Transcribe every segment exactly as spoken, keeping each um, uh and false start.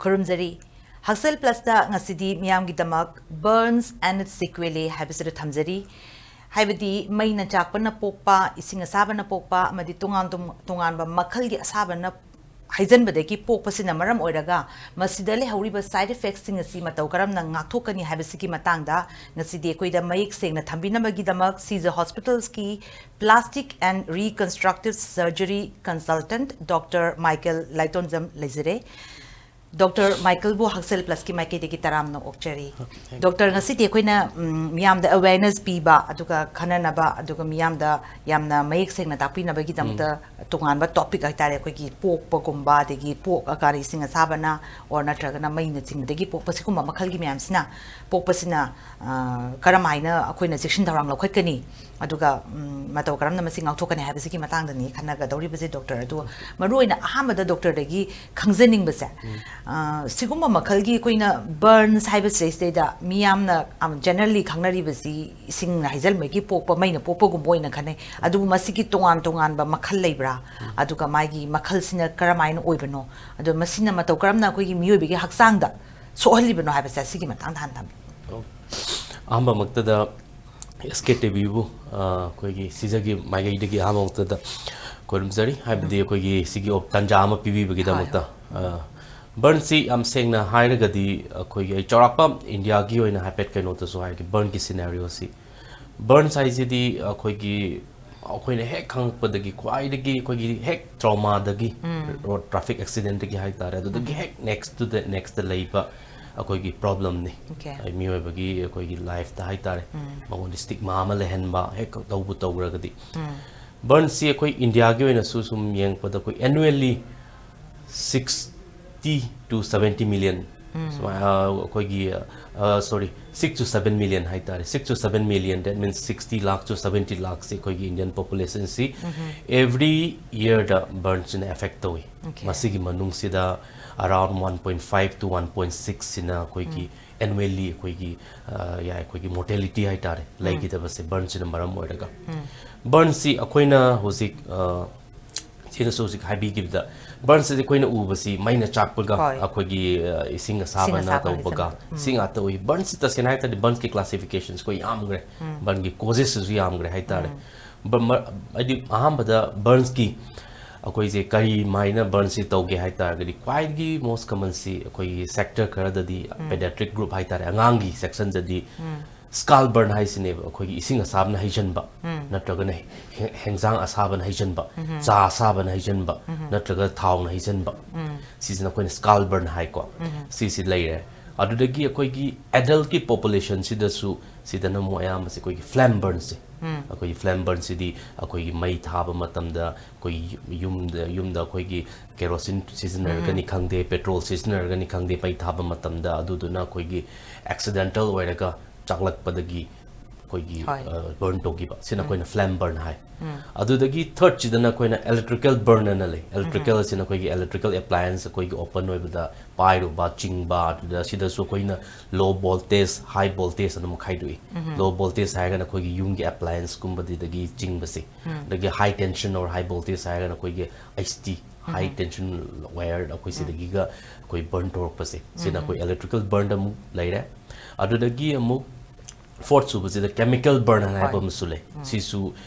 ꯈꯨꯔꯨꯝꯖꯔꯤ꯫ ꯍꯛꯁꯦꯜ ꯄ꯭ꯂꯁꯇ ꯉꯁꯤꯗꯤ ꯃꯤꯌꯥꯝꯒꯤꯗꯃꯛ Burns and its sequelae ꯍꯥꯏꯕꯁꯤꯗ ꯊꯝꯖꯔꯤ꯫ ꯍꯥꯏꯕꯗꯤ ꯃꯩꯅ ꯆꯥꯛꯄꯅ ꯄꯣꯛꯄ, ꯏꯁꯤꯡ ꯑꯁꯥꯕꯅ ꯄꯣꯛꯄ ꯑꯃꯗꯤ ꯇꯣꯉꯥꯟ ꯇꯣꯉꯥꯟꯕ ꯃꯈꯜꯒꯤ ꯑꯁꯥꯕꯅ ꯍꯩꯖꯟꯕꯗꯒꯤ ꯄꯣꯛꯄꯁꯤꯅ ꯃꯔꯝ ꯑꯣꯏꯔꯒ ꯃꯁꯤꯗ ꯂꯩꯍꯧꯔꯤꯕ side effectꯁꯤꯡ ꯑꯁꯤ ꯃꯇꯧ ꯀꯔꯝꯅ ꯉꯥꯛꯊꯣꯛꯀꯅꯤ ꯍꯥꯏꯕꯁꯤꯒꯤ ꯃꯇꯥꯡꯗ ꯉꯁꯤꯗꯤ ꯑꯩꯈꯣꯏꯗ ꯃꯌꯦꯛ ꯁꯦꯡꯅ ꯊꯝꯕꯤꯅꯕꯒꯤꯗꯃꯛ Caesar Hospitalꯁꯀꯤ Plastic and Reconstructive Surgery Consultant Doctor Michael ꯂꯥꯏꯇꯣꯟꯖꯝ ꯂꯩꯖꯔꯦ꯫ ꯗꯣꯛꯇꯔ ꯃꯥꯏꯀꯜꯕꯨ ꯍꯛꯁꯦꯜ ꯄ꯭ꯂꯁꯀꯤ ꯃꯥꯏꯀꯩꯗꯒꯤ ꯇꯔꯥꯝꯅ ꯑꯣꯛꯆꯔꯤ꯫ ꯗꯣꯛꯇꯔ, ꯉꯁꯤꯗꯤ ꯑꯩꯈꯣꯏꯅ, ꯎꯝ, ꯃꯤꯌꯥꯝꯗ awareness ꯄꯤꯕ, ꯑꯗꯨꯒ ꯈꯟꯅꯅꯕ, ꯑꯗꯨꯒ ꯃꯤꯌꯥꯝꯗ ꯌꯥꯝꯅ ꯃꯌꯦꯛ ꯁꯦꯡꯅ ꯇꯥꯛꯄꯤꯅꯕꯒꯤꯗꯃꯛꯇ ꯇꯣꯉꯥꯟꯕ topic ꯍꯥꯏꯇꯥꯔꯦ, ꯑꯩꯈꯣꯏꯒꯤ ꯄꯣꯛꯄꯒꯨꯝꯕ, ꯑꯗꯒꯤ ꯄꯣꯛꯑꯀꯥꯟꯗ ꯏꯁꯤꯡ ꯑꯁꯥꯕꯅ or ꯅꯠꯇ꯭ꯔꯒꯅ ꯃꯩꯅ ꯆꯤꯡꯕꯗꯒꯤ ꯄꯣꯛꯄ, ꯁꯤꯒꯨꯝꯕ ꯃꯈꯜꯒꯤ ꯃꯌꯥꯝꯁꯤꯅ ꯄꯣꯛꯄꯁꯤꯅ, ꯑ, ꯀꯔꯝꯍꯥꯏꯅ ꯑꯩꯈꯣꯏꯅ ꯆꯦꯛꯁꯤꯟ ꯊꯧꯔꯥꯡ ꯂꯧꯈꯠꯀꯅꯤ, ꯑꯗꯨꯒ, ꯎꯝ, ꯃꯇꯧ ꯀꯔꯝꯅ ꯃꯁꯤ ꯉꯥꯛꯊꯣꯛꯀꯅꯤ ꯍꯥꯏꯕꯁꯤꯒꯤ ꯃꯇꯥꯡꯗꯅꯤ ꯈꯟꯅꯒꯗꯧꯔꯤꯕꯁꯦ, ꯗꯣꯛꯇꯔ꯫ ꯑꯗꯨ ꯃꯔꯨꯑꯣꯏꯅ ꯑꯍꯥꯟꯕꯗ ꯗꯣꯛꯇꯔꯗꯒꯤ ꯈꯪꯖꯅꯤꯡꯕꯁꯦ, ꯑ, ꯁꯤꯒꯨꯝꯕ ꯃꯈꯜꯒꯤ ꯑꯩꯈꯣꯏꯅ Burns ꯍꯥꯏꯕꯁꯤꯗꯩꯁꯤꯗꯩꯗ ꯃꯤꯌꯥꯝꯅ, ꯑꯝ, generally ꯈꯪꯅꯔꯤꯕꯁꯤ ꯏꯁꯤꯡꯅ ꯍꯩꯖꯤꯟꯕꯒꯤ ꯄꯣꯛꯄ, ꯃꯩꯅ ꯄꯣꯛꯄꯒꯨꯝꯕ ꯑꯣꯏꯅ ꯈꯟꯅꯩ꯫ ꯑꯗꯨꯕꯨ ꯃꯁꯤꯒꯤ ꯇꯣꯉꯥꯟ ꯇꯣꯉꯥꯟꯕ ꯃꯈꯜ ꯂꯩꯕ꯭ꯔꯥ? ꯑꯗꯨꯒ ꯃꯥꯒꯤ ꯃꯈꯜꯁꯤꯅ ꯀꯔꯝꯍꯥꯏꯅ ꯑꯣꯏꯕꯅꯣ? ꯑꯗꯣ ꯃꯁꯤꯅ ꯃꯇꯧ ꯀꯔꯝꯅ ꯑꯩꯈꯣꯏꯒꯤ ꯃꯤꯑꯣꯏꯕꯒꯤ ꯍꯛꯆꯥꯡꯗ ꯁꯣꯛꯍꯜꯂꯤꯕꯅꯣ ꯍꯥꯏꯕꯁꯦ, ꯁꯤꯒꯤ ꯃꯇꯥꯡꯗ ꯍꯥꯟꯅ ꯊꯝꯕꯤꯌꯨ꯫ ꯑꯍꯥꯟꯕꯃꯛꯇꯗ SK TVꯕꯨ, ꯑ, ꯑꯩꯈꯣꯏꯒꯤ ꯁꯤꯖꯒꯤ ꯃꯥꯏꯀꯩꯗꯒꯤ ꯑꯍꯥꯟꯕꯃꯛꯇꯗ ꯈꯨꯔꯨꯝꯖꯔꯤ, ꯍꯥꯏꯕꯗꯤ ꯑꯩꯈꯣꯏꯒꯤ ꯁꯤꯒꯤ ꯑꯣꯞ-, ꯇꯥꯟꯖꯥ ꯑꯃ ꯄꯤꯕꯤꯕꯒꯤꯗꯃꯛꯇ꯫ ꯑ, Burnsꯁꯤ ꯌꯥꯝ ꯁꯦꯡꯅ ꯍꯥꯏꯔꯒꯗꯤ ꯑꯩꯈꯣꯏꯒꯤ, ꯑꯩ ꯆꯥꯎꯔꯥꯛꯄ ꯏꯟꯗꯤꯌꯥꯒꯤ ꯑꯣꯏꯅ ꯍꯥꯏꯐꯦꯠ ꯀꯩꯅꯣꯗꯁꯨ ꯍꯥꯏꯒꯦ, Burnsꯀꯤ scenarioꯁꯤ꯫ Burns ꯍꯥꯏꯁꯤꯗꯤ ꯑꯩꯈꯣꯏꯒꯤ, ꯑꯩꯈꯣꯏꯅ ꯍꯦꯛ ꯈꯪꯉꯛꯄꯗꯒꯤ ꯈ꯭ꯋꯥꯏꯗꯒꯤ ꯑꯩꯈꯣꯏꯒꯤ ꯍꯦꯛ traumaꯗꯒꯤ, road traffic accidentꯗꯒꯤ ꯍꯥꯏꯇꯥꯔꯦ, ꯑꯗꯨꯗꯒꯤ ꯍꯦꯛ next to the nextꯇ ꯂꯩꯕ ꯑꯩꯈꯣꯏꯒꯤ problemꯅꯤ꯫ Okay. ꯑꯩ ꯃꯤꯑꯣꯏꯕꯒꯤ ꯑꯩꯈꯣꯏꯒꯤ lifeꯇ ꯍꯥꯏꯇꯥꯔꯦ, ꯃꯉꯣꯟꯗ stigma ꯑꯃ ꯂꯩꯍꯟꯕ, ꯍꯦꯛ ꯇꯧꯕꯨ ꯇꯧꯈ꯭ꯔꯒꯗꯤ꯫ Burnsꯁꯤ ꯑꯩꯈꯣꯏ ꯏꯟꯗꯤꯌꯥꯒꯤ ꯑꯣꯏꯅꯁꯨ ꯁꯨꯝ ꯌꯦꯡꯉꯛꯄꯗ ꯑꯩꯈꯣꯏ annually sixty to seventy million, ꯁꯨꯃꯥꯏ-, ꯑ, ꯑꯩꯈꯣꯏꯒꯤ, ꯑ, sorry, six to seven million ꯍꯥꯏꯇꯥꯔꯦ, six to seven million, that means sixty lakh to seventy lakhꯁꯤ ꯑꯩꯈꯣꯏꯒꯤ Indian populationꯁꯤ every yearꯗ Burnsꯁꯤꯅ affect ꯇꯧꯏ꯫ Okay. ꯃꯁꯤꯒꯤ ꯃꯅꯨꯡꯁꯤꯗ around one point five to one point sixꯁꯤꯅ ꯑꯩꯈꯣꯏꯒꯤ annually ꯑꯩꯈꯣꯏꯒꯤ, ꯑ, ꯌꯥꯏ, ꯑꯩꯈꯣꯏꯒꯤ mortality ꯍꯥꯏꯇꯥꯔꯦ, ꯂꯩꯈꯤꯗꯕꯁꯦ Burnsꯁꯤꯅ ꯃꯔꯝ ꯑꯣꯏꯔꯒ꯫ Burnsꯁꯤ ꯑꯩꯈꯣꯏꯅ ꯍꯧꯖꯤꯛ, ꯑ, ꯁꯤꯅꯁꯨ ꯍꯧꯖꯤꯛ ꯍꯥꯏꯕꯤꯈꯤꯕꯗ Burns ꯁꯤꯗꯤ ꯑꯩꯈꯣꯏꯅ ꯎꯕꯁꯤ ꯃꯩꯅ ꯆꯥꯛꯄꯒ, ꯍꯣꯏ꯫ ꯑꯩꯈꯣꯏꯒꯤ, ꯑ, ꯏꯁꯤꯡ ꯑꯁꯥꯕꯅ ꯑꯁꯥꯕꯅ ꯇꯧꯕꯒ, ꯆꯪꯕꯗꯣ꯫ ꯎꯝ꯫ ꯁꯤ ꯉꯥꯛꯇ ꯎꯏ꯫ Burns ꯁꯤ ꯇꯁꯦꯡꯅ ꯍꯥꯏ ꯇꯥꯔꯗꯤ, burns ꯀꯤ classifications ꯑꯩꯈꯣꯏ ꯌꯥꯝꯈ꯭ꯔꯦ꯫ ꯎꯝ꯫ Burn ꯒꯤ causes ꯁꯤꯁꯨ ꯌꯥꯝꯈ꯭ꯔꯦ ꯍꯥꯏꯇꯥꯔꯦ꯫ ꯎꯝ꯫ Bur-, ꯃ-, ꯍꯥꯏꯗꯤ, ꯑꯍꯥꯟꯕꯗ burns ꯀꯤ ꯑꯩꯈꯣꯏꯁꯦ ꯀꯔꯤꯃꯥꯏꯅ burns ꯁꯤ ꯇꯧꯒꯦ ꯍꯥꯏ ꯇꯥꯔꯒꯗꯤ, ꯈ꯭ꯋꯥꯏꯗꯒꯤ most common ꯁꯤ ꯑꯩꯈꯣꯏꯒꯤ sector ꯈꯔꯗꯗꯤ, ꯎꯝ꯫ pediatric group ꯍꯥꯏ ꯇꯥꯔꯦ, ꯑꯉꯥꯡꯒꯤ section ꯗꯗꯤ ꯎꯝ꯫ Scald burn ꯍꯥꯏꯁꯤꯅꯦꯕ, ꯑꯩꯈꯣꯏꯒꯤ ꯏꯁꯤꯡ ꯑꯁꯥꯕꯅ ꯍꯩꯖꯤꯟꯕ, ꯎꯝ꯫ ꯅꯠꯇ꯭ꯔꯒꯅ ꯍꯦ-, ꯍꯦꯟꯖꯥꯡ ꯑꯁꯥꯕꯅ ꯍꯩꯖꯤꯟꯕ, ꯎꯝ꯫ ꯆꯥ ꯑꯁꯥꯕꯅ ꯍꯩꯖꯤꯟꯕ, ꯎꯝ꯫ ꯅꯠꯇ꯭ꯔꯒ ꯊꯥꯎꯅ ꯍꯩꯖꯤꯟꯕ, ꯎꯝ꯫ ꯁꯤꯁꯤꯅ ꯑꯩꯈꯣꯏꯅ scald burn ꯍꯥꯏꯀꯣ꯫ ꯎꯝ꯫ ꯁꯤꯁꯤ ꯂꯩꯔꯦ꯫ ꯑꯗꯨꯗꯒꯤ ꯑꯩꯈꯣꯏꯒꯤ adult ꯀꯤ population ꯁꯤꯗꯁꯨ, ꯁꯤꯗꯅ ꯑꯃꯨꯛ ꯑꯌꯥꯝꯕꯁꯦ ꯑꯩꯈꯣꯏꯒꯤ flame burns ꯁꯦ꯫ ꯎꯝ꯫ ꯑꯩꯈꯣꯏꯒꯤ flame burn ꯁꯤꯗꯤ ꯑꯩꯈꯣꯏꯒꯤ ꯃꯩ ꯊꯥꯕ ꯃꯇꯝꯗ ꯑꯩꯈꯣꯏꯒꯤ ꯌꯨꯝꯗ, ꯌꯨꯝꯗ ꯑꯩꯈꯣꯏꯒꯤ kerosene ꯁꯤꯖꯤꯟꯅꯔꯒꯅꯤ ꯎꯝ꯫ ꯈꯪꯗꯦ, petrol ꯁꯤꯖꯤꯟꯅꯔꯒꯅꯤ ꯈꯪꯗꯦ, ꯃꯩ ꯊꯥꯕ ꯃꯇꯝꯗ ꯑꯗꯨꯗꯨꯅ ꯑꯩꯈꯣꯏꯒꯤ accidental ꯑꯣꯏꯔꯒ ꯆꯥꯛꯂꯛꯄꯗꯒꯤ ꯑꯩꯈꯣꯏꯒꯤ, ꯍꯣꯏ꯫ ꯑ, burn ꯇꯧꯈꯤꯕ, ꯁꯤꯅ ꯎꯝ꯫ ꯑꯩꯈꯣꯏꯅ flame burn ꯍꯥꯏ꯫ ꯎꯝ꯫ ꯑꯗꯨꯗꯒꯤ third ꯁꯤꯗꯅ ꯑꯩꯈꯣꯏꯅ electrical burn ꯑꯅ ꯂꯩ꯫ Electrical ꯎꯝ꯫ ꯁꯤꯅ ꯑꯩꯈꯣꯏꯒꯤ electrical appliance, ꯑꯩꯈꯣꯏꯒꯤ open ꯑꯣꯏꯕꯗ ꯄꯥꯏꯔꯨꯕ, ꯆꯤꯡꯕ, ꯑꯗꯨꯗ ꯁꯤꯗꯁꯨ ꯑꯩꯈꯣꯏꯅ low voltage, high voltage ꯑꯅ ꯑꯃꯨꯛ ꯈꯥꯏꯗꯣꯛꯏ꯫ ꯎꯝ꯫ Low voltage ꯍꯥꯏꯔꯒꯅ ꯑꯩꯈꯣꯏꯒꯤ ꯌꯨꯝꯒꯤ appliance ꯀꯨꯝꯕꯗꯒꯤ ꯆꯤꯡꯕꯁꯦ꯫ ꯎꯝ꯫ ꯑꯗꯒꯤ high tension or high voltage ꯍꯥꯏꯔꯒꯅ ꯑꯩꯈꯣꯏꯒꯤ H T, high ꯎꯝ꯫ Tension wire, ꯑꯩꯈꯣꯏ ꯎꯝ꯫ ꯁꯤꯗꯒꯤꯒ ꯑꯩꯈꯣꯏ burn ꯇꯧꯔꯛꯄꯁꯦ, ꯁꯤꯅ ꯎꯝ꯫ ꯑꯩꯈꯣꯏ electrical burn ꯑꯃꯨꯛ ꯂꯩꯔꯦ꯫ ꯑꯗꯨꯗꯒꯤ ꯑꯃꯨꯛ fourth ꯁꯨꯕꯁꯤꯗ chemical burn ꯍꯥꯏꯅ ꯍꯥꯏꯕ ꯍꯣꯏ꯫ ꯑꯃꯁꯨ ꯂꯩ꯫ ꯎꯝ꯫ ꯁꯤꯁꯨ,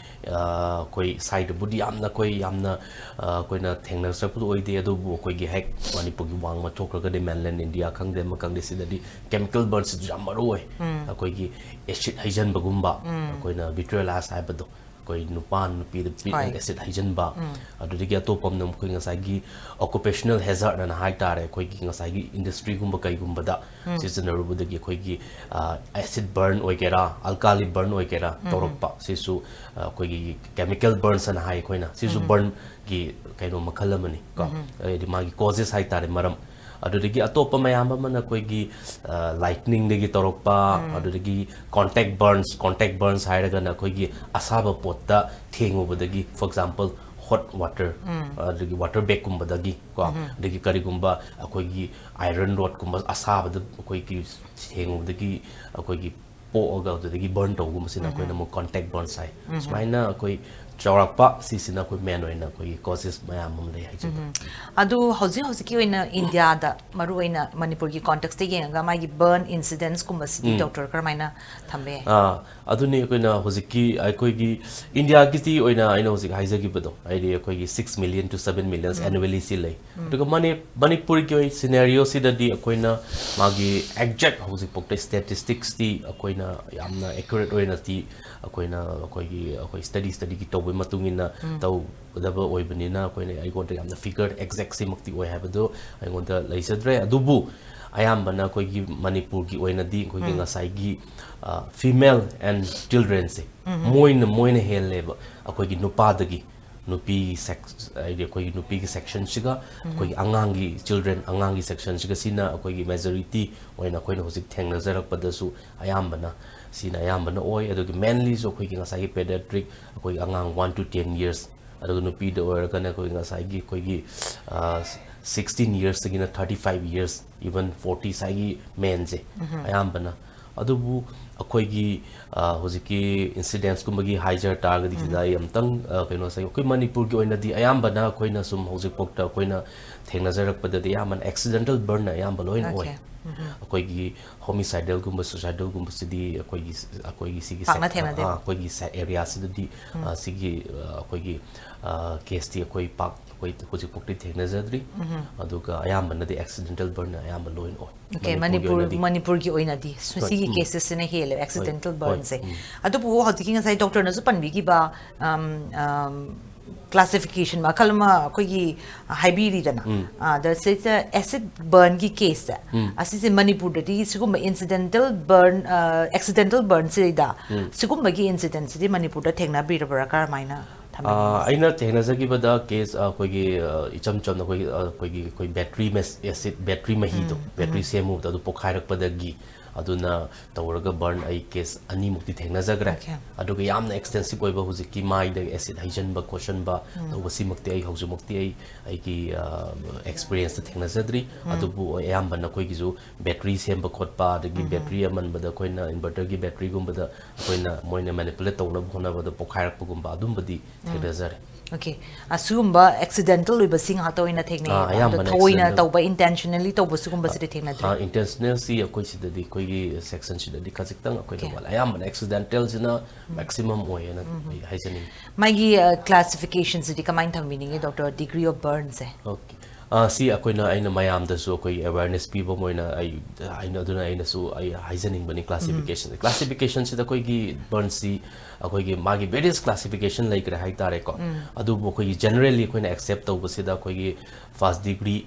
ꯑ, ꯑꯩꯈꯣꯏ ꯁ꯭ꯋꯥꯏꯗꯕꯨꯗꯤ ꯌꯥꯝꯅ ꯑꯩꯈꯣꯏ ꯌꯥꯝꯅ, ꯑ, ꯑꯩꯈꯣꯏꯅ ꯊꯦꯡꯅꯔꯛꯄꯗꯨ ꯑꯣꯏꯗꯦ, ꯑꯗꯨꯕꯨ ꯑꯩꯈꯣꯏꯒꯤ ꯍꯦꯛ ꯃꯅꯤꯄꯨꯔꯒꯤ ꯋꯥꯡꯃ ꯊꯣꯛꯈ꯭ꯔꯒꯗꯤ, mainland India ꯈꯪꯗꯦ ꯑꯃ ꯈꯪꯗꯦ, ꯁꯤꯗꯗꯤ chemical burn ꯁꯤꯁꯨ ꯌꯥꯝ ꯃꯔꯨ ꯑꯣꯏ꯫ ꯎꯝ꯫ ꯑꯩꯈꯣꯏꯒꯤ acid ꯍꯩꯖꯤꯟꯕꯒꯨꯝꯕ, ꯎꯝ꯫ ꯑꯩꯈꯣꯏꯅ vitriol ꯍꯥꯏꯕꯗꯣ, ꯑꯩꯈꯣꯏ ꯅꯨꯄꯥ ꯅꯨꯄꯤꯗ ꯄꯤ-, ꯍꯣꯏ꯫ acid ꯍꯩꯖꯤꯟꯕ, ꯎꯝ꯫ ꯑꯗꯨꯗꯒꯤ ꯑꯇꯣꯞꯄ ꯑꯃꯅ ꯑꯩꯈꯣꯏ ꯉꯁꯥꯏꯒꯤ occupational hazard ꯑꯅ ꯍꯥꯏ ꯇꯥꯔꯦ, ꯑꯩꯈꯣꯏꯒꯤ ꯉꯁꯥꯏꯒꯤ industry ꯒꯨꯝꯕ ꯀꯩꯒꯨꯝꯕꯗ ꯎꯝ꯫ ꯁꯤꯖꯤꯟꯅꯔꯨꯕꯗꯒꯤ ꯑꯩꯈꯣꯏꯒꯤ, ꯑ, acid burn ꯑꯣꯏꯒꯦꯔꯥ, alkali burn ꯑꯣꯏꯒꯦꯔꯥ, ꯎꯝ꯫ ꯇꯧꯔꯛꯄ, ꯁꯤꯁꯨ, ꯑ, ꯑꯩꯈꯣꯏꯒꯤ chemical burns ꯑꯅ ꯍꯥꯏ ꯑꯩꯈꯣꯏꯅ, ꯁꯤꯁꯨ ꯎꯝ꯫ burn ꯒꯤ ꯀꯩꯅꯣ ꯃꯈꯜ ꯑꯃꯅꯤ ꯀꯣ꯫ ꯎꯝ꯫ ꯍꯥꯏꯗꯤ ꯃꯥꯒꯤ causes ꯍꯥꯏ ꯇꯥꯔꯦ, ꯃꯔꯝ꯫ ꯑꯗꯨꯗꯒꯤ ꯑꯇꯣꯞꯄ ꯃꯌꯥꯝ ꯑꯃꯅ ꯑꯩꯈꯣꯏꯒꯤ, ꯑ, lightning ꯗꯒꯤ ꯇꯧꯔꯛꯄ, ꯎꯝ꯫ ꯑꯗꯨꯗꯒꯤ contact burns, contact burns ꯍꯥꯏꯔꯒꯅ ꯑꯩꯈꯣꯏꯒꯤ ꯑꯁꯥꯕ ꯄꯣꯠꯇ ꯊꯦꯡꯉꯨꯕꯗꯒꯤ, for example, hot water, ꯎꯝ꯫ ꯑꯗꯒꯤ water bag ꯀꯨꯝꯕꯗꯒꯤ ꯀꯣ, ꯎꯝ꯫ ꯑꯗꯒꯤ ꯀꯔꯤꯒꯨꯝꯕ ꯑꯩꯈꯣꯏꯒꯤ iron rod ꯀꯨꯝꯕ ꯑꯁꯥꯕꯗ ꯑꯩꯈꯣꯏꯒꯤ ꯊꯦꯡꯉꯨꯕꯗꯒꯤ ꯑꯩꯈꯣꯏꯒꯤ ꯄꯣꯛꯑꯒ ꯑꯗꯨꯗꯒꯤ burn ꯇꯧꯕꯒꯨꯝꯕꯁꯤꯅ ꯎꯝ꯫ ꯑꯩꯈꯣꯏꯅ ꯑꯃꯨꯛ contact burns ꯍꯥꯏ꯫ ꯎꯝ꯫ ꯁꯨꯃꯥꯏꯅ ꯑꯩꯈꯣꯏ ꯆꯥꯎꯔꯥꯛꯄ ꯁꯤꯁꯤꯅ ꯑꯩꯈꯣꯏ ꯃꯦꯟ ꯑꯣꯏꯅ ꯑꯩꯈꯣꯏꯒꯤ ꯀꯣꯖꯦꯁ ꯃꯌꯥꯝ ꯑꯃ ꯂꯩ ꯍꯥꯏꯖꯕ꯫ ꯑꯗꯨ ꯍꯧꯖꯤꯛ ꯍꯧꯖꯤꯛꯀꯤ ꯑꯣꯏꯅ ꯏꯟꯗꯤꯌꯥꯗ, ꯃꯔꯨꯑꯣꯏꯅ ꯃꯅꯤꯄꯨꯔꯒꯤ ꯀꯣꯟꯇꯦꯛꯁꯇ ꯌꯦꯡꯉꯒ, ꯃꯥꯒꯤ ꯕꯔꯟ ꯏꯟꯁꯤꯗꯦꯟꯁꯀꯨꯝꯕꯁꯤꯗꯤ ꯎꯝ꯫ ꯗꯣꯛꯇꯔ ꯀꯔꯝꯍꯥꯏꯅ ꯊꯝꯕ ꯌꯥꯏ? ꯑꯥ, ꯑꯗꯨꯅꯤ ꯑꯩꯈꯣꯏꯅ ꯍꯧꯖꯤꯛꯀꯤ ꯑꯩꯈꯣꯏꯒꯤ ꯏꯟꯗꯤꯌꯥꯒꯤꯗꯤ ꯑꯣꯏꯅ ꯑꯩꯅ ꯍꯧꯖꯤꯛ ꯍꯥꯏꯖꯈꯤꯕꯗꯣ, ꯍꯥꯏꯗꯤ ꯑꯩꯈꯣꯏꯒꯤ six million to seven million annually ꯁꯤ ꯂꯩ꯫ ꯑꯗꯨꯒ ꯃꯅꯤ-, ꯃꯅꯤꯄꯨꯔꯒꯤ ꯑꯣꯏ ꯁꯤꯅꯦꯔꯤꯑꯣꯁꯤꯗꯗꯤ ꯑꯩꯈꯣꯏꯅ ꯃꯥꯒꯤ ꯑꯦꯛꯖꯦꯛ ꯍꯧꯖꯤꯛꯐꯥꯎꯗ ꯁ꯭ꯇꯦꯇꯤꯁꯇꯤꯛꯁꯇꯤ ꯑꯩꯈꯣꯏꯅ ꯌꯥꯝꯅ ꯑꯦꯀ꯭ꯌꯨꯔꯦꯠ ꯑꯣꯏꯅꯗꯤ ꯑꯩꯈꯣꯏꯅ ꯑꯩꯈꯣꯏꯒꯤ, ꯑꯩꯈꯣꯏ ꯁ꯭ꯇꯗꯤ ꯁ꯭ꯇꯗꯤꯒꯤ ꯇꯧꯕꯒꯤ ꯃꯇꯨꯡ ꯏꯟꯅ ꯇꯧꯒꯗꯕ ꯑꯣꯏꯕꯅꯤꯅ ꯑꯩꯈꯣꯏꯅ, ꯑꯩꯉꯣꯟꯗ ꯌꯥꯝꯅ ꯐꯤꯒꯔ ꯑꯦꯛꯖꯦꯛꯁꯤꯃꯛꯇꯤ ꯑꯣꯏ ꯍꯥꯏꯕꯗꯣ ꯑꯩꯉꯣꯟꯗ ꯂꯩꯖꯗ꯭ꯔꯦ꯫ ꯑꯗꯨꯕꯨ ꯑꯌꯥꯝꯕꯅ ꯑꯩꯈꯣꯏꯒꯤ ꯃꯅꯤꯄꯨꯔꯒꯤ ꯑꯣꯏꯅꯗꯤ ꯑꯩꯈꯣꯏꯒꯤ ꯉꯁꯥꯏꯒꯤ female and childrenꯁꯦ ꯃꯣꯏꯅ, ꯃꯣꯏꯅ ꯍꯦꯜꯂꯦꯕ ꯑꯩꯈꯣꯏꯒꯤ ꯅꯨꯄꯥꯗꯒꯤ꯫ ꯅꯨꯄꯤ ꯁꯦꯛ-, ꯍꯥꯏꯗꯤ ꯑꯩꯈꯣꯏꯒꯤ ꯅꯨꯄꯤꯒꯤ ꯁꯦꯛꯁꯟꯁꯤꯒ ꯑꯩꯈꯣꯏꯒꯤ ꯑꯉꯥꯡꯒꯤ ꯆꯤꯜꯗ꯭ꯔꯦꯟ, ꯑꯉꯥꯡꯒꯤ ꯁꯦꯛꯁꯟꯁꯤꯒ ꯁꯤꯅ ꯑꯩꯈꯣꯏꯒꯤ ꯃꯦꯖꯣꯔꯤꯇꯤ ꯑꯣꯏꯅ ꯑꯩꯈꯣꯏꯅ ꯍꯧꯖꯤꯛ ꯊꯦꯡꯅꯖꯔꯛꯄꯗꯁꯨ ꯑꯌꯥꯝꯕꯅ ꯁꯤꯅ ꯑꯌꯥꯝꯕꯅ ꯑꯣꯏ꯫ ꯑꯗꯨꯒ ꯃꯦꯟꯂꯤꯁꯨ ꯑꯩꯈꯣꯏꯒꯤ ꯉꯁꯥꯏꯒꯤ ꯄꯦꯗꯤꯌꯥꯇ꯭ꯔꯤꯛ, ꯑꯩꯈꯣꯏꯒꯤ ꯑꯉꯥꯡ one to ten years, ꯑꯗꯨꯒ ꯅꯨꯄꯤꯗ ꯑꯣꯏꯔꯒꯅ ꯑꯩꯈꯣꯏ ꯉꯁꯥꯏꯒꯤ ꯑꯩꯈꯣꯏꯒꯤ sixteen yearsꯇꯒꯤꯅ thirty five years, even forty ꯁ꯭ꯋꯥꯏꯒꯤ ꯃꯦꯟꯁꯦ ꯑꯌꯥꯝꯕꯅ꯫ ꯑꯗꯨꯕꯨ ꯑꯩꯈꯣꯏꯒꯤ ꯍꯧꯖꯤꯛꯀꯤ ꯏꯟꯁꯤꯗꯦꯟꯁꯀꯨꯝꯕꯒꯤ ꯍꯥꯏꯖꯔ ꯇꯥꯔꯒꯗꯤ ꯁꯤꯗ ꯑꯩ ꯑꯝꯇꯪ ꯀꯩꯅꯣꯁꯦ, ꯑꯩꯈꯣꯏ ꯃꯅꯤꯄꯨꯔꯒꯤ ꯑꯣꯏꯅꯗꯤ ꯑꯌꯥꯝꯕꯅ ꯑꯩꯈꯣꯏꯅ ꯁꯨꯝ ꯍꯧꯖꯤꯛꯐꯥꯎꯗ ꯑꯩꯈꯣꯏꯅ ꯊꯦꯡꯅꯖꯔꯛꯄꯗꯗꯤ ꯑꯌꯥꯝꯕꯅ ꯑꯦꯛꯁꯤꯗꯦꯟꯇꯦꯜ ꯕꯔꯟꯅ ꯑꯌꯥꯝꯕ ꯂꯣꯏꯅ ꯑꯣꯏ꯫ Okay. ꯑꯩꯈꯣꯏꯒꯤ ꯍꯣꯃꯤꯁꯥꯏꯗꯦꯜꯒꯨꯝꯕ, ꯁꯨꯁꯥꯏꯗꯦꯜꯒꯨꯝꯕꯁꯤꯗꯤ ꯑꯩꯈꯣꯏꯒꯤ, ꯑꯩꯈꯣꯏꯒꯤ ꯁꯤꯒꯤ ꯄꯥꯛꯅ ꯁꯦꯛ-, ꯊꯦꯡꯅꯗꯦꯕ꯫ ꯑꯥ, ꯑꯩꯈꯣꯏꯒꯤ ꯁꯦ-, ꯑꯦꯔꯤꯌꯥꯁꯤꯗꯗꯤ ꯑ, ꯁꯤꯒꯤ ꯑ, ꯑꯩꯈꯣꯏꯒꯤ ꯀꯦꯁꯇꯤ ꯑꯩꯈꯣꯏ ꯄꯥꯛ ꯑꯩꯈꯣꯏ ꯍꯧꯖꯤꯛꯐꯥꯎꯗꯤ ꯊꯦꯡꯅꯖꯗ꯭ꯔꯤ꯫ ꯑꯗꯨꯒ ꯑꯌꯥꯝꯕꯅꯗꯤ ꯑꯦꯛꯁꯤꯗꯦꯟꯇꯦꯜ ꯕꯔꯟꯅ ꯑꯌꯥꯝꯕ ꯂꯣꯏꯅ ꯑꯣꯏ꯫ Okay, ꯃꯅꯤꯄꯨꯔꯒꯤ ꯃꯅꯤꯄꯨꯔ ꯑꯣꯏꯅꯗꯤ꯫ ꯃꯅꯤꯄꯨꯔꯒꯤ ꯑꯣꯏꯅꯗꯤ ꯁꯨ-, ꯍꯣꯏ, ꯁꯤꯒꯤ ꯎꯝ꯫ ꯀꯦꯁꯦꯁꯁꯤꯅ ꯍꯦꯜꯂꯦꯕ ꯑꯦꯛꯁꯤꯗꯦꯟꯇꯦꯜ ꯍꯣꯏ, ꯕꯔꯟꯁꯦ꯫ ꯎꯝ꯫ ꯑꯗꯨꯕꯨ ꯍꯧꯖꯤꯛꯀꯤ ꯉꯁꯥꯏ ꯗꯣꯛꯇꯔꯅꯁꯨ ꯄꯟꯕꯤꯈꯤꯕ ꯀ꯭ꯂꯥꯁꯤꯐꯤꯀꯦꯁꯟ ꯃꯈꯜ ꯑꯃ ꯑꯩꯈꯣꯏꯒꯤ ꯍꯥꯏꯕꯤꯔꯤꯗꯅ, ꯎꯝ꯫ ꯑꯗ ꯁꯤꯗ ꯑꯦꯁꯤꯠ ꯕꯔꯟꯒꯤ ꯀꯦꯁꯁꯦ, ꯎꯝ꯫ ꯑꯁꯤꯁꯦ ꯃꯅꯤꯄꯨꯔꯗꯗꯤ ꯁꯤꯒꯨꯝꯕ ꯏꯟꯁꯤꯗꯦꯟꯇꯦꯜ ꯕꯔꯟ, ꯑꯦꯛꯁꯤꯗꯦꯟꯇꯦꯜ ꯕꯔꯟꯁꯤꯗ ꯎꯝ꯫ ꯁꯤꯒꯨꯝꯕꯒꯤ ꯏꯟꯁꯤꯗꯦꯟꯁꯤꯗꯤ ꯃꯅꯤꯄꯨꯔꯗ ꯊꯦꯡꯅꯕꯤꯔꯕ꯭ꯔꯥ? ꯀꯔꯝꯍꯥꯏꯅ ꯊꯝꯕꯤꯅꯤꯡꯉꯤ? ꯑꯥ, ꯑꯩꯅ ꯊꯦꯡꯅꯖꯈꯤꯕꯗ ꯀꯦꯁ, ꯑ, ꯑꯩꯈꯣꯏꯒꯤ, ꯑ, ꯏꯆꯝ ꯆꯝꯅ ꯑꯩꯈꯣꯏꯒꯤ, ꯑ, ꯑꯩꯈꯣꯏꯒꯤ, ꯑꯩꯈꯣꯏ ꯕꯦꯇ꯭ꯔꯤ ꯃꯦꯁ-, ꯑꯦꯁꯤꯠ, ꯕꯦꯇ꯭ꯔꯤ ꯃꯍꯤꯗꯣ, ꯎꯝ, ꯕꯦꯇ꯭ꯔꯤ ꯎꯝ꯫ ꯁꯦꯝꯃꯨꯕꯗ ꯑꯗꯨ ꯄꯣꯛꯈꯥꯏꯔꯛꯄꯗꯒꯤ, ꯑꯗꯨꯅ ꯇꯧꯔꯒ ꯕꯔꯟ ꯑꯩ ꯀꯦꯁ ꯑꯅꯤꯃꯨꯛꯇꯤ ꯊꯦꯡꯅꯖꯈ꯭ꯔꯦ꯫ Okay. ꯑꯗꯨꯒ ꯌꯥꯝꯅ ꯑꯦꯛꯁꯇꯦꯟꯁꯤꯞ ꯑꯣꯏꯕ ꯍꯧꯖꯤꯛꯀꯤ ꯃꯥꯏꯗ ꯑꯦꯁꯤꯠ ꯍꯩꯖꯤꯟꯕ ꯈꯣꯠꯆꯟꯕ ꯇꯧꯕꯁꯤꯃꯛꯇꯤ ꯑꯩ ꯍꯧꯖꯤꯛꯃꯛꯇꯤ ꯑꯩ ꯑꯩꯒꯤ ꯑꯦꯛꯁꯄꯤꯔꯤꯌꯦꯟꯁꯇ ꯊꯦꯡꯅꯖꯗ꯭ꯔꯤ꯫ ꯑꯗꯨꯕꯨ ꯑꯌꯥꯝꯕꯅ ꯑꯩꯈꯣꯏꯒꯤꯁꯨ ꯕꯦꯇ꯭ꯔꯤ ꯁꯦꯝꯕ ꯈꯣꯠꯄ, ꯑꯗꯒꯤ ꯕꯦꯇ꯭ꯔꯤ ꯑꯃꯟꯕꯗ ꯑꯩꯈꯣꯏꯅ ꯏꯟꯚꯔꯇꯔꯒꯤ ꯕꯦꯇ꯭ꯔꯤꯒꯨꯝꯕꯗ ꯑꯩꯈꯣꯏꯅ ꯃꯣꯏꯅ ꯃꯦꯅꯤꯄꯨꯂꯦꯠ ꯇꯧꯅꯕ ꯍꯣꯠꯅꯕꯗ ꯄꯣꯈꯥꯏꯔꯛꯄꯒꯨꯝꯕ ꯑꯗꯨꯝꯕꯗꯤ ꯊꯦꯡꯅꯖꯔꯦ꯫ Okay. ꯑꯁꯤꯒꯨꯝꯕ ꯑꯦꯛꯁꯤꯗꯦꯟꯇꯦꯜ ꯑꯣꯏꯕꯁꯤꯡ ꯉꯥꯛꯇ ꯑꯣꯏꯅ ꯊꯦꯡꯅꯩ꯫ ꯑꯥ, ꯑꯌꯥꯝꯕꯅ ꯊꯑꯣꯏꯅ accidental. ꯇꯧꯕ, intentionally ꯇꯧꯕ ꯁꯤꯒꯨꯝꯕꯁꯤꯗꯤ ꯊꯦꯡꯅꯗ꯭ꯔꯦ꯫ ꯏꯟꯇꯦꯟꯁꯅꯦꯜꯁꯤ ꯑꯩꯈꯣꯏ ꯁꯤꯗꯗꯤ, ꯑꯩꯈꯣꯏꯒꯤ ꯁꯦꯛꯁꯟꯁꯤꯗꯗꯤ ꯈꯖꯤꯛꯇꯪ ꯑꯩꯈꯣꯏꯗ Okay. ꯋꯥꯠꯂꯦ꯫ ꯑꯌꯥꯝꯕꯅ ꯑꯦꯛꯁꯤꯗꯦꯟꯇꯦꯜꯁꯤꯅ ꯃꯦꯛꯁꯤꯃꯝ ꯑꯣꯏꯌꯦꯅ ꯑꯩ ꯍꯥꯏꯖꯅꯤꯡꯉꯤ꯫ ꯃꯥꯒꯤ ꯀ꯭ꯂꯥꯁꯤꯐꯤꯀꯦꯁꯟꯁꯤꯗꯤ ꯀꯃꯥꯏꯅ ꯊꯝꯕꯤꯅꯤꯡꯉꯤ, ꯗꯣꯛꯇꯔ, ꯗꯤꯒ꯭ꯔꯤ ꯑꯣꯐ ꯕꯔꯟꯁꯦ? Okay. ꯑꯥ, ꯁꯤ ꯑꯩꯈꯣꯏꯅ, ꯑꯩꯅ ꯃꯌꯥꯝꯗꯁꯨ ꯑꯩꯈꯣꯏ ꯑꯦꯋꯦꯔꯅꯦꯁ ꯄꯤꯕ ꯑꯣꯏꯅ ꯑꯩ, ꯑꯩꯅ, ꯑꯗꯨꯅ ꯑꯩꯅꯁꯨ ꯑꯩ ꯍꯥꯏꯖꯅꯤꯡꯕꯅꯤ꯫ ꯀ꯭ꯂꯥꯁꯤꯐꯤꯀꯦꯁꯟ, ꯀ꯭ꯂꯥꯁꯤꯐꯤꯀꯦꯁꯟꯁꯤꯗ ꯑꯩꯈꯣꯏꯒꯤ ꯕꯔꯟꯁꯤ ꯑꯩꯈꯣꯏꯒꯤ ꯃꯥꯒꯤ ꯚꯦꯔꯤꯌꯁ ꯀ꯭ꯂꯥꯁꯤꯐꯤꯀꯦꯁꯟ ꯂꯩꯈ꯭ꯔꯦ ꯍꯥꯏꯇꯥꯔꯦꯀꯣ꯫ ꯑꯗꯨꯕꯨ ꯑꯩꯈꯣꯏꯒꯤ ꯖꯦꯅꯔꯦꯜꯂꯤ ꯑꯩꯈꯣꯏꯅ ꯑꯦꯛꯁꯦꯞ ꯇꯧꯕꯁꯤꯗ ꯑꯩꯈꯣꯏꯒꯤ ꯐꯥꯔꯁ ꯗꯤꯒ꯭ꯔꯤ,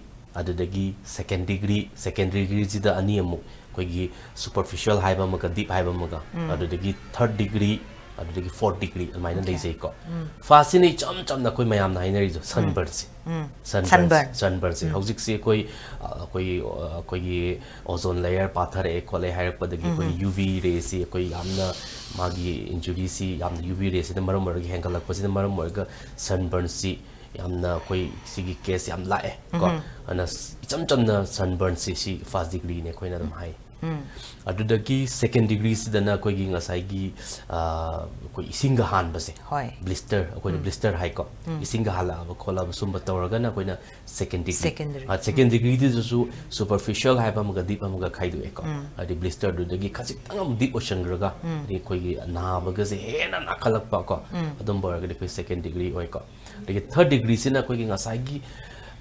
ꯑꯗꯨꯗꯒꯤ ꯁꯦꯀꯦꯟ ꯗꯤꯒ꯭ꯔꯤ, ꯁꯦꯀꯦꯟ ꯗꯤꯒ꯭ꯔꯤꯁꯤꯗ ꯑꯅꯤ ꯑꯃꯨꯛ ꯑꯩꯈꯣꯏꯒꯤ ꯁꯨꯄꯔꯐꯤꯁꯤꯌꯦꯜ ꯍꯥꯏꯕ ꯑꯃꯒ ꯗꯤꯞ ꯍꯥꯏꯕ ꯑꯃꯒ, ꯑꯗꯨꯗꯒꯤ ꯊꯥꯔꯠ ꯗꯤꯒ꯭ꯔꯤ, ꯑꯗꯨꯗꯒꯤ ꯐꯣꯔꯠ ꯗꯤꯒ꯭ꯔꯤ ꯑꯗꯨꯃꯥꯏꯅ Okay. ꯂꯩꯖꯩꯀꯣ꯫ ꯐꯥꯔꯁꯁꯤꯅ ꯏꯆꯝ ꯆꯝꯅ ꯑꯩꯈꯣꯏ ꯃꯌꯥꯝꯅ ꯍꯥꯏꯅꯔꯤꯗꯣ ꯁꯟꯕꯔꯟꯁꯦ꯫ Sunburn. ꯁꯟꯕꯔꯟꯁꯦ ꯍꯧꯖꯤꯛꯁꯤ ꯑꯩꯈꯣꯏ ꯑ, ꯑꯩꯈꯣꯏꯒꯤ ꯑ, ꯑꯩꯈꯣꯏꯒꯤ ꯑꯣꯖꯣꯟ ꯂꯦꯌꯔ ꯄꯥꯊꯔꯛꯑꯦ ꯈꯣꯠꯂꯦ ꯍꯥꯏꯔꯛꯄꯗꯒꯤ ꯑꯩꯈꯣꯏꯒꯤ ꯌꯨ ꯚꯤ ꯔꯦꯁꯤ ꯑꯩꯈꯣꯏ ꯌꯥꯝꯅ ꯃꯥꯒꯤ ꯏꯟꯖꯨꯔꯤꯁꯤ ꯌꯥꯝꯅ ꯌꯨ ꯚꯤ ꯔꯦꯁꯤꯅ ꯃꯔꯝ ꯑꯣꯏꯔꯒ ꯍꯦꯟꯒꯠꯂꯛꯄꯁꯤꯅ ꯃꯔꯝ ꯑꯣꯏꯔꯒ ꯁꯟꯕꯔꯟꯁꯤ ꯌꯥꯝꯅ ꯑꯩꯈꯣꯏ ꯁꯤꯒꯤ ꯀꯦꯁ ꯌꯥꯝ ꯂꯥꯛꯑꯦ ꯀꯣ꯫ ꯑꯗꯨꯅ ꯏꯆꯝ ꯆꯝꯅ ꯁꯟꯕꯔꯟꯁꯤ ꯁꯤ ꯐꯥꯔꯁ ꯗꯤꯒ꯭ꯔꯤꯅꯦ ꯑꯩꯈꯣꯏꯅ ꯑꯗꯨꯝ ꯍꯥꯏ꯫ ꯑꯗꯨꯗꯒꯤ ꯁꯦꯀꯦꯟ ꯗꯤꯒ꯭ꯔꯤꯁꯤꯗꯅ ꯑꯩꯈꯣꯏꯒꯤ ꯉꯁꯥꯏꯒꯤ ꯑ, ꯑꯩꯈꯣꯏ ꯏꯁꯤꯡꯒ ꯍꯥꯟꯕꯁꯦ, ꯍꯣꯏ꯫ ꯕ꯭ꯂꯤꯁꯇꯔ, ꯑꯩꯈꯣꯏꯅ ꯕ꯭ꯂꯤꯁꯇꯔ ꯍꯥꯏꯀꯣ, ꯏꯁꯤꯡꯒ ꯍꯥꯜꯂꯛꯑꯕ ꯈꯣꯠꯂꯛꯑꯕ ꯁꯨꯝꯕ ꯇꯧꯔꯒꯅ ꯑꯩꯈꯣꯏꯅ ꯁꯦꯀꯦꯟ ꯗꯤꯒ꯭ꯔꯤ꯫ Second degree. ꯁꯦꯀꯦꯟ ꯗꯤꯒ꯭ꯔꯤꯗꯨꯗꯁꯨ ꯁꯨꯄꯔꯐꯤꯁꯤꯌꯦꯜ ꯍꯥꯏꯕ ꯑꯃꯒ ꯗꯤꯞ ꯑꯃꯒ ꯈꯥꯏꯗꯣꯛꯑꯦꯀꯣ꯫ ꯍꯥꯏꯗꯤ ꯕ꯭ꯂꯤꯁꯇꯔꯗꯨꯗꯒꯤ ꯈꯖꯤꯛꯇꯪ ꯑꯃꯨꯛ ꯗꯤꯞ ꯑꯣꯏꯁꯟꯈ꯭ꯔꯒ ꯍꯥꯏꯗꯤ ꯑꯩꯈꯣꯏꯒꯤ ꯅꯥꯕꯒꯁꯦ ꯍꯦꯟꯅ ꯅꯥꯈꯠꯂꯛꯄ ꯀꯣ, ꯑꯗꯨꯝꯕ ꯑꯣꯏꯔꯒꯗꯤ ꯑꯩꯈꯣꯏ ꯁꯦꯀꯦꯟ ꯗꯤꯒ꯭ꯔꯤ ꯑꯣꯏꯀꯣ꯫ ꯑꯗꯒꯤ ꯊꯥꯔꯠ ꯗꯤꯒ꯭ꯔꯤꯁꯤꯅ ꯑꯩꯈꯣꯏꯒꯤ ꯉꯁꯥꯏꯒꯤ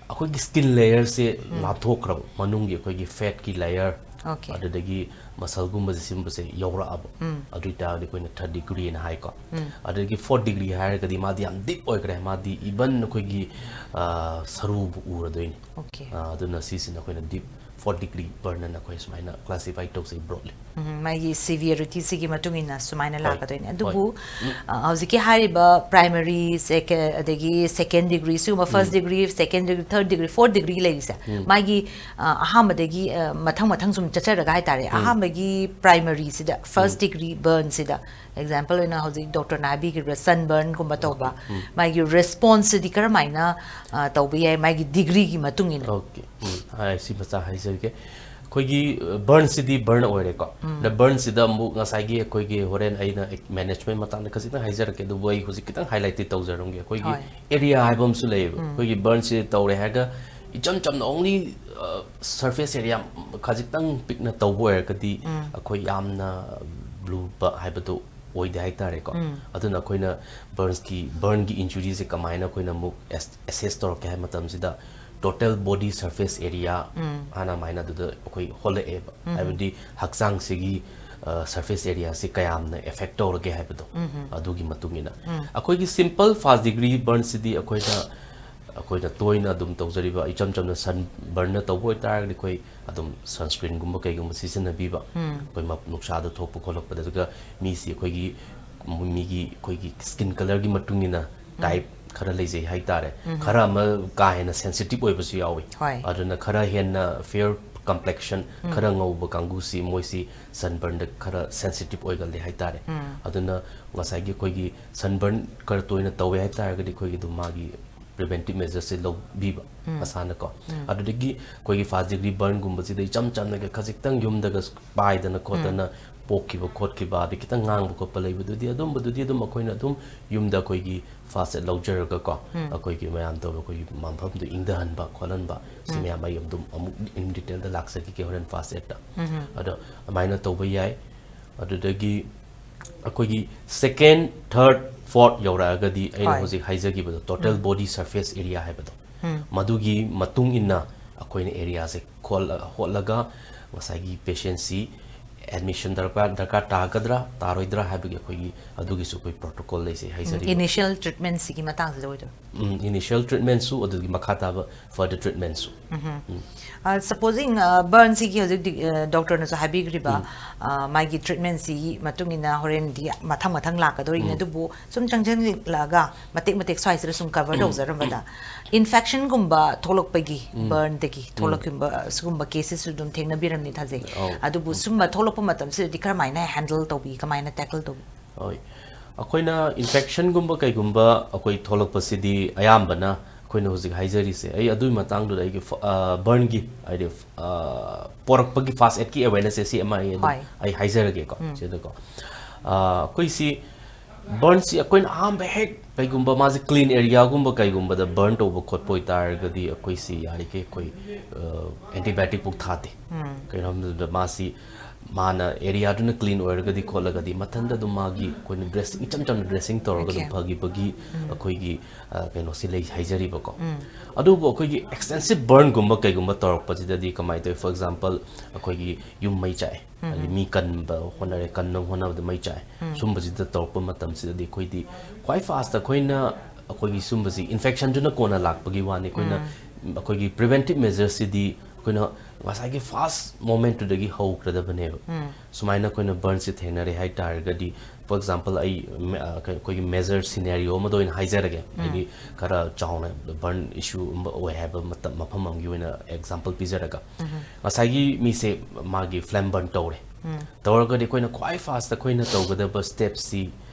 ꯑꯩꯈꯣꯏꯒꯤ ꯁ꯭ꯀꯤꯟ ꯂꯦꯌꯔꯁꯦ ꯂꯥꯟꯊꯣꯛꯈ꯭ꯔꯕ, ꯃꯅꯨꯡꯒꯤ ꯑꯩꯈꯣꯏꯒꯤ ꯐꯦꯠꯀꯤ ꯂꯦꯌꯔ, Okay. ꯑꯗꯨꯗꯒꯤ ꯃꯁꯜꯒꯨꯝꯕꯁꯦ ꯁꯤꯒꯨꯝꯕꯁꯦ ꯌꯧꯔꯛꯑꯕ, ꯑꯗꯨ ꯑꯣꯏꯇꯥꯔꯒꯗꯤ ꯑꯩꯈꯣꯏꯅ ꯊꯥꯔꯠ ꯗꯤꯒ꯭ꯔꯤꯅ ꯍꯥꯏꯀꯣ꯫ ꯑꯗꯒꯤ ꯐꯣꯔꯠ ꯗꯤꯒ꯭ꯔꯤ ꯍꯥꯏꯔꯒꯗꯤ ꯃꯥꯗꯤ ꯌꯥꯝ ꯗꯤꯞ ꯑꯣꯏꯈ꯭ꯔꯦ, ꯃꯥꯗꯤ ꯏꯚꯟ ꯑꯩꯈꯣꯏꯒꯤ ꯑ, ꯁꯔꯨꯕꯨ ꯎꯔꯗꯣꯏꯅꯤ꯫ Okay. ꯑ, ꯑꯗꯨꯅ ꯁꯤꯁꯤꯅ ꯑꯩꯈꯣꯏꯅ ꯗꯤꯞ ꯐꯣꯔꯠ ꯗꯤꯒ꯭ꯔꯤ ꯕꯔꯟ ꯑꯅ ꯑꯩꯈꯣꯏ ꯁꯨꯃꯥꯏꯅ ꯀ꯭ꯂꯥꯁꯤꯐꯥꯏ ꯇꯧꯖꯩ ꯕ꯭ꯔꯣꯗꯂꯤ꯫ ꯎꯝ, ꯃꯥꯒꯤ ꯁꯤꯚꯤꯌꯔꯤꯇꯤꯁꯤꯒꯤ ꯃꯇꯨꯡ ꯏꯟꯅ ꯁꯨꯃꯥꯏꯅ ꯍꯣꯏ, ꯂꯥꯛꯀꯗꯣꯏꯅꯦ꯫ ꯍꯣꯏ꯫ ꯑꯗꯨꯕꯨ ꯑ, ꯍꯧꯖꯤꯛꯀꯤ ꯍꯥꯏꯔꯤꯕ ꯄ꯭ꯔꯥꯏꯃꯔꯤ, ꯑꯗꯒꯤ ꯁꯦꯀꯦꯟ ꯗꯤꯒ꯭ꯔꯤ, ꯁꯤꯒꯨꯝꯕ ꯐꯥꯔꯁ ꯗꯤꯒ꯭ꯔꯤ, ꯁꯦꯀꯦꯟ ꯗꯤꯒ꯭ꯔꯤ, ꯊꯥꯔꯠ ꯗꯤꯒ꯭ꯔꯤ, ꯐꯣꯔꯠ ꯗꯤꯒ꯭ꯔꯤ ꯂꯩꯔꯤꯁꯦ, ꯃꯥꯒꯤ ꯑ, ꯑꯍꯥꯟꯕꯗꯒꯤ ꯑ, ꯃꯊꯪ ꯃꯊꯪ ꯁꯨꯝ ꯆꯠꯆꯔꯒ ꯍꯥꯏꯇꯥꯔꯦ, ꯑꯍꯥꯟꯕ ꯒꯤ ꯄ꯭ꯔꯥꯏꯃꯔꯤꯁꯤꯗ ꯐꯥꯔꯁ ꯗꯤꯒ꯭ꯔꯤ ꯕꯔꯟꯁꯤꯗ ꯑꯦꯛꯖꯥꯝꯄꯜ ꯑꯣꯏꯅ ꯍꯧꯖꯤꯛ ꯗꯣꯛꯇꯔꯅ ꯍꯥꯏꯕꯤꯈꯤꯕ ꯁꯟꯕꯔꯟꯒꯨꯝꯕ ꯇꯧꯕ, ꯃꯥꯒꯤ ꯔꯦꯁꯄꯣꯟꯁꯁꯤꯗꯤ ꯀꯔꯝꯍꯥꯏꯅ ꯑ, ꯇꯧꯕ ꯌꯥꯏ ꯃꯥꯒꯤ ꯗꯤꯒ꯭ꯔꯤꯒꯤ ꯃꯇꯨꯡ ꯏꯟꯅ? ꯑꯣꯀꯦ꯫ ꯎꯝ, ꯑꯩ ꯁꯤ ꯃꯆꯥ ꯍꯥꯏꯖꯔꯒꯦ꯫ ꯑꯩꯈꯣꯏꯒꯤ ꯕꯔꯟꯁꯤꯗꯤ ꯕꯔꯟ ꯑꯣꯏꯔꯦꯀꯣ꯫ ꯑꯗ ꯕꯔꯟꯁꯤꯗ ꯑꯃꯨꯛ ꯉꯁꯥꯏꯒꯤ ꯑꯩꯈꯣꯏꯒꯤ ꯍꯣꯔꯦꯟ ꯑꯩꯅ ꯃꯦꯅꯦꯖꯃꯦꯟ ꯃꯇꯥꯡꯗ ꯈꯖꯤꯛꯇꯪ ꯍꯥꯏꯖꯔꯛꯀꯦ, ꯑꯗꯨꯕꯨ ꯑꯩ ꯍꯧꯖꯤꯛ ꯈꯤꯇꯪ ꯍꯥꯏꯂꯥꯏꯠꯇꯤ ꯇꯧꯖꯔꯝꯒꯦ꯫ ꯑꯩꯈꯣꯏꯒꯤ ꯍꯣꯏ꯫ ꯑꯦꯔꯤꯌꯥ ꯍꯥꯏꯕ ꯑꯃꯁꯨ ꯂꯩꯌꯦꯕ꯫ ꯑꯩꯈꯣꯏꯒꯤ ꯕꯔꯟꯁꯤ ꯇꯧꯔꯦ ꯍꯥꯏꯔꯒ ꯏꯆꯝ ꯆꯝꯅ ꯑꯣꯡꯂꯤ ꯁꯔꯐꯦꯁ ꯑꯦꯔꯤꯌꯥ ꯈꯖꯤꯛꯇꯪ ꯄꯤꯛꯅ ꯇꯧꯕ ꯑꯣꯏꯔꯒꯗꯤ ꯑꯩꯈꯣꯏ ꯌꯥꯝꯅ ꯂꯨꯕ ꯍꯥꯏꯕꯗꯨ ꯑꯣꯏꯗꯦ ꯍꯥꯏꯇꯥꯔꯦꯀꯣ꯫ ꯑꯗꯨꯅ ꯑꯩꯈꯣꯏꯅ ꯕꯔꯟꯁꯀꯤ ꯕꯔꯟꯒꯤ ꯏꯟꯖꯨꯔꯤꯁꯦ ꯀꯃꯥꯏꯅ ꯑꯩꯈꯣꯏꯅ ꯑꯃꯨꯛ ꯑꯦꯁꯦꯁ ꯇꯧꯔꯛꯀꯦ ꯍꯥꯏꯕ ꯃꯇꯝꯁꯤꯗ ꯇꯣꯇꯦꯜ ꯕꯣꯗꯤ ꯁꯔꯐꯦꯁ ꯑꯦꯔꯤꯌꯥ ꯍꯥꯟꯅ ꯑꯗꯨꯃꯥꯏꯅ ꯑꯗꯨꯗ ꯑꯩꯈꯣꯏ ꯍꯣꯜꯂꯛꯑꯦꯕ꯫ ꯍꯥꯏꯕꯗꯤ ꯍꯛꯆꯥꯡꯁꯤꯒꯤ ꯁꯔꯐꯦꯁ ꯑꯦꯔꯤꯌꯥꯁꯤ ꯀꯌꯥꯝꯅ ꯑꯦꯐꯦꯛ ꯇꯧꯔꯒꯦ ꯍꯥꯏꯕꯗꯣ ꯑꯗꯨꯒꯤ ꯃꯇꯨꯡ ꯏꯟꯅ ꯑꯩꯈꯣꯏꯒꯤ ꯁꯤꯝꯄꯜ ꯐꯥꯔꯁ ꯗꯤꯒ꯭ꯔꯤ ꯕꯔꯟꯁꯤꯗꯤ ꯑꯩꯈꯣꯏꯅ ꯑꯩꯈꯣꯏꯅ ꯇꯣꯏꯅ ꯑꯗꯨꯝ ꯇꯧꯖꯔꯤꯕ ꯏꯆꯝ ꯆꯝꯅ ꯁꯟ ꯕꯔꯟꯅ ꯇꯧꯕ ꯑꯣꯏꯇꯥꯔꯒꯗꯤ ꯑꯩꯈꯣꯏ ꯑꯗꯨꯝ ꯁꯟꯁꯀ꯭ꯔꯤꯟꯒꯨꯝꯕ ꯀꯩꯒꯨꯝꯕ ꯁꯤꯖꯤꯟꯅꯕꯤꯕ, ꯑꯩꯈꯣꯏ ꯃ- ꯅꯨꯡꯁꯥꯗ ꯊꯣꯛꯄ ꯈꯣꯠꯂꯛꯄꯗ, ꯑꯗꯨꯒ ꯃꯤꯁꯤ ꯑꯩꯈꯣꯏꯒꯤ ꯃꯤꯒꯤ ꯑꯩꯈꯣꯏꯒꯤ ꯁ꯭ꯀꯤꯟ ꯀꯂꯔꯒꯤ ꯃꯇꯨꯡ ꯏꯟꯅ ꯇꯥꯏꯞ ꯈꯔ ꯂꯩꯖꯩ ꯍꯥꯏꯇꯥꯔꯦ꯫ ꯈꯔ ꯑꯃ ꯀꯥ ꯍꯦꯟꯅ ꯁꯦꯟꯁꯤꯇꯤꯞ ꯑꯣꯏꯕꯁꯨ ꯌꯥꯎꯏ꯫ ꯍꯣꯏ꯫ ꯑꯗꯨꯅ ꯈꯔ ꯍꯦꯟꯅ ꯐꯤꯌꯔ ꯀꯝꯄ꯭ꯂꯦꯛꯁꯟ, ꯈꯔ ꯉꯧꯕ ꯀꯥꯡꯕꯨꯁꯤ ꯃꯣꯏꯁꯤ ꯁꯟꯕꯔꯟꯗ ꯈꯔ ꯁꯦꯟꯁꯤꯇꯤꯞ ꯑꯣꯏꯒꯜꯂꯤ ꯍꯥꯏꯇꯥꯔꯦ꯫ ꯑꯗꯨꯅ ꯉꯁꯥꯏꯒꯤ ꯑꯩꯈꯣꯏꯒꯤ ꯁꯟꯕꯔꯟ ꯈꯔ ꯇꯣꯏꯅ ꯇꯧꯋꯦ ꯍꯥꯏꯇꯥꯔꯒꯗꯤ ꯑꯩꯈꯣꯏꯒꯤ ꯑꯗꯨꯝ ꯃꯥꯒꯤ ꯄ꯭ꯔꯤꯚꯦꯟꯇꯤꯞ ꯃꯦꯖꯔꯁꯦ ꯂꯧꯕꯤꯕ ꯃꯁꯥꯅꯀꯣ꯫ ꯑꯗꯨꯗꯒꯤ ꯑꯩꯈꯣꯏꯒꯤ ꯐꯥꯔꯁ ꯗꯤꯒ꯭ꯔꯤ ꯕꯔꯟꯒꯨꯝꯕꯁꯤꯗ ꯏꯆꯝ ꯆꯝꯅꯒ ꯈꯖꯤꯛꯇꯪ ꯌꯨꯝꯗꯒ ꯄꯥꯏꯗꯅ ꯈꯣꯠꯇꯅ ꯄꯣꯛꯈꯤꯕ ꯈꯣꯠꯈꯤꯕ ꯑꯗꯩ ꯈꯤꯇꯪ ꯉꯥꯡꯕ ꯈꯣꯠꯄ ꯂꯩꯕꯗꯨꯗꯤ ꯑꯗꯨꯝꯕꯗꯨꯗꯤ ꯑꯗꯨꯝ ꯑꯩꯈꯣꯏꯅ ꯑꯗꯨꯝ ꯌꯨꯝꯗ ꯑꯩꯈꯣꯏꯒꯤ ꯐꯥꯔꯁ ꯑꯦꯗ ꯂꯧꯖꯔꯒꯀꯣ, ꯑꯩꯈꯣꯏꯒꯤ ꯃꯌꯥꯝ ꯇꯧꯕ ꯑꯩꯈꯣꯏꯒꯤ ꯃꯐꯝꯗꯨ ꯏꯪꯊꯍꯟꯕ ꯈꯣꯠꯍꯟꯕ, ꯁꯤ ꯃꯌꯥꯝ ꯑꯩ ꯑꯗꯨꯝ ꯑꯃꯨꯛ ꯏꯟ ꯗꯤꯇꯦꯜꯗ ꯂꯥꯛꯆꯈꯤꯒꯦ ꯍꯣꯔꯦꯟ ꯐꯥꯔꯁ ꯑꯦꯗꯇ꯫ ꯑꯗꯣ ꯑꯗꯨꯃꯥꯏꯅ ꯇꯧꯕ ꯌꯥꯏ꯫ ꯑꯗꯨꯗꯒꯤ ꯑꯩꯈꯣꯏꯒꯤ ꯁꯦꯀꯦꯟ, ꯊꯔꯠ, ꯐꯣꯔꯠ ꯌꯧꯔꯛꯑꯒꯗꯤ ꯑꯩꯅ ꯍꯣꯏ꯫ ꯍꯧꯖꯤꯛ ꯍꯥꯏꯖꯈꯤꯕꯗꯣ ꯇꯣꯇꯦꯜ ꯕꯣꯗꯤ ꯁꯔꯐꯦꯁ ꯑꯦꯔꯤꯌꯥ ꯍꯥꯏꯕꯗꯣ, ꯃꯗꯨꯒꯤ ꯃꯇꯨꯡ ꯏꯟꯅ ꯑꯩꯈꯣꯏꯅ ꯑꯦꯔꯤꯌꯥꯁꯦ ꯈꯣꯠꯂ- ꯍꯣꯠꯂꯒ ꯉꯁꯥꯏꯒꯤ ꯄꯦꯁꯦꯟꯁꯤ ꯑꯦꯗꯃꯤꯁꯟ ꯗꯔꯀꯥꯔ ꯗꯔꯀꯥꯔ ꯇꯥꯒꯗ꯭ꯔꯥ ꯇꯥꯔꯣꯏꯗ꯭ꯔꯥ ꯍꯥꯏꯕꯒꯤ ꯑꯩꯈꯣꯏꯒꯤ ꯑꯗꯨꯒꯤꯁꯨ ꯑꯩꯈꯣꯏ ꯄ꯭ꯔꯣꯇꯣꯀꯣꯜ ꯂꯩꯖꯩ ꯍꯥꯏꯖꯔꯤꯕ꯫ Initial treatment ꯁꯤꯒꯤ ꯃꯇꯥꯡꯁꯤꯗ ꯑꯣꯏꯗꯣꯏꯅꯣ? ꯎꯝ, initial treatment ꯁꯨ ꯑꯗꯨꯒꯤ ꯃꯈꯥ ꯇꯥꯕ further treatment ꯁꯨ꯫ Supposing burn ꯁꯤꯒꯤ ꯍꯧꯖꯤꯛ doctor ꯅꯁꯨ ꯍꯥꯏꯕꯤꯈ꯭ꯔꯤꯕ ꯃꯥꯒꯤ treatment ꯁꯤꯒꯤ ꯃꯇꯨꯡ ꯏꯟꯅ ꯍꯣꯔꯦꯟꯗꯤ ꯃꯊꯪ ꯃꯊꯪ ꯂꯥꯛꯀꯗꯧꯔꯤꯅꯤ, ꯑꯗꯨꯕꯨ ꯁꯨꯝ ꯆꯪꯁꯤꯜꯂꯛꯑꯒ ꯃꯇꯦꯛ ꯃꯇꯦꯛ ꯁ꯭ꯋꯥꯏꯁꯤꯗ ꯁꯨꯝ cover ꯇꯧꯖꯔꯝꯕꯗ infection ꯒꯨꯝꯕ ꯊꯣꯛꯂꯛꯄꯒꯤ burn ꯗꯒꯤ ꯊꯣꯛꯂꯛꯈꯤꯕ ꯁꯤꯒꯨꯝꯕ cases ꯁꯨ ꯑꯗꯨꯝ ꯊꯦꯡꯅꯕꯤꯔꯝꯅꯤ ꯊꯥꯖꯩ꯫ ꯑꯧ꯫ ꯑꯗꯨꯕꯨ ꯁꯨꯝꯕ ꯊꯣꯛꯂꯛꯄ ꯃꯇꯝꯁꯤꯗꯗꯤ ꯀꯔꯝꯍꯥꯏꯅ handle ꯇꯧꯕꯤ, ꯀꯃꯥꯏꯅ tackle ꯇꯧꯕꯤ? ꯍꯣꯏ, ꯑꯩꯈꯣꯏꯅ infection ꯒꯨꯝꯕ ꯀꯩꯒꯨꯝꯕ ꯑꯩꯈꯣꯏ ꯊꯣꯛꯂꯛꯄꯁꯤꯗꯤ ꯑꯌꯥꯝꯕꯅ ꯑꯩꯈꯣꯏꯅ ꯍꯧꯖꯤꯛ ꯍꯥꯏꯖꯔꯤꯁꯦ, ꯑꯩ ꯑꯗꯨꯒꯤ ꯃꯇꯥꯡꯗꯨꯗ ꯑꯩꯒꯤ burn ꯒꯤ ꯍꯥꯏꯗꯤ ꯄꯣꯔꯛꯄꯒꯤ first aid ꯀꯤ awareness ꯁꯦ ꯁꯤ ꯑꯃ ꯑꯩ ꯑꯗꯨꯝ ꯍꯣꯏ꯫ ꯑꯩ ꯍꯥꯏꯖꯔꯒꯦꯀꯣ꯫ ꯁꯤꯗꯀꯣ ꯑꯩꯈꯣꯏꯁꯤ burn ꯁꯤ ꯑꯩꯈꯣꯏꯅ ꯑꯍꯥꯟꯕ ꯍꯦꯛ ꯀꯩꯒꯨꯝꯕ ꯃꯥꯁꯦ clean area ꯒꯨꯝꯕ ꯀꯩꯒꯨꯝꯕꯗ burn ꯇꯧꯕ ꯈꯣꯠꯄ ꯑꯣꯏꯇꯥꯔꯒꯗꯤ ꯑꯩꯈꯣꯏꯁꯤ ꯌꯥꯔꯤꯈꯩ ꯑꯩꯈꯣꯏ antibiotic ꯐꯥꯎ ꯊꯥꯗꯦ꯫ ꯀꯩꯅꯣ ꯍꯥꯏꯕꯗ ꯃꯥꯁꯤ ꯃꯥꯅ area ꯗꯨꯅ clean ꯑꯣꯏꯔꯒꯗꯤ ꯈꯣꯠꯂꯒꯗꯤ ꯃꯊꯟꯇ ꯑꯗꯨꯝ ꯃꯥꯒꯤ ꯑꯩꯈꯣꯏꯅ dressing ꯏꯆꯝ ꯆꯝꯅ dressing ꯇꯧꯔꯒ ꯑꯗꯨꯝ Okay. ꯐꯈꯤꯕꯒꯤ ꯑꯩꯈꯣꯏꯒꯤ ꯀꯩꯅꯣꯁꯤ ꯂꯩ ꯍꯥꯏꯖꯔꯤꯕꯀꯣ꯫ ꯑꯗꯨꯕꯨ ꯑꯩꯈꯣꯏꯒꯤ extensive burn ꯒꯨꯝꯕ ꯀꯩꯒꯨꯝꯕ ꯇꯧꯔꯛꯄꯁꯤꯗꯗꯤ ꯀꯃꯥꯏꯅ ꯇꯧꯋꯤ? For example, ꯑꯩꯈꯣꯏꯒꯤ ꯌꯨꯝ ꯃꯩ ꯆꯥꯛꯑꯦ, ꯍꯥꯏꯗꯤ ꯃꯤ ꯀꯟꯕ ꯍꯣꯠꯅꯔꯦ, ꯀꯟꯅꯕ ꯍꯣꯠꯅꯕꯗ ꯃꯩ ꯆꯥꯛꯑꯦ꯫ ꯁꯨꯝꯕꯁꯤꯗ ꯇꯧꯔꯛꯄ ꯃꯇꯝꯁꯤꯗꯗꯤ ꯑꯩꯈꯣꯏꯗꯤ ꯈ꯭ꯋꯥꯏ fast ꯑꯩꯈꯣꯏꯅ ꯑꯩꯈꯣꯏꯒꯤ ꯁꯨꯝꯕꯁꯤ infection ꯗꯨꯅ ꯀꯣꯟꯅ ꯂꯥꯛꯄꯒꯤ ꯋꯥꯅꯤ꯫ ꯑꯩꯈꯣꯏꯅ ꯑꯩꯈꯣꯏꯒꯤ preventive measures ꯁꯤꯗꯤ ꯑꯩꯈꯣꯏꯅ ꯉꯁꯥꯏꯒꯤ first moment ꯇꯨꯗꯒꯤ ꯍꯧꯈ꯭ꯔꯗꯕꯅꯦꯕ꯫ ꯁꯨꯃꯥꯏꯅ ꯑꯩꯈꯣꯏꯅ burn ꯁꯦ ꯊꯦꯡꯅꯔꯦ ꯍꯥꯏ ꯇꯥꯔꯒꯗꯤ, for example, ꯑꯩ ꯑꯩꯈꯣꯏꯒꯤ major scenario ꯑꯃꯗ ꯑꯣꯏꯅ ꯍꯥꯏꯖꯔꯒꯦ, ꯍꯥꯏꯗꯤ ꯈꯔ ꯆꯥꯎꯅ burn issue ꯑꯃ ꯑꯣꯏ ꯍꯥꯏꯕ ꯃꯇꯝ, ꯃꯐꯝ ꯑꯃꯒꯤ ꯑꯣꯏꯅ example ꯄꯤꯖꯔꯒ, ꯉꯁꯥꯏꯒꯤ ꯃꯤꯁꯦ ꯃꯥꯒꯤ flame burn ꯇꯧꯔꯦ꯫ ꯇꯧꯔꯒꯗꯤ ꯑꯩꯈꯣꯏꯅ ꯈ꯭ꯋꯥꯏ fast ꯑꯩꯈꯣꯏꯅ ꯇꯧꯒꯗꯕ step ꯁꯤ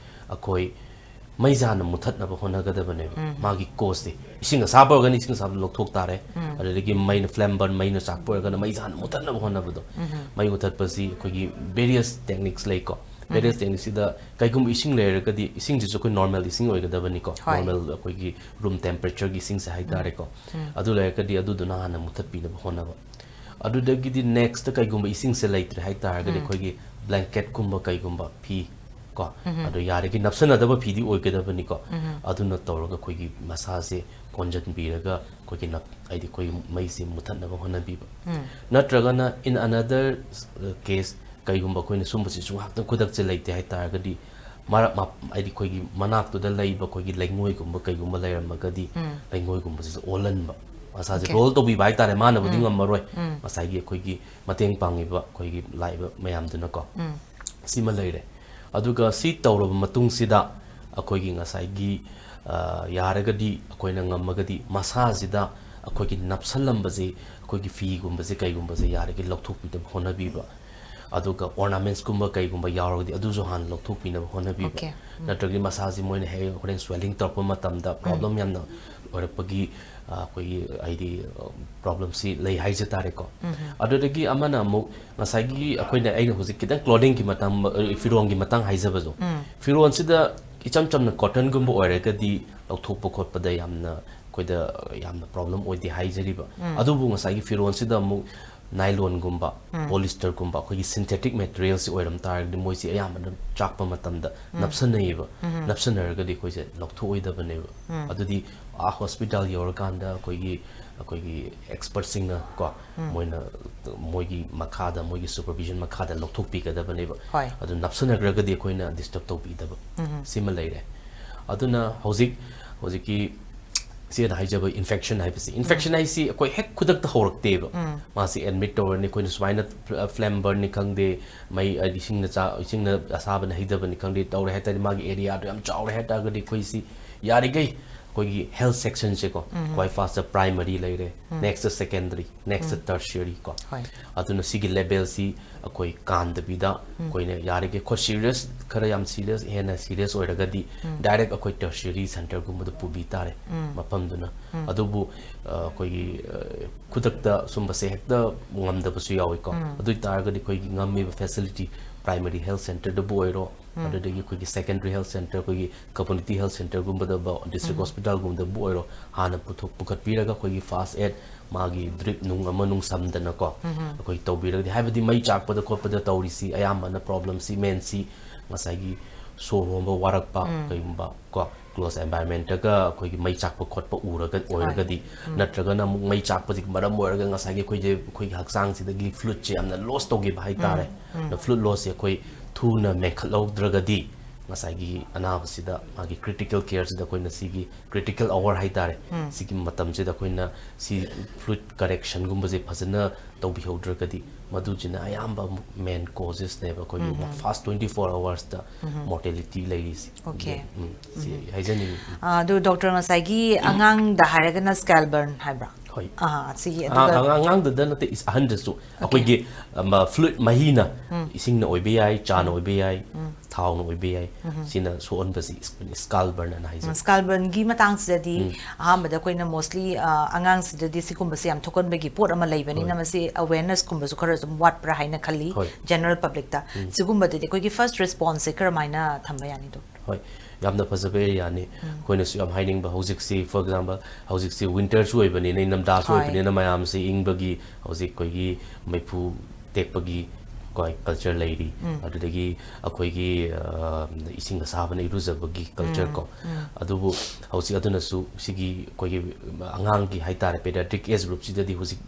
ꯑꯩꯈꯣꯏ ꯃꯩꯁꯦ ꯍꯥꯟꯅ ꯃꯨꯊꯠꯅꯕ ꯍꯣꯠꯅꯒꯗꯕꯅꯦꯕ꯫ ꯃꯥꯒꯤ cause ꯁꯦ ꯏꯁꯤꯡ ꯑꯁꯥꯕ ꯑꯣꯏꯔꯒꯅ ꯏꯁꯤꯡ ꯑꯁꯥꯕ ꯂꯧꯊꯣꯛ ꯇꯥꯔꯦ꯫ ꯑꯗꯨꯗꯒꯤ ꯃꯩꯅ flame burn, ꯃꯩꯅ ꯆꯥꯛꯄ ꯑꯣꯏꯔꯒꯅ ꯃꯩꯁꯦ ꯍꯥꯟꯅ ꯃꯨꯊꯠꯅꯕ ꯍꯣꯠꯅꯕꯗꯣ꯫ ꯃꯩ ꯃꯨꯊꯠꯄꯁꯤ ꯑꯩꯈꯣꯏꯒꯤ various techniques ꯂꯩꯀꯣ꯫ Various techniques ꯁꯤꯗ ꯀꯩꯒꯨꯝꯕ ꯏꯁꯤꯡ ꯂꯩꯔꯒꯗꯤ, ꯏꯁꯤꯡꯁꯤꯁꯨ ꯑꯩꯈꯣꯏ normal ꯏꯁꯤꯡ ꯑꯣꯏꯒꯗꯕꯅꯤꯀꯣ꯫ ꯍꯣꯏ꯫ Normal ꯑꯩꯈꯣꯏꯒꯤ room temperature ꯒꯤ ꯏꯁꯤꯡꯁꯦ ꯍꯥꯏꯇꯥꯔꯦꯀꯣ꯫ ꯑꯗꯨ ꯂꯩꯔꯒꯗꯤ ꯑꯗꯨꯗꯨꯅ ꯍꯥꯟꯅ ꯃꯨꯊꯠꯄꯤꯅꯕ ꯍꯣꯠꯅꯕ꯫ ꯑꯗꯨꯗꯒꯤꯗꯤ next ꯀꯩꯒꯨꯝꯕ ꯏꯁꯤꯡꯁꯦ ꯂꯩꯇ꯭ꯔꯦ ꯍꯥꯏꯇꯥꯔꯒꯗꯤ, ꯑꯩꯈꯣꯏꯒꯤ blanket ꯀꯨꯝꯕ ꯀꯩꯒꯨꯝꯕ ꯐꯤ ꯀꯣ, ꯑꯗꯣ ꯌꯥꯔꯤꯒꯩ ꯅꯞꯁꯟꯅꯗꯕ ꯐꯤꯗꯤ ꯑꯣꯏꯒꯗꯕꯅꯤꯀꯣ꯫ ꯑꯗꯨꯅ ꯇꯧꯔꯒ ꯑꯩꯈꯣꯏꯒꯤ ꯃꯁꯥꯁꯦ ꯀꯣꯟꯁꯤꯟꯕꯤꯔꯒ ꯑꯩꯈꯣꯏꯒꯤ ꯅꯞ-, ꯍꯥꯏꯗꯤ ꯑꯩꯈꯣꯏ ꯃꯩꯁꯦ ꯃꯨꯊꯠꯅꯕ ꯍꯣꯠꯅꯕꯤꯕ꯫ ꯅꯠꯇ꯭ꯔꯒꯅ in another case, ꯀꯩꯒꯨꯝꯕ ꯑꯩꯈꯣꯏꯅ ꯁꯨꯝꯕꯁꯤꯁꯨ ꯉꯥꯏꯍꯥꯛꯇꯪ ꯈꯨꯗꯛꯁꯦ ꯂꯩꯇꯦ ꯍꯥꯏꯇꯥꯔꯒꯗꯤ, ꯃꯔꯛ ꯃ-, ꯍꯥꯏꯗꯤ ꯑꯩꯈꯣꯏꯒꯤ ꯃꯅꯥꯛꯇꯨꯗ ꯂꯩꯕ ꯑꯩꯈꯣꯏꯒꯤ ꯂꯩꯉꯣꯏꯒꯨꯝꯕ ꯀꯩꯒꯨꯝꯕ ꯂꯩꯔꯝꯃꯒꯗꯤ, ꯎꯝ꯫ ꯂꯩꯉꯣꯏꯒꯨꯝꯕꯁꯤꯁꯨ ꯑꯣꯜꯍꯟꯕ, ꯃꯁꯥꯁꯦ ꯑꯣꯀꯦ꯫ ꯔꯣꯜ ꯇꯧꯕꯤꯕ ꯍꯥꯏꯇꯥꯔꯦ, ꯃꯥꯅꯕꯨꯗꯤ ꯎꯝ꯫ ꯉꯝꯃꯔꯣꯏ, ꯎꯝ꯫ ꯉꯁꯥꯏꯒꯤ ꯑꯩꯈꯣꯏꯒꯤ ꯃꯇꯦꯡ ꯄꯥꯡꯉꯤꯕ ꯑꯩꯈꯣꯏꯒꯤ ꯂꯥꯛꯏꯕ ꯃꯌꯥꯝꯗꯨꯅꯀꯣ꯫ ꯎꯝ꯫ ꯁꯤꯃ ꯂꯩꯔꯦ꯫ ꯑꯗꯨꯒ ꯁꯤ ꯇꯧꯔꯕ ꯃꯇꯨꯡꯁꯤꯗ ꯑꯩꯈꯣꯏꯒꯤ ꯉꯁꯥꯏꯒꯤ, ꯑ, ꯌꯥꯔꯒꯗꯤ ꯑꯩꯈꯣꯏꯅ ꯉꯝꯃꯒꯗꯤ ꯃꯁꯥꯁꯤꯗ ꯑꯩꯈꯣꯏꯒꯤ ꯅꯞꯁꯜꯂꯝꯕꯁꯦ, ꯑꯩꯈꯣꯏꯒꯤ ꯐꯤꯒꯨꯝꯕꯁꯦ ꯀꯩꯒꯨꯝꯕꯁꯦ ꯌꯥꯔꯒꯗꯤ ꯂꯧꯊꯣꯛꯄꯤꯅꯕ ꯍꯣꯠꯅꯕꯤꯕ꯫ ꯑꯗꯨꯒ ornamentsꯀꯨꯝꯕ ꯀꯩꯒꯨꯝꯕ ꯌꯥꯎꯔꯒꯗꯤ ꯑꯗꯨꯁꯨ ꯍꯥꯟꯅ ꯂꯧꯊꯣꯛꯄꯤꯅꯕ ꯍꯣꯠꯅꯕꯤꯕ꯫ ꯑꯣꯀꯦ꯫ ꯎꯝ꯫ ꯅꯠꯇ꯭ꯔꯒꯗꯤ ꯃꯁꯥꯁꯤ ꯃꯣꯏꯅ ꯍꯦꯛ ꯍꯣꯔꯦꯟ swelling ꯇꯧꯔꯛꯄ ꯃꯇꯝꯗ ꯎꯝ꯫ Problem ꯌꯥꯝꯅ ꯑꯣꯏꯔꯛꯄꯒꯤ, ꯑ, ꯑꯩꯈꯣꯏꯒꯤ ꯍꯥꯏꯗꯤ, ꯑ, problemꯁꯤ ꯂꯩ ꯍꯥꯏꯖ ꯇꯥꯔꯦꯀꯣ꯫ ꯎꯝ꯫ ꯑꯗꯨꯗꯒꯤ ꯑꯃꯅ ꯑꯃꯨꯛ ꯉꯁꯥꯏꯒꯤ ꯑꯩꯈꯣꯏꯅ, ꯑꯩꯅ ꯍꯧꯖꯤꯛ ꯈꯤꯇꯪ clothingꯒꯤ ꯃꯇꯥꯡ, ꯑ, ꯐꯤꯔꯣꯟꯒꯤ ꯃꯇꯥꯡ ꯍꯥꯏꯖꯕꯗꯣ, ꯎꯝ꯫ ꯐꯤꯔꯣꯟꯁꯤꯗ ꯏꯆꯝ ꯆꯝꯅ cottonꯒꯨꯝꯕ ꯑꯣꯏꯔꯒꯗꯤ ꯂꯧꯊꯣꯛꯄ ꯈꯣꯠꯄꯗ ꯌꯥꯝꯅ ꯑꯩꯈꯣꯏꯗ ꯌꯥꯝꯅ problem ꯑꯣꯏꯗꯦ ꯍꯥꯏꯖꯔꯤꯕ꯫ ꯎꯝ꯫ ꯑꯗꯨꯕꯨ ꯉꯁꯥꯏꯒꯤ ꯐꯤꯔꯣꯟꯁꯤꯗ ꯑꯃꯨꯛ nylonꯒꯨꯝꯕ, ꯎꯝ꯫ Polysterꯒꯨꯝꯕ, ꯑꯩꯈꯣꯏꯒꯤ synthetic materialꯁꯤ ꯑꯣꯏꯔꯝ ꯇꯥꯔꯒꯗꯤ ꯃꯣꯏꯁꯤ ꯑꯌꯥꯝꯕꯅ ꯆꯥꯛꯄ ꯃꯇꯝꯗ ꯎꯝ꯫ ꯅꯞꯁꯟꯅꯩꯌꯦꯕ꯫ ꯎꯝ꯫ ꯅꯞꯁꯟꯅꯔꯒꯗꯤ ꯑꯩꯈꯣꯏꯁꯦ ꯂꯧꯊꯣꯛꯑꯣꯏꯗꯕꯅꯦꯕ꯫ ꯎꯝ꯫ ꯑꯗꯨꯗꯤ ꯑꯥ hospital ꯌꯧꯔꯀꯥꯟꯗ ꯑꯩꯈꯣꯏꯒꯤ, ꯑꯩꯈꯣꯏꯒꯤ expertꯁꯤꯡꯅ ꯀꯣ, ꯎꯝ꯫ ꯃꯣꯏꯅ, ꯃꯣꯏꯒꯤ ꯃꯈꯥꯗ, ꯃꯣꯏꯒꯤ supervision ꯃꯈꯥꯗ ꯂꯧꯊꯣꯛꯄꯤꯒꯗꯕꯅꯦꯕ꯫ ꯍꯣꯏ꯫ ꯑꯗꯨ ꯅꯞꯁꯟꯅꯈ꯭ꯔꯒꯗꯤ ꯑꯩꯈꯣꯏꯅ disturb ꯇꯧꯕꯤꯗꯕ꯫ ꯎꯝ꯫ ꯁꯤꯃ ꯂꯩꯔꯦ꯫ ꯑꯗꯨꯅ ꯍꯧꯖꯤꯛ, ꯍꯧꯖꯤꯛꯀꯤ ꯏꯆꯦꯅ ꯍꯥꯏꯖꯕ infection ꯍꯥꯏꯕꯁꯤ, infection ꯎꯝ꯫ ꯍꯥꯏꯁꯤ ꯑꯩꯈꯣꯏ ꯍꯦꯛ ꯈꯨꯗꯛꯇ ꯍꯧꯔꯛꯇꯦꯕ꯫ ꯎꯝ꯫ ꯃꯥꯁꯤ admit ꯇꯧꯔꯅꯤ, ꯑꯩꯈꯣꯏꯅ ꯁꯨꯃꯥꯏꯅ fl-, flamberꯅꯤ ꯈꯪꯗꯦ, ꯃꯩ, ꯏꯁꯤꯡꯅ ꯆꯥ-, ꯏꯁꯤꯡꯅ ꯑꯁꯥꯕꯅ ꯍꯩꯗꯕꯅꯤ ꯈꯪꯗꯦ, ꯇꯧꯔꯦ ꯍꯥꯏ ꯇꯥꯔꯗꯤ, ꯃꯥꯒꯤ areaꯗꯣ ꯌꯥꯝ ꯆꯥꯎꯔꯦ ꯍꯥꯏ ꯇꯥꯔꯒꯗꯤ, ꯑꯩꯈꯣꯏꯁꯤ ꯌꯥꯔꯤꯈꯩ ꯑꯩꯈꯣꯏꯒꯤ health sectionꯁꯦꯀꯣ, ꯎꯝ꯫ ꯈ꯭ꯋꯥꯏ firstꯇ primary ꯂꯩꯔꯦ, ꯎꯝ꯫ Nextꯇ secondary, nextꯇ ꯎꯝ꯫ Tertiary ꯀꯣ꯫ ꯍꯣꯏ꯫ ꯑꯗꯨꯅ ꯁꯤꯒꯤ levelꯁꯤ ꯑꯩꯈꯣꯏ ꯀꯥꯟꯗꯕꯤꯗ, ꯎꯝ꯫ ꯑꯩꯈꯣꯏꯅ ꯌꯥꯔꯤꯈꯩ ꯑꯩꯈꯣꯏ serious, ꯈꯔ ꯌꯥꯝ serious, ꯍꯦꯟꯅ serious ꯑꯣꯏꯔꯒꯗꯤ ꯎꯝ꯫ Direct ꯑꯩꯈꯣꯏ tertiary centreꯒꯨꯝꯕꯗ ꯄꯨꯕꯤ ꯇꯥꯔꯦ, ꯎꯝ꯫ ꯃꯐꯝꯗꯨꯅ꯫ ꯎꯝ꯫ ꯑꯗꯨꯕꯨ, ꯑ, ꯑꯩꯈꯣꯏꯒꯤ, ꯑ, ꯈꯨꯗꯛꯇ ꯁꯨꯝꯕꯁꯦ ꯍꯦꯛꯇ ꯉꯝꯗꯕꯁꯨ ꯌꯥꯎꯏꯀꯣ꯫ ꯎꯝ꯫ ꯑꯗꯨ ꯑꯣꯏ ꯇꯥꯔꯒꯗꯤ ꯑꯩꯈꯣꯏꯒꯤ ꯉꯝꯃꯤꯕ facility, primary health centreꯗꯕꯨ ꯑꯣꯏꯔꯣ, ꯎꯝ꯫ ꯑꯗꯨꯗꯒꯤ ꯑꯩꯈꯣꯏꯒꯤ secondary health centre, ꯑꯩꯈꯣꯏꯒꯤ community health centreꯒꯨꯝꯕꯗ, district ꯎꯝ꯫ Hospitalꯒꯨꯝꯕꯗꯕꯨ ꯑꯣꯏꯔꯣ, ꯍꯥꯟꯅ ꯄꯨꯊꯣꯛ-, ꯄꯨꯈꯠꯄꯤꯔꯒ ꯑꯩꯈꯣꯏꯒꯤ first aid, ꯃꯥꯒꯤ drip ꯅꯨꯡ ꯑꯃ ꯅꯨꯡ ꯁꯝꯗꯅꯀꯣ, ꯎꯝ꯫ ꯑꯩꯈꯣꯏ ꯇꯧꯕꯤꯔꯒꯗꯤ, ꯍꯥꯏꯕꯗꯤ ꯃꯩ ꯆꯥꯛꯄꯗ ꯈꯣꯠꯄꯗ ꯇꯧꯔꯤꯁꯤ ꯑꯌꯥꯝꯕꯅ problemꯁꯤ mainꯁꯤ ꯉꯁꯥꯏꯒꯤ ꯁꯣꯔ ꯍꯣꯟꯕ ꯋꯥꯔꯛꯄ, ꯎꯝ꯫ ꯀꯩꯒꯨꯝꯕ ꯀꯣ, ꯂꯣꯁ ꯑꯦꯟꯚꯥꯏꯔꯟꯃꯦꯟꯇꯒ ꯑꯩꯈꯣꯏꯒꯤ ꯃꯩ ꯆꯥꯛꯄ ꯈꯣꯠꯄ ꯎꯔꯒ ꯑꯣꯏꯔꯒꯗꯤ, ꯅꯠꯇ꯭ꯔꯒꯅ ꯑꯃꯨꯛ ꯃꯩ ꯆꯥꯛꯄꯁꯤꯒꯤ ꯃꯔꯝ ꯑꯣꯏꯔꯒ ꯉꯁꯥꯏꯒꯤ ꯑꯩꯈꯣꯏꯁꯦ, ꯑꯩꯈꯣꯏꯒꯤ ꯍꯛꯆꯥꯡꯁꯤꯗꯒꯤ ꯐ꯭ꯂꯨꯏꯗꯁꯦ ꯌꯥꯝꯅ ꯂꯣꯁ ꯇꯧꯈꯤꯕ ꯍꯥꯏꯇꯥꯔꯦ꯫ ꯑꯗꯣ ꯐ꯭ꯂꯨꯏꯗ ꯂꯣꯁꯁꯦ ꯑꯩꯈꯣꯏ ꯊꯨꯅ ꯃꯦꯟꯈꯠꯍꯧꯗ꯭ꯔꯒꯗꯤ ꯉꯁꯥꯏꯒꯤ ꯑꯅꯥꯕꯁꯤꯗ ꯃꯥꯒꯤ ꯀ꯭ꯔꯤꯇꯤꯀꯦꯜ ꯀꯦꯌꯔꯁꯤꯗ ꯑꯩꯈꯣꯏꯅ ꯁꯤꯒꯤ ꯀ꯭ꯔꯤꯇꯤꯀꯦꯜ ꯑꯋꯥꯔ ꯍꯥꯏꯇꯥꯔꯦ, ꯁꯤꯒꯤ ꯃꯇꯝꯁꯤꯗ ꯑꯩꯈꯣꯏꯅ ꯁꯤ ꯐ꯭ꯂꯨꯏꯗ ꯀꯔꯦꯛꯁꯟꯒꯨꯝꯕꯁꯦ ꯐꯖꯅ ꯇꯧꯕꯤꯍꯧꯗ꯭ꯔꯒꯗꯤ ꯃꯗꯨꯁꯤꯅ ꯑꯌꯥꯝꯕ ꯑꯃꯨꯛ ꯃꯦꯟ ꯀꯣꯖꯦꯁꯅꯦꯕ ꯑꯩꯈꯣꯏꯒꯤ ꯐꯥꯔꯁ ꯇ꯭ꯋꯦꯟꯇꯤ ꯐꯣꯔ ꯑꯋꯥꯔꯁꯇ ꯃꯣꯔꯇꯦꯂꯤꯇꯤ ꯂꯩꯔꯤꯁꯦ꯫ Okay. ꯎꯝ, ꯁꯤ ꯍꯥꯏꯖꯅꯤꯡꯉꯤ꯫ ꯎꯝ꯫ ꯑ, ꯑꯗꯨ ꯗꯣꯛꯇꯔ, ꯉꯁꯥꯏꯒꯤ ꯑꯉꯥꯡꯗ ꯍꯥꯏꯔꯒꯅ ꯁ꯭ꯀꯦꯜꯕꯔꯟ ꯍꯥꯏꯕ꯭ꯔꯥ? ꯍꯣꯏ꯫ ꯑꯥ, ꯁꯤꯒꯤ ꯑ- ꯑꯗꯨꯒ ꯑꯉꯥꯡ- ꯑꯉꯥꯡꯗꯗ ꯅꯠꯇꯦ, ꯏꯁ- ꯑꯍꯟꯗꯁꯨ ꯑꯩꯈꯣꯏꯒꯤ ꯐ꯭ꯂꯨꯏꯗ ꯃꯍꯤꯅ ꯏꯁꯤꯡꯅ ꯑꯣꯏꯕ ꯌꯥꯏ, ꯆꯥꯅ ꯑꯣꯏꯕ ꯌꯥꯏ, ꯊꯥꯎꯅ ꯑꯣꯏꯕ ꯌꯥꯏ, ꯁꯤꯅ ꯁꯣꯛꯍꯟꯕꯁꯤ ꯁ꯭ꯀꯥꯜꯕꯔꯟ ꯑꯅ ꯍꯥꯏꯖꯩ꯫ ꯁ꯭ꯀꯥꯜꯕꯔꯟꯒꯤ ꯃꯇꯥꯡꯁꯤꯗꯗꯤ ꯑꯍꯥꯟꯕꯗ ꯑꯩꯈꯣꯏꯅ ꯃꯣꯁꯂꯤ ꯑꯉꯥꯡꯁꯤꯗꯗꯤ ꯁꯤꯒꯨꯝꯕꯁꯦ ꯌꯥꯝ ꯊꯣꯛꯀꯟꯕꯒꯤ ꯄꯣꯠ ꯑꯃ ꯂꯩꯕꯅꯤꯅ ꯍꯣꯏ꯫ ꯃꯁꯤ ꯑꯋꯦꯔꯅꯦꯁꯀꯨꯝꯕꯁꯨ ꯈꯔ ꯑꯗꯨꯝ ꯋꯥꯠꯄ꯭ꯔꯥ ꯍꯥꯏꯅ ꯈꯜꯂꯤ꯫ ꯍꯣꯏ꯫ ꯖꯦꯅꯔꯦꯜ ꯄꯕ꯭ꯂꯤꯛꯇ ꯁꯤꯒꯨꯝꯕꯗꯗꯤ ꯑꯩꯈꯣꯏꯒꯤ ꯐꯥꯔꯁ ꯔꯦꯁꯄꯣꯟꯁꯁꯦ ꯀꯔꯝꯍꯥꯏꯅ ꯊꯝꯕ ꯌꯥꯅꯤ, ꯗꯣꯛꯇꯔ? ꯍꯣꯏ, ꯌꯥꯝꯅ ꯐꯖꯕ ꯑꯦꯔꯤꯌꯥꯅꯤ꯫ ꯑꯩꯈꯣꯏꯅꯁꯨ ꯌꯥꯝ ꯍꯥꯏꯅꯤꯡꯕ, ꯍꯧꯖꯤꯛꯁꯤ, ꯐꯣꯔ ꯑꯦꯛꯖꯥꯝꯄꯜ, ꯍꯧꯖꯤꯛꯁꯤ ꯋꯤꯟꯇꯔꯁꯨ ꯑꯣꯏꯕꯅꯤꯅ, ꯏꯪꯊꯝꯊꯥꯁꯨ ꯍꯣꯏ꯫ ꯑꯣꯏꯕꯅꯤꯅ, ꯃꯌꯥꯝꯁꯤ ꯏꯪꯕꯒꯤ ꯍꯧꯖꯤꯛ ꯑꯩꯈꯣꯏꯒꯤ ꯃꯩꯐꯨ ꯇꯦꯛꯄꯒꯤ ꯀꯣ ꯀꯜꯆꯔ ꯂꯩꯔꯤ꯫ ꯑꯗꯨꯗꯒꯤ ꯑꯩꯈꯣꯏꯒꯤ, ꯑ, ꯏꯁꯤꯡ ꯑꯁꯥꯕꯅ ꯏꯔꯨꯖꯕꯒꯤ ꯀꯜꯆꯔ ꯀꯣ꯫ ꯑꯗꯨꯕꯨ ꯍꯧꯖꯤꯛ ꯑꯗꯨꯅꯁꯨ ꯁꯤꯒꯤ ꯑꯩꯈꯣꯏꯒꯤ ꯑꯉꯥꯡꯒꯤ ꯍꯥꯏꯇꯥꯔꯦ, ꯄꯦꯗꯤꯌꯥꯇ꯭ꯔꯤꯛ ꯑꯦꯖ ꯒ꯭ꯔꯨꯞꯁꯤꯗꯗꯤ ꯍꯧꯖꯤꯛ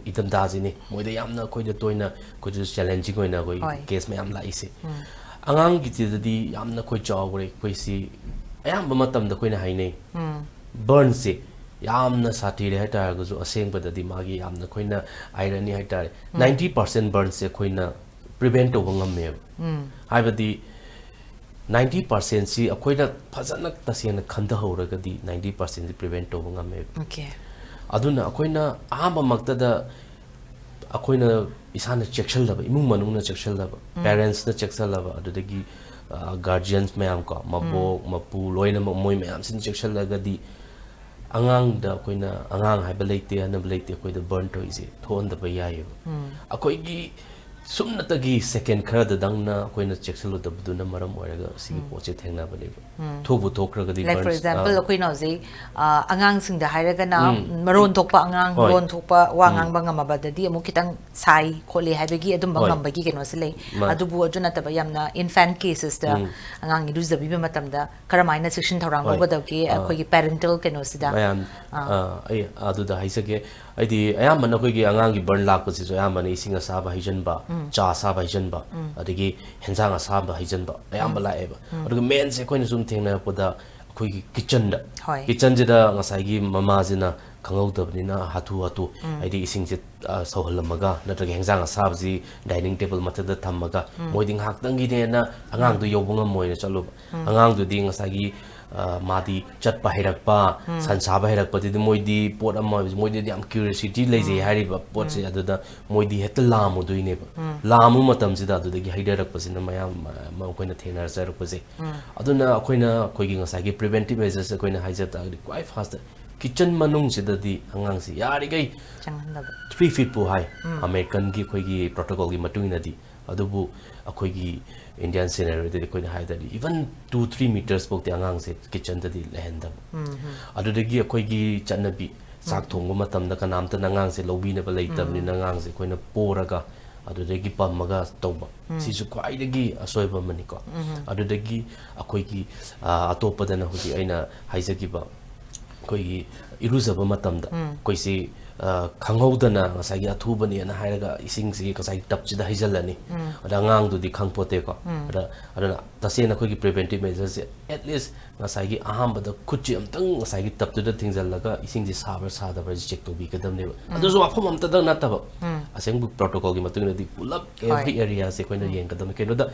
ꯏꯪꯊꯝꯊꯥꯁꯤꯅꯤ ꯃꯣꯏꯗ ꯌꯥꯝꯅ ꯑꯩꯈꯣꯏꯗ ꯇꯣꯏꯅ ꯑꯩꯈꯣꯏꯗꯁꯨ ꯆꯦꯂꯦꯟꯖꯤꯡ ꯑꯣꯏꯅ ꯑꯩꯈꯣꯏ ꯍꯣꯏ꯫ ꯀꯦꯁ ꯃꯌꯥꯝ ꯂꯥꯛꯏꯁꯦ꯫ ꯑꯉꯥꯡꯒꯤꯁꯤꯗꯗꯤ ꯌꯥꯝꯅ ꯑꯩꯈꯣꯏ ꯆꯥꯎꯈ꯭ꯔꯦ꯫ ꯑꯩꯈꯣꯏꯁꯤ ꯑꯌꯥꯝꯕ ꯃꯇꯝꯗ ꯑꯩꯈꯣꯏꯅ ꯍꯥꯏꯅꯩ, ꯕꯔꯟꯁꯦ ꯌꯥꯝꯅ ꯁꯥꯊꯤꯔꯦ ꯍꯥꯏꯇꯥꯔꯒꯁꯨ, ꯑꯁꯦꯡꯕꯗꯗꯤ ꯃꯥꯒꯤ ꯌꯥꯝꯅ ꯑꯩꯈꯣꯏꯅ ꯑꯥꯏꯔꯅꯤ ꯍꯥꯏꯇꯥꯔꯦ, ꯅꯥꯏꯟꯇꯤ ꯄꯥꯔꯁꯦꯟ ꯕꯔꯟꯁꯦ ꯑꯩꯈꯣꯏꯅ ꯄ꯭ꯔꯤꯚꯦꯟ ꯇꯧꯕ ꯉꯝꯃꯦꯕ꯫ ꯍꯥꯏꯕꯗꯤ ꯅꯥꯏꯟꯇꯤ ꯄꯥꯔꯁꯦꯟꯁꯤ ꯑꯩꯈꯣꯏꯅ ꯐꯖꯅ ꯇꯁꯦꯡꯅ ꯈꯟꯊꯍꯧꯔꯒꯗꯤ ꯅꯥꯏꯟꯇꯤ ꯄꯥꯔꯁꯦꯟꯁꯤ ꯄ꯭ꯔꯤꯚꯦꯟ ꯇꯧꯕ ꯉꯝꯃꯦꯕ꯫ Okay. ꯑꯗꯨꯅ ꯑꯩꯈꯣꯏꯅ ꯑꯍꯥꯟꯕꯃꯛꯇꯗ ꯑꯩꯈꯣꯏꯅ ꯏꯁꯥꯅ ꯆꯦꯛꯁꯤꯜꯂꯕ, ꯏꯃꯨꯡ ꯃꯅꯨꯡꯅ ꯆꯦꯛꯁꯤꯜꯂꯕ, ꯄꯦꯔꯦꯟꯁꯅ ꯆꯦꯛꯁꯤꯜꯂꯕ, ꯑꯗꯨꯗꯒꯤ ꯒꯥꯔꯖꯤꯌꯟꯁ ꯃꯌꯥꯝ ꯀꯣ, ꯃꯕꯣꯛ ꯃꯄꯨ ꯂꯣꯏꯅꯃꯛ ꯃꯣꯏ ꯃꯌꯥꯝꯁꯤꯅ ꯆꯦꯛꯁꯤꯜꯂꯒꯗꯤ ꯑꯉꯥꯡꯗ ꯑꯩꯈꯣꯏꯅ, ꯑꯉꯥꯡ ꯍꯥꯏꯕ ꯂꯩꯇꯦ, ꯑꯍꯟ ꯍꯥꯏꯕ ꯂꯩꯇꯦ, ꯑꯩꯈꯣꯏꯗ ꯕꯔꯟ ꯇꯧꯔꯤꯁꯦ ꯊꯣꯛꯍꯟꯗꯕ ꯌꯥꯏꯑꯕ꯫ ꯑꯩꯈꯣꯏꯒꯤ ꯁꯨꯞꯅꯇꯒꯤ second ꯈꯔꯗꯗꯪꯅ ꯑꯩꯈꯣꯏꯅ ꯆꯦꯛꯁꯤꯜꯂꯨꯗꯕꯗꯨꯅ ꯃꯔꯝ ꯑꯣꯏꯔꯒ ꯁꯤꯒꯤ ꯄꯣꯠꯁꯦ ꯊꯦꯡꯅꯕꯅꯦꯕ꯫ ꯊꯣꯛꯄꯨ ꯊꯣꯛꯈ꯭ꯔꯒꯗꯤ Like, for burns, example, ꯑꯥ, ꯑꯩꯈꯣꯏꯅ ꯍꯧꯖꯤꯛ, ꯑ, ꯑꯉꯥꯡꯁꯤꯡꯗ ꯍꯥꯏꯔꯒꯅ, ꯎꯝ. ꯃꯔꯣꯟ ꯊꯣꯛꯄ ꯑꯉꯥꯡ, ꯍꯣꯏ. ꯂꯣꯟ ꯊꯣꯛꯄ ꯋꯥ ꯎꯝ. ꯉꯥꯡꯕ ꯉꯝꯃꯕꯗꯗꯤ ꯑꯃꯨꯛ ꯈꯤꯇꯪ ꯁꯥꯏ ꯈꯣꯠꯂꯤ ꯍꯥꯏꯕꯒꯤ ꯑꯗꯨꯝꯕ ꯍꯣꯏ. ꯉꯝꯕꯒꯤ ꯀꯩꯅꯣꯁꯦ ꯂꯩ꯫ ꯃꯥꯅꯤ. ꯑꯗꯨꯕꯨ ꯑꯗꯨ ꯅꯠꯇꯕ ꯌꯥꯝꯅ infant cases ꯇ ꯎꯝ. ꯑꯉꯥꯡ ꯏꯔꯨꯖꯕꯤꯕ ꯃꯇꯝꯗ ꯀꯔꯝꯍꯥꯏꯅ ꯆꯦꯛꯁꯤꯟ ꯊꯧꯔꯥꯡ ꯍꯣꯏ. ꯂꯧꯒꯗꯒꯦ? ꯑꯥ. ꯑꯩꯈꯣꯏꯒꯤ parental ꯀꯩꯅꯣꯁꯤꯗ꯫ ꯃꯌꯥꯝ, ꯑꯥ. ꯑꯥ, ꯑꯩ ꯑꯗꯨꯗ ꯍꯥꯏꯖꯒꯦ꯫ ꯍꯥꯏꯗꯤ ꯑꯌꯥꯝꯕꯅ ꯑꯩꯈꯣꯏꯒꯤ ꯑꯉꯥꯡꯒꯤ burn ꯂꯥꯛꯄꯁꯤꯁꯨ ꯑꯌꯥꯝꯕꯅ ꯏꯁꯤꯡ ꯑꯁꯥꯕ ꯍꯩꯖꯤꯟꯕ, ꯎꯝ. ꯆꯥ ꯑꯁꯥꯕ ꯍꯩꯖꯤꯟꯕ, ꯎꯝ. ꯑꯗꯒꯤ ꯍꯦꯟꯖꯥꯡ ꯑꯁꯥꯕ ꯍꯩꯖꯤꯟꯕ ꯑꯌꯥꯝꯕ ꯎꯝ. ꯂꯥꯛꯑꯦꯕ꯫ ꯎꯝ. ꯑꯗꯨꯒ main ꯁꯦ ꯑꯩꯈꯣꯏꯅ ꯁꯨꯝ ꯊꯦꯡꯅꯔꯛꯄꯗ ꯑꯩꯈꯣꯏꯒꯤ kitchen ꯗ, ꯍꯣꯏ. kitchen ꯁꯤꯗ ꯉꯁꯥꯏꯒꯤ ꯃꯃꯥꯁꯤꯅ ꯈꯪꯍꯧꯗꯕꯅꯤꯅ ꯍꯥꯊꯨ ꯍꯥꯊꯨ, ꯎꯝ. ꯍꯥꯏꯗꯤ ꯏꯁꯤꯡꯁꯦ, ꯑ, ꯁꯧꯍꯜꯂꯝꯃꯒ ꯅꯠꯇ꯭ꯔꯒ ꯍꯦꯟꯖꯥꯡ ꯑꯁꯥꯕꯁꯤ dining table ꯃꯊꯛꯇ ꯊꯝꯃꯒ ꯎꯝ. ꯃꯣꯏꯗꯤ ꯉꯥꯏꯍꯥꯛꯇꯪꯒꯤꯅꯦꯅ ꯑꯉꯥꯡꯗꯣ ꯎꯝ. ꯌꯧꯕ ꯉꯝꯃꯣꯏꯅ ꯆꯠꯂꯨꯕ꯫ ꯎꯝ. ꯑꯉꯥꯡꯗꯨꯗꯤ ꯉꯁꯥꯏꯒꯤ, ꯑ, ꯃꯥꯗꯤ ꯆꯠꯄ ꯍꯩꯔꯛꯄ, ꯎꯝ. ꯁꯟ ꯁꯥꯕ ꯍꯩꯔꯛꯄꯗꯨꯗꯤ ꯃꯣꯏꯗꯤ ꯄꯣꯠ ꯑꯃ ꯑꯣꯏꯕꯁꯦ, ꯃꯣꯏꯗꯗꯤ ꯌꯥꯝ curiosity ꯂꯩꯖꯩ ꯎꯝ. ꯍꯥꯏꯔꯤꯕ ꯄꯣꯠꯁꯦ꯫ ꯎꯝ. ꯑꯗꯨꯗ ꯃꯣꯏꯗꯤ ꯍꯦꯛꯇ ꯂꯥꯝꯃꯨꯗꯣꯏꯅꯦꯕ꯫ ꯎꯝ. ꯂꯥꯝꯃꯨ ꯃꯇꯝꯁꯤꯗ ꯑꯗꯨꯗꯒꯤ ꯍꯩꯊꯔꯛꯄꯁꯤꯅ ꯃꯌꯥꯝ, ꯑ, ꯑꯩꯈꯣꯏꯅ ꯊꯦꯡꯅꯖꯔꯛꯄꯁꯦ꯫ ꯎꯝ. ꯑꯗꯨꯅ ꯑꯩꯈꯣꯏꯅ ꯑꯩꯈꯣꯏꯒꯤ ꯉꯁꯥꯏꯒꯤ preventive measures ꯑꯩꯈꯣꯏꯅ ꯍꯥꯏꯖ ꯇꯥꯔꯒꯗꯤ ꯈ꯭ꯋꯥꯏ first kitchen ꯃꯅꯨꯡꯁꯤꯗꯗꯤ ꯑꯉꯥꯡꯁꯤ ꯌꯥꯔꯤꯈꯩ ꯆꯪꯍꯟꯗꯕ꯫ three feet ꯐꯥꯎ ꯍꯥꯏ, ꯎꯝ. American ꯒꯤ ꯑꯩꯈꯣꯏꯒꯤ protocol ꯒꯤ ꯃꯇꯨꯡ ꯏꯟꯅꯗꯤ꯫ ꯑꯗꯨꯕꯨ ꯑꯩꯈꯣꯏꯒꯤ Indian scenario ꯗꯗꯤ ꯑꯩꯈꯣꯏꯅ ꯍꯥꯏ ꯇꯥꯔꯗꯤ even two three metres ꯐꯥꯎꯗꯤ ꯑꯉꯥꯡꯁꯦ kitchen ꯗꯗꯤ ꯂꯩꯍꯟꯗꯕ꯫ ꯎꯝ, ꯎꯝ. ꯑꯗꯨꯗꯒꯤ ꯑꯩꯈꯣꯏꯒꯤ ꯆꯠꯅꯕꯤ, ꯆꯥꯛ ꯎꯝ. ꯊꯣꯡꯕ ꯃꯇꯝꯗ ꯀꯅꯥꯝꯇꯅ ꯑꯉꯥꯡꯁꯦ ꯂꯧꯕꯤꯅꯕ ꯂꯩꯇꯕꯅꯤꯅ ꯎꯝ. ꯑꯉꯥꯡꯁꯦ ꯑꯩꯈꯣꯏꯅ ꯄꯣꯔꯒ ꯑꯗꯨꯗꯒꯤ ꯄꯝꯃꯒ ꯇꯧꯕ꯫ ꯎꯝ. ꯁꯤꯁꯨ ꯈ꯭ꯋꯥꯏꯗꯒꯤ ꯑꯁꯣꯏꯕ ꯑꯃꯅꯤꯀꯣ꯫ ꯎꯝ. ꯑꯗꯨꯗꯒꯤ ꯑꯩꯈꯣꯏꯒꯤ, ꯑ, ꯑꯇꯣꯞꯄꯗꯅ ꯍꯧꯖꯤꯛ ꯑꯩꯅ ꯍꯥꯏꯖꯈꯤꯕ ꯑꯩꯈꯣꯏꯒꯤ ꯏꯔꯨꯖꯕ ꯃꯇꯝꯗ ꯎꯝ. ꯑꯩꯈꯣꯏꯁꯤ, ꯑ, ꯈꯪꯍꯧꯗꯅ ꯉꯁꯥꯏꯒꯤ ꯑꯊꯨꯕꯅꯦꯅ ꯍꯥꯏꯔꯒ ꯏꯁꯤꯡꯁꯤ ꯉꯁꯥꯏꯒꯤ tub ꯁꯤꯗ ꯍꯩꯖꯤꯜꯂꯅꯤ꯫ ꯎꯝ. ꯑꯗ ꯑꯉꯥꯡꯗꯨꯗꯤ ꯈꯪꯄꯣꯠꯇꯦꯀꯣ꯫ ꯎꯝ. ꯑꯗ, ꯑꯗꯨꯅ ꯇꯁꯦꯡꯅ ꯑꯩꯈꯣꯏꯒꯤ preventive measures say at least ꯉꯁꯥꯏꯒꯤ ꯑꯍꯥꯟꯕꯗ ꯈꯨꯠꯁꯤ ꯑꯝꯇꯪ ꯉꯁꯥꯏꯒꯤ tub ꯇꯨꯗ ꯊꯤꯡꯖꯤꯜꯂꯒ ꯏꯁꯤꯡꯁꯤ ꯁꯥꯕ꯭ꯔꯥ ꯁꯥꯗꯕ꯭ꯔꯥ ꯁꯤ check ꯇꯧꯕꯤꯒꯗꯕꯅꯦꯕ꯫ ꯎꯝ. ꯑꯗꯨꯁꯨ ꯃꯐꯝ ꯑꯝꯇꯗꯪ ꯅꯠꯇꯕ꯫ ꯎꯝ. ꯑꯁꯦꯡꯕ protocol ꯒꯤ ꯃꯇꯨꯡ ꯏꯟꯅꯗꯤ ꯄꯨꯂꯞ ꯍꯣꯏ. Every area ꯁꯦ ꯑꯩꯈꯣꯏꯅ ꯎꯝ. ꯌꯦꯡꯒꯗꯕꯅꯤ꯫ ꯀꯩꯅꯣꯗ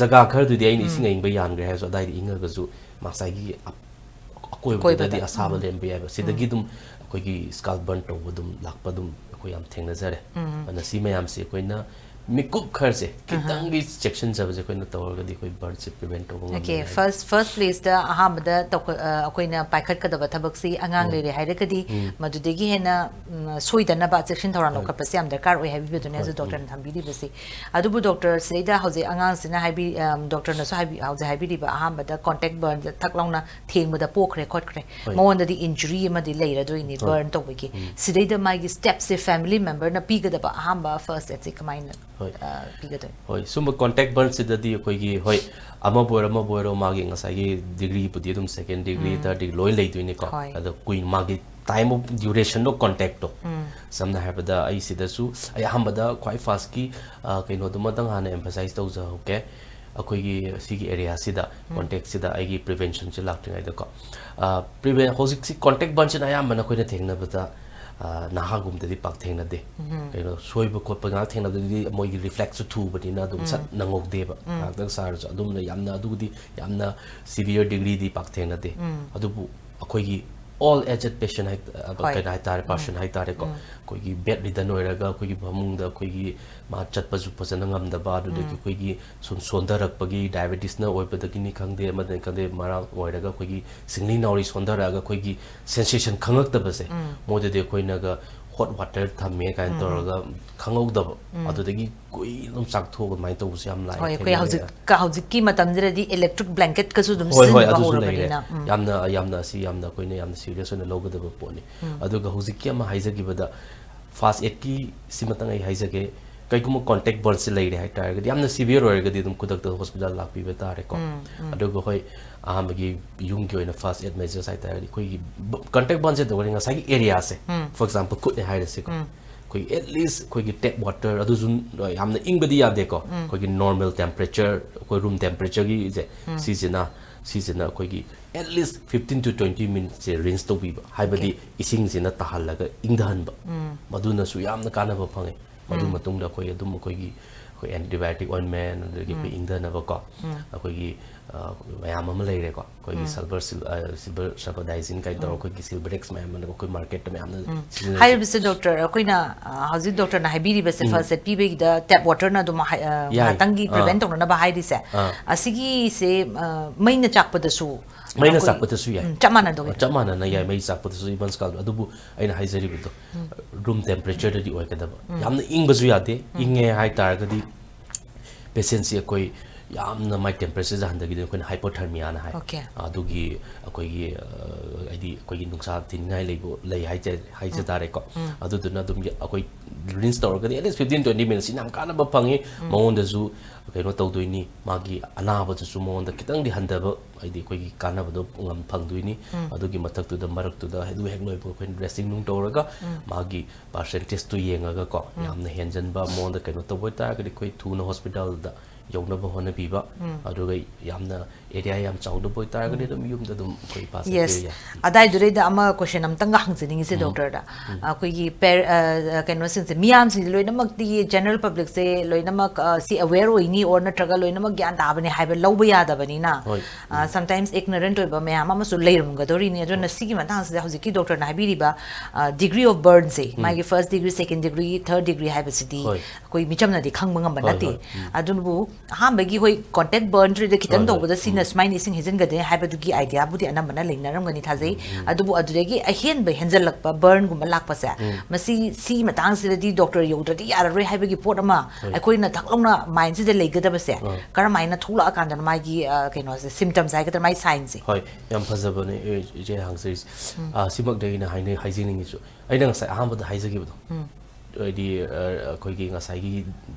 ꯖꯒꯥ ꯈꯔꯗꯨꯗꯤ ꯑꯩꯅ ꯎꯝ. ꯏꯁꯤꯡ ꯑꯏꯪꯕ ꯌꯥꯟꯈ꯭ꯔꯦ ꯍꯥꯏꯔꯁꯨ ꯑꯗꯥꯏꯗ ꯏꯪꯉꯒꯁꯨ ꯉꯁꯥꯏꯒꯤ ꯑ-, ꯑꯀꯣꯏꯕꯗꯨꯗꯗꯤ ꯑꯀꯣꯏꯕꯗ. ꯑꯁꯥꯕ ꯎꯝ. ꯂꯩꯔꯝꯕ ꯌꯥꯏꯕ꯫ ꯁꯤꯗꯒꯤ ꯎꯝ. ꯑꯗꯨꯝ ꯑꯩꯈꯣꯏꯒꯤ scalp burn ꯇꯧꯕ ꯑꯗꯨꯝ ꯂꯥꯛꯄ ꯑꯗꯨꯝ ꯑꯩꯈꯣꯏ ꯌꯥꯝ ꯊꯦꯡꯅꯖꯔꯦ꯫ ꯎꯝ. ꯑꯗꯨꯅ ꯁꯤ ꯃꯌꯥꯝꯁꯤ ꯑꯩꯈꯣꯏꯅ ꯃꯤꯀꯨꯞ ꯈꯔꯁꯦ ꯈꯤꯇꯪꯗꯤ ꯆꯦꯛꯁꯤꯟꯖꯕꯁꯦ ꯑꯩꯈꯣꯏꯅ ꯇꯧꯔꯒꯗꯤ ꯑꯩꯈꯣꯏ ꯕꯔꯟꯁꯦ ꯄ꯭ꯔꯤꯚꯦꯟ ꯇꯧꯕ ꯉꯝꯃꯦ ꯑꯣꯀꯦ, ꯍꯥꯏꯅ꯫ ꯐꯥꯔꯁ ꯐꯥꯔꯁ ꯄ꯭ꯂꯦꯁꯇ ꯑꯍꯥꯟꯕꯗ ꯇꯧꯈ- ꯑ, ꯑꯩꯈꯣꯏꯅ ꯄꯥꯏꯈꯠꯀꯗꯕ ꯊꯕꯛꯁꯤ ꯑꯉꯥꯡ ꯂꯩꯔꯦ ꯍꯥꯏꯔꯒꯗꯤ ꯃꯗꯨꯗꯒꯤ ꯍꯦꯟꯅ ꯎꯝ, ꯁꯣꯏꯗꯅꯕ ꯆꯦꯛꯁꯤꯟ ꯊꯧꯔꯥꯡ ꯂꯧꯈꯠꯄꯁꯦ ꯌꯥꯝ ꯗꯔꯀꯥꯔ ꯑꯣꯏ ꯍꯥꯏꯕꯤꯕꯗꯨꯅꯦ ꯍꯧꯖꯤꯛ ꯗꯣꯛꯇꯔꯅ ꯊꯝꯕꯤꯔꯤꯕꯁꯤ꯫ ꯑꯗꯨꯕꯨ ꯗꯣꯛꯇꯔ, ꯁꯤꯗꯩꯗ ꯍꯧꯖꯤꯛ ꯑꯉꯥꯡꯁꯤꯅ ꯍꯥꯏꯕꯤ ꯑꯝ, ꯗꯣꯛꯇꯔꯅꯁꯨ ꯍꯥꯏꯕꯤ ꯍꯧꯖꯤꯛ ꯍꯥꯏꯕꯤꯔꯤꯕ ꯑꯍꯥꯟꯕꯗ ꯀꯣꯟꯇꯦꯛ ꯕꯔꯟꯁ ꯊꯛ ꯂꯥꯎꯅ ꯊꯦꯡꯕꯗ ꯄꯣꯛꯈ꯭ꯔꯦ ꯈꯣꯠꯈ꯭ꯔꯦ, ꯍꯣꯏ꯫ ꯃꯉꯣꯟꯗꯗꯤ ꯏꯟꯖꯨꯔꯤ ꯑꯃꯗꯤ ꯂꯩꯔꯗꯣꯏꯅꯤ ꯍꯣꯏ꯫ ꯕꯔꯟ ꯇꯧꯕꯒꯤ꯫ ꯁꯤꯗꯩꯗ ꯃꯥꯒꯤ ꯁ꯭ꯇꯦꯞꯁꯦ ꯐꯦꯃꯤꯂꯤ ꯃꯦꯝꯕꯔꯅ ꯄꯤꯒꯗꯕ ꯑꯍꯥꯟꯕ ꯐꯥꯔꯁ ꯑꯦꯗꯁꯦ ꯀꯃꯥꯏꯅ ꯍꯣꯏ꯫ ꯑ, ꯄꯤꯒꯗꯣꯏꯅꯣ? ꯍꯣꯏ, ꯁꯨꯝꯕ ꯀꯣꯟꯇꯦꯛ ꯕꯔꯟꯁꯤꯗꯗꯤ ꯑꯩꯈꯣꯏꯒꯤ, ꯍꯣꯏ, ꯑꯃꯕꯨ ꯑꯣꯏꯔꯣ ꯑꯃꯕꯨ ꯑꯣꯏꯔꯣ, ꯃꯥꯒꯤ ꯉꯁꯥꯏꯒꯤ ꯗꯤꯒ꯭ꯔꯤꯕꯨꯗꯤ ꯑꯗꯨꯝ ꯁꯦꯀꯦꯟ ꯗꯤꯒ꯭ꯔꯤ, ꯊꯥꯔꯠ ꯗꯤꯒ꯭ꯔꯤ ꯂꯣꯏ ꯂꯩꯗꯣꯏꯅꯤꯀꯣ꯫ ꯍꯣꯏ꯫ ꯑꯗꯣ ꯀꯨꯏ ꯃꯥꯒꯤ ꯇꯥꯏꯝ ꯑꯣꯐ ꯗ꯭ꯌꯨꯔꯦꯁꯟꯗꯣ ꯀꯣꯟꯇꯦꯛꯇꯣ, ꯁꯝꯅ ꯍꯥꯏꯔꯕꯗ ꯑꯩ ꯁꯤꯗꯁꯨ ꯑꯩ ꯑꯍꯥꯟꯕꯗ ꯈ꯭ꯋꯥꯏ ꯐꯥꯔꯁꯀꯤ ꯀꯩꯅꯣꯗꯨꯃꯇꯪ ꯍꯥꯟꯅ ꯑꯦꯝꯐꯁꯥꯏꯁ ꯇꯧꯖꯍꯧꯒꯦ꯫ ꯑꯩꯈꯣꯏꯒꯤ ꯁꯤꯒꯤ ꯑꯦꯔꯤꯌꯥꯁꯤꯗ, ꯀꯣꯟꯇꯦꯛꯁꯤꯗ ꯑꯩꯒꯤ ꯄ꯭ꯔꯤꯚꯦꯟꯁꯟꯁꯦ ꯂꯥꯛꯇ꯭ꯔꯤꯉꯩꯗꯀꯣ, ꯄ꯭ꯔꯤꯚꯦꯟ ꯍꯧꯖꯤꯛꯁꯤ ꯀꯣꯟꯇꯦꯛ ꯕꯔꯟꯁꯤꯅ ꯑꯌꯥꯝꯕꯅ ꯑꯩꯈꯣꯏꯅ ꯊꯦꯡꯅꯕꯗ ꯅꯍꯥꯒꯨꯝꯕꯗꯗꯤ ꯄꯥꯛ ꯊꯦꯡꯅꯗꯦ꯫ ꯀꯩꯅꯣ, ꯁꯣꯏꯕ ꯈꯣꯠꯄ ꯉꯥꯛ ꯊꯦꯡꯅꯕꯗꯨꯗꯤ ꯃꯣꯏꯒꯤ ꯔꯤꯐ꯭ꯂꯦꯛꯁꯁꯨ ꯊꯨꯕꯅꯤꯅ ꯑꯗꯨꯝ ꯁꯠ ꯅꯪꯍꯧꯗꯦꯕ꯫ ꯉꯥꯏꯍꯥꯛꯇꯪ ꯁꯥꯔꯁꯨ ꯑꯗꯨꯝꯅ ꯌꯥꯝꯅ ꯑꯗꯨꯕꯨꯗꯤ ꯌꯥꯝꯅ ꯁꯤꯚꯤꯌꯔ ꯗꯤꯒ꯭ꯔꯤꯗꯤ ꯄꯥꯛ ꯊꯦꯡꯅꯗꯦ꯫ ꯑꯗꯨꯕꯨ ꯑꯩꯈꯣꯏꯒꯤ ꯑꯣꯜ ꯑꯦꯖꯦꯗ ꯄꯦꯁꯦꯟ ꯀꯩꯅꯣ ꯍꯥꯏꯇꯥꯔꯦ, ꯄꯥꯔꯁꯟ ꯍꯥꯏꯇꯥꯔꯦꯀꯣ, ꯑꯩꯈꯣꯏꯒꯤ ꯕꯦꯗ ꯔꯤꯗꯟ ꯑꯣꯏꯔꯒ ꯑꯩꯈꯣꯏꯒꯤ ꯐꯃꯨꯡꯗ ꯑꯩꯈꯣꯏꯒꯤ ꯃꯥ ꯆꯠꯄꯁꯨ ꯐꯖꯅ ꯉꯝꯗꯕ, ꯑꯗꯨꯗꯒꯤ ꯑꯩꯈꯣꯏꯒꯤ ꯁꯨꯝ ꯁꯣꯟꯊꯔꯛꯄꯒꯤ, ꯗꯥꯏꯕꯦꯇꯤꯁꯅ ꯑꯣꯏꯕꯗꯒꯤꯅꯤ ꯈꯪꯗꯦ, ꯑꯃꯗꯅꯤ ꯈꯪꯗꯦ, ꯃꯔꯝ ꯑꯣꯏꯔꯒ ꯑꯩꯈꯣꯏꯒꯤ ꯁꯤꯡꯂꯤ ꯅꯥꯎꯔꯤ ꯁꯣꯟꯊꯔꯛꯑꯒ ꯑꯩꯈꯣꯏꯒꯤ ꯁꯦꯟꯁꯦꯁꯟ ꯈꯪꯉꯛꯇꯕꯁꯦ, ꯃꯣꯏꯗꯗꯤ ꯑꯩꯈꯣꯏꯅꯒ ꯍꯣꯠ ꯋꯥꯇꯔ ꯊꯝꯃꯦ ꯀꯥꯏꯅ ꯇꯧꯔꯒ ꯈꯪꯍꯧꯗꯕ, ꯑꯗꯨꯗꯒꯤ ꯀꯨꯏꯅ ꯑꯗꯨꯝ ꯆꯥꯛꯊꯣꯛꯑꯒ ꯑꯗꯨꯃꯥꯏꯅ ꯇꯧꯕꯁꯨ ꯌꯥꯝ ꯂꯥꯛꯑꯦ, ꯍꯣꯏ, ꯑꯩꯈꯣꯏ ꯊꯦꯡꯅꯩ꯫ ꯍꯧꯖꯤꯛ ꯍꯧꯖꯤꯛꯀꯤ ꯃꯇꯝꯁꯤꯗꯗꯤ ꯏꯂꯦꯛꯇ꯭ꯔꯤꯛ ꯕ꯭ꯂꯦꯡꯀꯦꯠꯀꯁꯨ ꯑꯗꯨꯝ ꯍꯣꯏ, ꯍꯣꯏ, ꯁꯤꯖꯤꯟꯅꯕ ꯑꯗꯨꯁꯨ ꯂꯩꯔꯦ꯫ ꯍꯧꯔꯕꯅꯤꯅ꯫ ꯎꯝ꯫ ꯌꯥꯝꯅ, ꯌꯥꯝꯅ ꯑꯁꯤ ꯌꯥꯝꯅ ꯑꯩꯈꯣꯏꯅ ꯌꯥꯝꯅ ꯁꯤꯔꯤꯌꯁ ꯑꯣꯏꯅ ꯂꯧꯒꯗꯕ ꯄꯣꯠꯅꯤ꯫ ꯑꯗꯨꯒ ꯍꯧꯖꯤꯛꯀꯤ ꯑꯃ ꯍꯥꯏꯖꯈꯤꯕꯗ, ꯐꯥꯔꯁ ꯑꯦꯗꯀꯤ ꯁꯤꯃꯇꯪ ꯑꯩ ꯍꯥꯏꯖꯒꯦ꯫ ꯀꯩꯒꯨꯝꯕ ꯀꯣꯟꯇꯦꯛ ꯕꯔꯟꯁꯤ ꯂꯩꯔꯦ ꯍꯥꯏꯇꯥꯔꯒꯗꯤ, ꯌꯥꯝꯅ ꯁꯤꯚꯤꯌꯔ ꯑꯣꯏꯔꯒꯗꯤ ꯑꯗꯨꯝ ꯈꯨꯗꯛꯇ ꯍꯣꯁꯄꯤꯇꯥꯜ ꯂꯥꯛꯄꯤꯕ ꯇꯥꯔꯦꯀꯣ꯫ ꯑꯗꯨꯒ ꯍꯣꯏ, ꯑꯍꯥꯟꯕꯒꯤ ꯌꯨꯝꯒꯤ ꯑꯣꯏꯅ ꯐꯥꯔꯁ ꯑꯦꯗ ꯃꯦꯖꯔꯁ ꯍꯥꯏꯇꯥꯔꯒꯗꯤ, ꯑꯩꯈꯣꯏꯒꯤ ꯀꯣꯟꯇꯦꯛ ꯕꯔꯟꯁꯦ ꯇꯧꯔꯒꯗꯤ ꯉꯁꯥꯏꯒꯤ ꯑꯦꯔꯤꯌꯥꯁꯦ, ꯐꯣꯔ ꯑꯦꯛꯖꯥꯝꯄꯜ, ꯈꯨꯠꯅꯦ ꯍꯥꯏꯔꯁꯤꯀꯣ, ꯑꯩꯈꯣꯏꯒꯤ ꯑꯦꯠ ꯂꯤꯁ ꯑꯩꯈꯣꯏꯒꯤ ꯇꯦꯞ ꯋꯥꯇꯔ ꯑꯗꯨꯁꯨ ꯌꯥꯝꯅ ꯏꯪꯕꯗꯤ ꯌꯥꯗꯦꯀꯣ꯫ ꯑꯩꯈꯣꯏꯒꯤ ꯅꯣꯔꯃꯦꯜ ꯇꯦꯝꯄꯔꯦꯆꯔ, ꯑꯩꯈꯣꯏ ꯔꯨꯝ ꯇꯦꯝꯄꯔꯦꯆꯔꯒꯤꯁꯦ, ꯁꯤꯁꯤꯅ ꯁꯤꯁꯤꯅ ꯑꯩꯈꯣꯏꯒꯤ at least fifteen to twenty ꯃꯤꯅꯤꯠꯁꯦ ꯔꯤꯟꯁ ꯇꯧꯕꯤꯕ, ꯍꯥꯏꯕꯗꯤ ꯏꯁꯤꯡꯁꯤꯅ ꯇꯥꯍꯜꯂꯒ ꯏꯪꯊꯍꯟꯕ, ꯃꯗꯨꯅꯁꯨ ꯌꯥꯝꯅ ꯀꯥꯟꯅꯕ ꯐꯪꯉꯦ꯫ ꯃꯗꯨ ꯃꯇꯨꯡꯗ ꯑꯩꯈꯣꯏ ꯑꯗꯨꯝ ꯑꯩꯈꯣꯏꯒꯤ ꯑꯩꯈꯣꯏ antibiotic ointment, ꯑꯗꯒꯤ ꯑꯩꯈꯣꯏ ꯎꯝ꯫ ꯏꯪꯊꯅꯕꯀꯣ, ꯎꯝ꯫ ꯑꯩꯈꯣꯏꯒꯤ, ꯑ, ꯃꯌꯥꯝ ꯑꯃ ꯂꯩꯔꯦꯀꯣ꯫ ꯑꯩꯈꯣꯏꯒꯤ ꯎꯝ꯫ Silver, sil-, ꯑ, Silver Sulfadizine ꯀꯥꯏꯅ ꯇꯧꯔꯒ ꯎꯝ꯫ ꯑꯩꯈꯣꯏꯒꯤ Silverex ꯃꯌꯥꯝ ꯑꯃ ꯑꯩꯈꯣꯏ marketꯇ ꯃꯌꯥꯝꯅ ꯎꯝ꯫ ꯁꯤꯖꯤꯟꯅꯔꯤꯁꯦ꯫ ꯍꯥꯏꯔꯤꯕꯁꯦ, doctor, ꯑꯩꯈꯣꯏꯅ, ꯑ, ꯍꯧꯖꯤꯛ doctorꯅ ꯍꯥꯏꯕꯤꯔꯤꯕꯁꯦ, ꯎꯝ꯫ First aid ꯄꯤꯕꯒꯤꯗ tap waterꯅ ꯑꯗꯨꯝ ꯍꯥꯏ-, ꯑ, ꯌꯥꯏ꯫ ꯉꯥꯏꯍꯥꯛꯇꯪꯒꯤ ꯑꯥ꯫ Prevent ꯇꯧꯅꯅꯕ ꯍꯥꯏꯔꯤꯁꯦ꯫ ꯑꯥ꯫ ꯑꯁꯤꯒꯤꯁꯦ, ꯑ, ꯃꯩꯅ ꯆꯥꯛꯄꯗꯁꯨ ꯃꯩꯅ ꯑꯩꯈꯣꯏ, ꯆꯥꯛꯄꯗꯁꯨ ꯌꯥꯏ꯫ ꯎꯝ, ꯆꯞ ꯃꯥꯟꯅꯗꯧꯔꯦ꯫ ꯆꯞ ꯃꯥꯟꯅꯅ ꯌꯥꯏ, ꯎꯝ꯫ ꯃꯩ ꯆꯥꯛꯄꯗꯁꯨ ꯏꯕꯟ scald-, ꯑꯗꯨꯕꯨ ꯑꯩꯅ ꯍꯥꯏꯖꯔꯤꯕꯗꯣ, ꯎꯝ꯫ Room temperatureꯗꯗꯤ ꯑꯣꯏꯒꯗꯕ꯫ ꯎꯝ꯫ ꯌꯥꯝꯅ ꯏꯪꯕꯁꯨ ꯌꯥꯗꯦ꯫ ꯎꯝ꯫ ꯏꯪꯉꯦ ꯍꯥꯏꯇꯥꯔꯒꯗꯤ patientꯁꯤ ꯑꯩꯈꯣꯏ ꯌꯥꯝꯅ ꯃꯥꯏ temperatureꯁꯦ ꯍꯟꯊꯈꯤꯗꯣꯏꯅꯤ, ꯑꯩꯈꯣꯏꯅ hypothermiaꯅ ꯍꯥꯏ꯫ Okay꯫ ꯑꯗꯨꯒꯤ ꯑꯩꯈꯣꯏꯒꯤ, ꯑ, ꯍꯥꯏꯗꯤ ꯑꯩꯈꯣꯏꯒꯤ ꯅꯨꯡꯁꯥ ꯊꯤꯟꯅꯤꯡꯉꯥꯏ ꯂꯩꯕ, ꯂꯩ ꯍꯥꯏꯖ-, ꯍꯥꯏꯖ ꯎꯝ꯫ ꯇꯥꯔꯦꯀꯣ꯫ ꯎꯝ꯫ ꯑꯗꯨꯗꯨꯅ ꯑꯗꯨꯝ ꯌ-, ꯑꯩꯈꯣꯏ rinse ꯇꯧꯔꯒꯗꯤ at least fifteen twenty minutesꯁꯤ ꯌꯥꯝ ꯀꯥꯟꯅꯕ ꯐꯪꯉꯤ꯫ ꯎꯝ꯫ ꯃꯉꯣꯟꯗꯁꯨ ꯀꯩꯅꯣ ꯇꯧꯗꯣꯏꯅꯤ, ꯃꯥꯒꯤ ꯑꯅꯥꯕꯗꯨꯁꯨ ꯃꯉꯣꯟꯗ ꯈꯤꯇꯪꯗꯤ ꯍꯟꯊꯕ, ꯍꯥꯏꯗꯤ ꯑꯩꯈꯣꯏꯒꯤ ꯀꯥꯟꯅꯕꯗꯣ ꯉꯝ-, ꯐꯪꯗꯣꯏꯅꯤ꯫ ꯎꯝ꯫ ꯑꯗꯨꯒꯤ ꯃꯊꯛꯇꯨꯗ ꯃꯔꯛꯇꯨꯗ ꯑꯗꯨ ꯍꯦꯛ ꯂꯣꯏꯕ ꯑꯩꯈꯣꯏꯅ dressing ꯅꯨꯡ ꯇꯧꯔꯒ ꯎꯝ꯫ ꯃꯥꯒꯤ percentageꯇꯨ ꯌꯦꯡꯉꯒꯀꯣ, ꯎꯝ꯫ ꯌꯥꯝꯅ ꯍꯦꯟꯖꯟꯕ ꯃꯉꯣꯟꯗ ꯀꯩꯅꯣ ꯇꯧꯕ ꯑꯣꯏꯇꯥꯔꯒꯗꯤ ꯑꯩꯈꯣꯏ ꯊꯨꯅ hospitalꯗ ꯌꯧꯅꯕ ꯍꯣꯠꯅꯕꯤꯕ, ꯎꯝ꯫ ꯑꯗꯨꯒ ꯌꯥꯝꯅ area ꯌꯥꯝ ꯆꯥꯎꯗꯕ ꯑꯣꯏꯇꯥꯔꯒꯗꯤ ꯎꯝ꯫ ꯑꯗꯨꯝ ꯌꯨꯝꯗ ꯑꯗꯨꯝ ꯑꯩꯈꯣꯏ ꯄꯥꯖꯕ Yes꯫ ꯌꯥꯏ꯫ ꯑꯗꯥꯏꯗꯨꯗꯩꯗ ꯑꯃ question ꯑꯝꯇꯪꯒ ꯍꯪꯖꯅꯤꯡꯉꯤꯁꯦ, ꯎꯝ꯫ Doctorꯗ꯫ ꯎꯝ꯫ ꯑꯩꯈꯣꯏꯒꯤ ꯄꯦꯔ-, ꯑ, ꯀꯩꯅꯣꯁꯤꯡꯁꯦ, ꯃꯤꯌꯥꯝꯁꯤꯡꯁꯦ ꯂꯣꯏꯅꯃꯛꯇꯤ, general publicꯁꯦ ꯂꯣꯏꯅꯃꯛ, ꯑ, ꯁꯤ aware ꯑꯣꯏꯅꯤ or ꯅꯠꯇ꯭ꯔꯒ ꯂꯣꯏꯅꯃꯛ ꯒ꯭ꯌꯥꯟ ꯇꯥꯕꯅꯤ ꯍꯥꯏꯕ ꯂꯧꯕ ꯌꯥꯗꯕꯅꯤꯅ, ꯍꯣꯏ꯫ ꯑ, ꯎꯝ꯫ Sometimes ignorant ꯑꯣꯏꯕ ꯃꯌꯥꯝ ꯑꯃꯁꯨ ꯂꯩꯔꯝꯒꯗꯧꯔꯤꯅꯤ꯫ ꯑꯗꯨꯅ ꯍꯣꯏ꯫ ꯁꯤꯒꯤ ꯃꯇꯥꯡꯁꯤꯗ ꯍꯧꯖꯤꯛꯀꯤ doctorꯅ ꯍꯥꯏꯕꯤꯔꯤꯕ, ꯑ, degree of burnꯁꯦ, ꯎꯝ꯫ ꯃꯥꯒꯤ first degree, second degree, third degree ꯍꯥꯏꯕꯁꯤꯗꯤ ꯍꯣꯏ꯫ ꯑꯩꯈꯣꯏ ꯃꯤꯆꯝꯅꯗꯤ ꯈꯪꯕ ꯉꯝꯕ ꯍꯣꯏ, ꯅꯠꯇꯦ꯫ ꯍꯣꯏ꯫ ꯎꯝ꯫ ꯑꯗꯨꯕꯨ ꯑꯍꯥꯟꯕꯒꯤ ꯍꯣꯏ contact burn ꯇꯧꯔꯤꯗ ꯈꯤꯇꯪ ꯍꯣꯏ, ꯍꯣꯏ꯫ ꯇꯧꯕꯗ ꯁꯤꯅ ꯎꯝ꯫ ꯁꯨꯃꯥꯏꯅ ꯏꯁꯤꯡ ꯍꯩꯖꯤꯟꯒꯗꯦ ꯍꯥꯏꯕꯗꯨꯒꯤ ideaꯕꯨꯗꯤ ꯑꯅꯝꯕꯅ ꯂꯩꯅꯔꯝꯒꯅꯤ ꯊꯥꯖꯩ꯫ ꯎꯝ, ꯎꯝ꯫ ꯑꯗꯨꯕꯨ ꯑꯗꯨꯗꯒꯤ ꯑꯍꯦꯟꯕ ꯍꯦꯟꯖꯜꯂꯛꯄ burnꯒꯨꯝꯕ ꯂꯥꯛꯄꯁꯦ, ꯎꯝ꯫ ꯃꯁꯤ, ꯁꯤ ꯃꯇꯥꯡꯁꯤꯗꯗꯤ doctor ꯌꯧꯗ꯭ꯔꯗꯤ ꯌꯥꯔꯔꯣꯏ ꯍꯥꯏꯕꯒꯤ ꯄꯣꯠ ꯑꯃ ꯍꯣꯏ꯫ ꯑꯩꯈꯣꯏꯅ ꯊꯛ ꯂꯥꯎꯅ mindꯁꯤꯗ ꯂꯩꯒꯗꯕꯁꯦ, ꯑꯥ꯫ ꯀꯔꯝꯍꯥꯏꯅ ꯊꯣꯛꯂꯛꯑꯀꯥꯟꯗꯅꯣ ꯃꯥꯒꯤ, ꯑ, ꯀꯩꯅꯣꯁꯦ, symptoms ꯍꯥꯏꯒꯗ꯭ꯔꯥ, ꯃꯥꯒꯤ signꯁꯦ? ꯍꯣꯏ, ꯌꯥꯝ ꯐꯖꯕꯅꯦ, ꯑꯦ, ꯏꯆꯦ ꯍꯪꯖꯔꯤꯁꯦ꯫ ꯎꯝ꯫ ꯑ, ꯁꯤꯃꯛꯇ ꯑꯩꯅ ꯍꯥꯏꯅ-, ꯍꯥꯏꯖꯅꯤꯡꯉꯤꯁꯨ, ꯑꯩꯅ ꯉꯁꯥꯏ ꯑꯍꯥꯟꯕꯗ ꯍꯥꯏꯖꯈꯤꯕꯗꯣ, ꯎꯝ꯫ ꯍꯥꯏꯗꯤ, ꯑ, ꯑꯩꯈꯣꯏꯒꯤ ꯉꯁꯥꯏꯒꯤ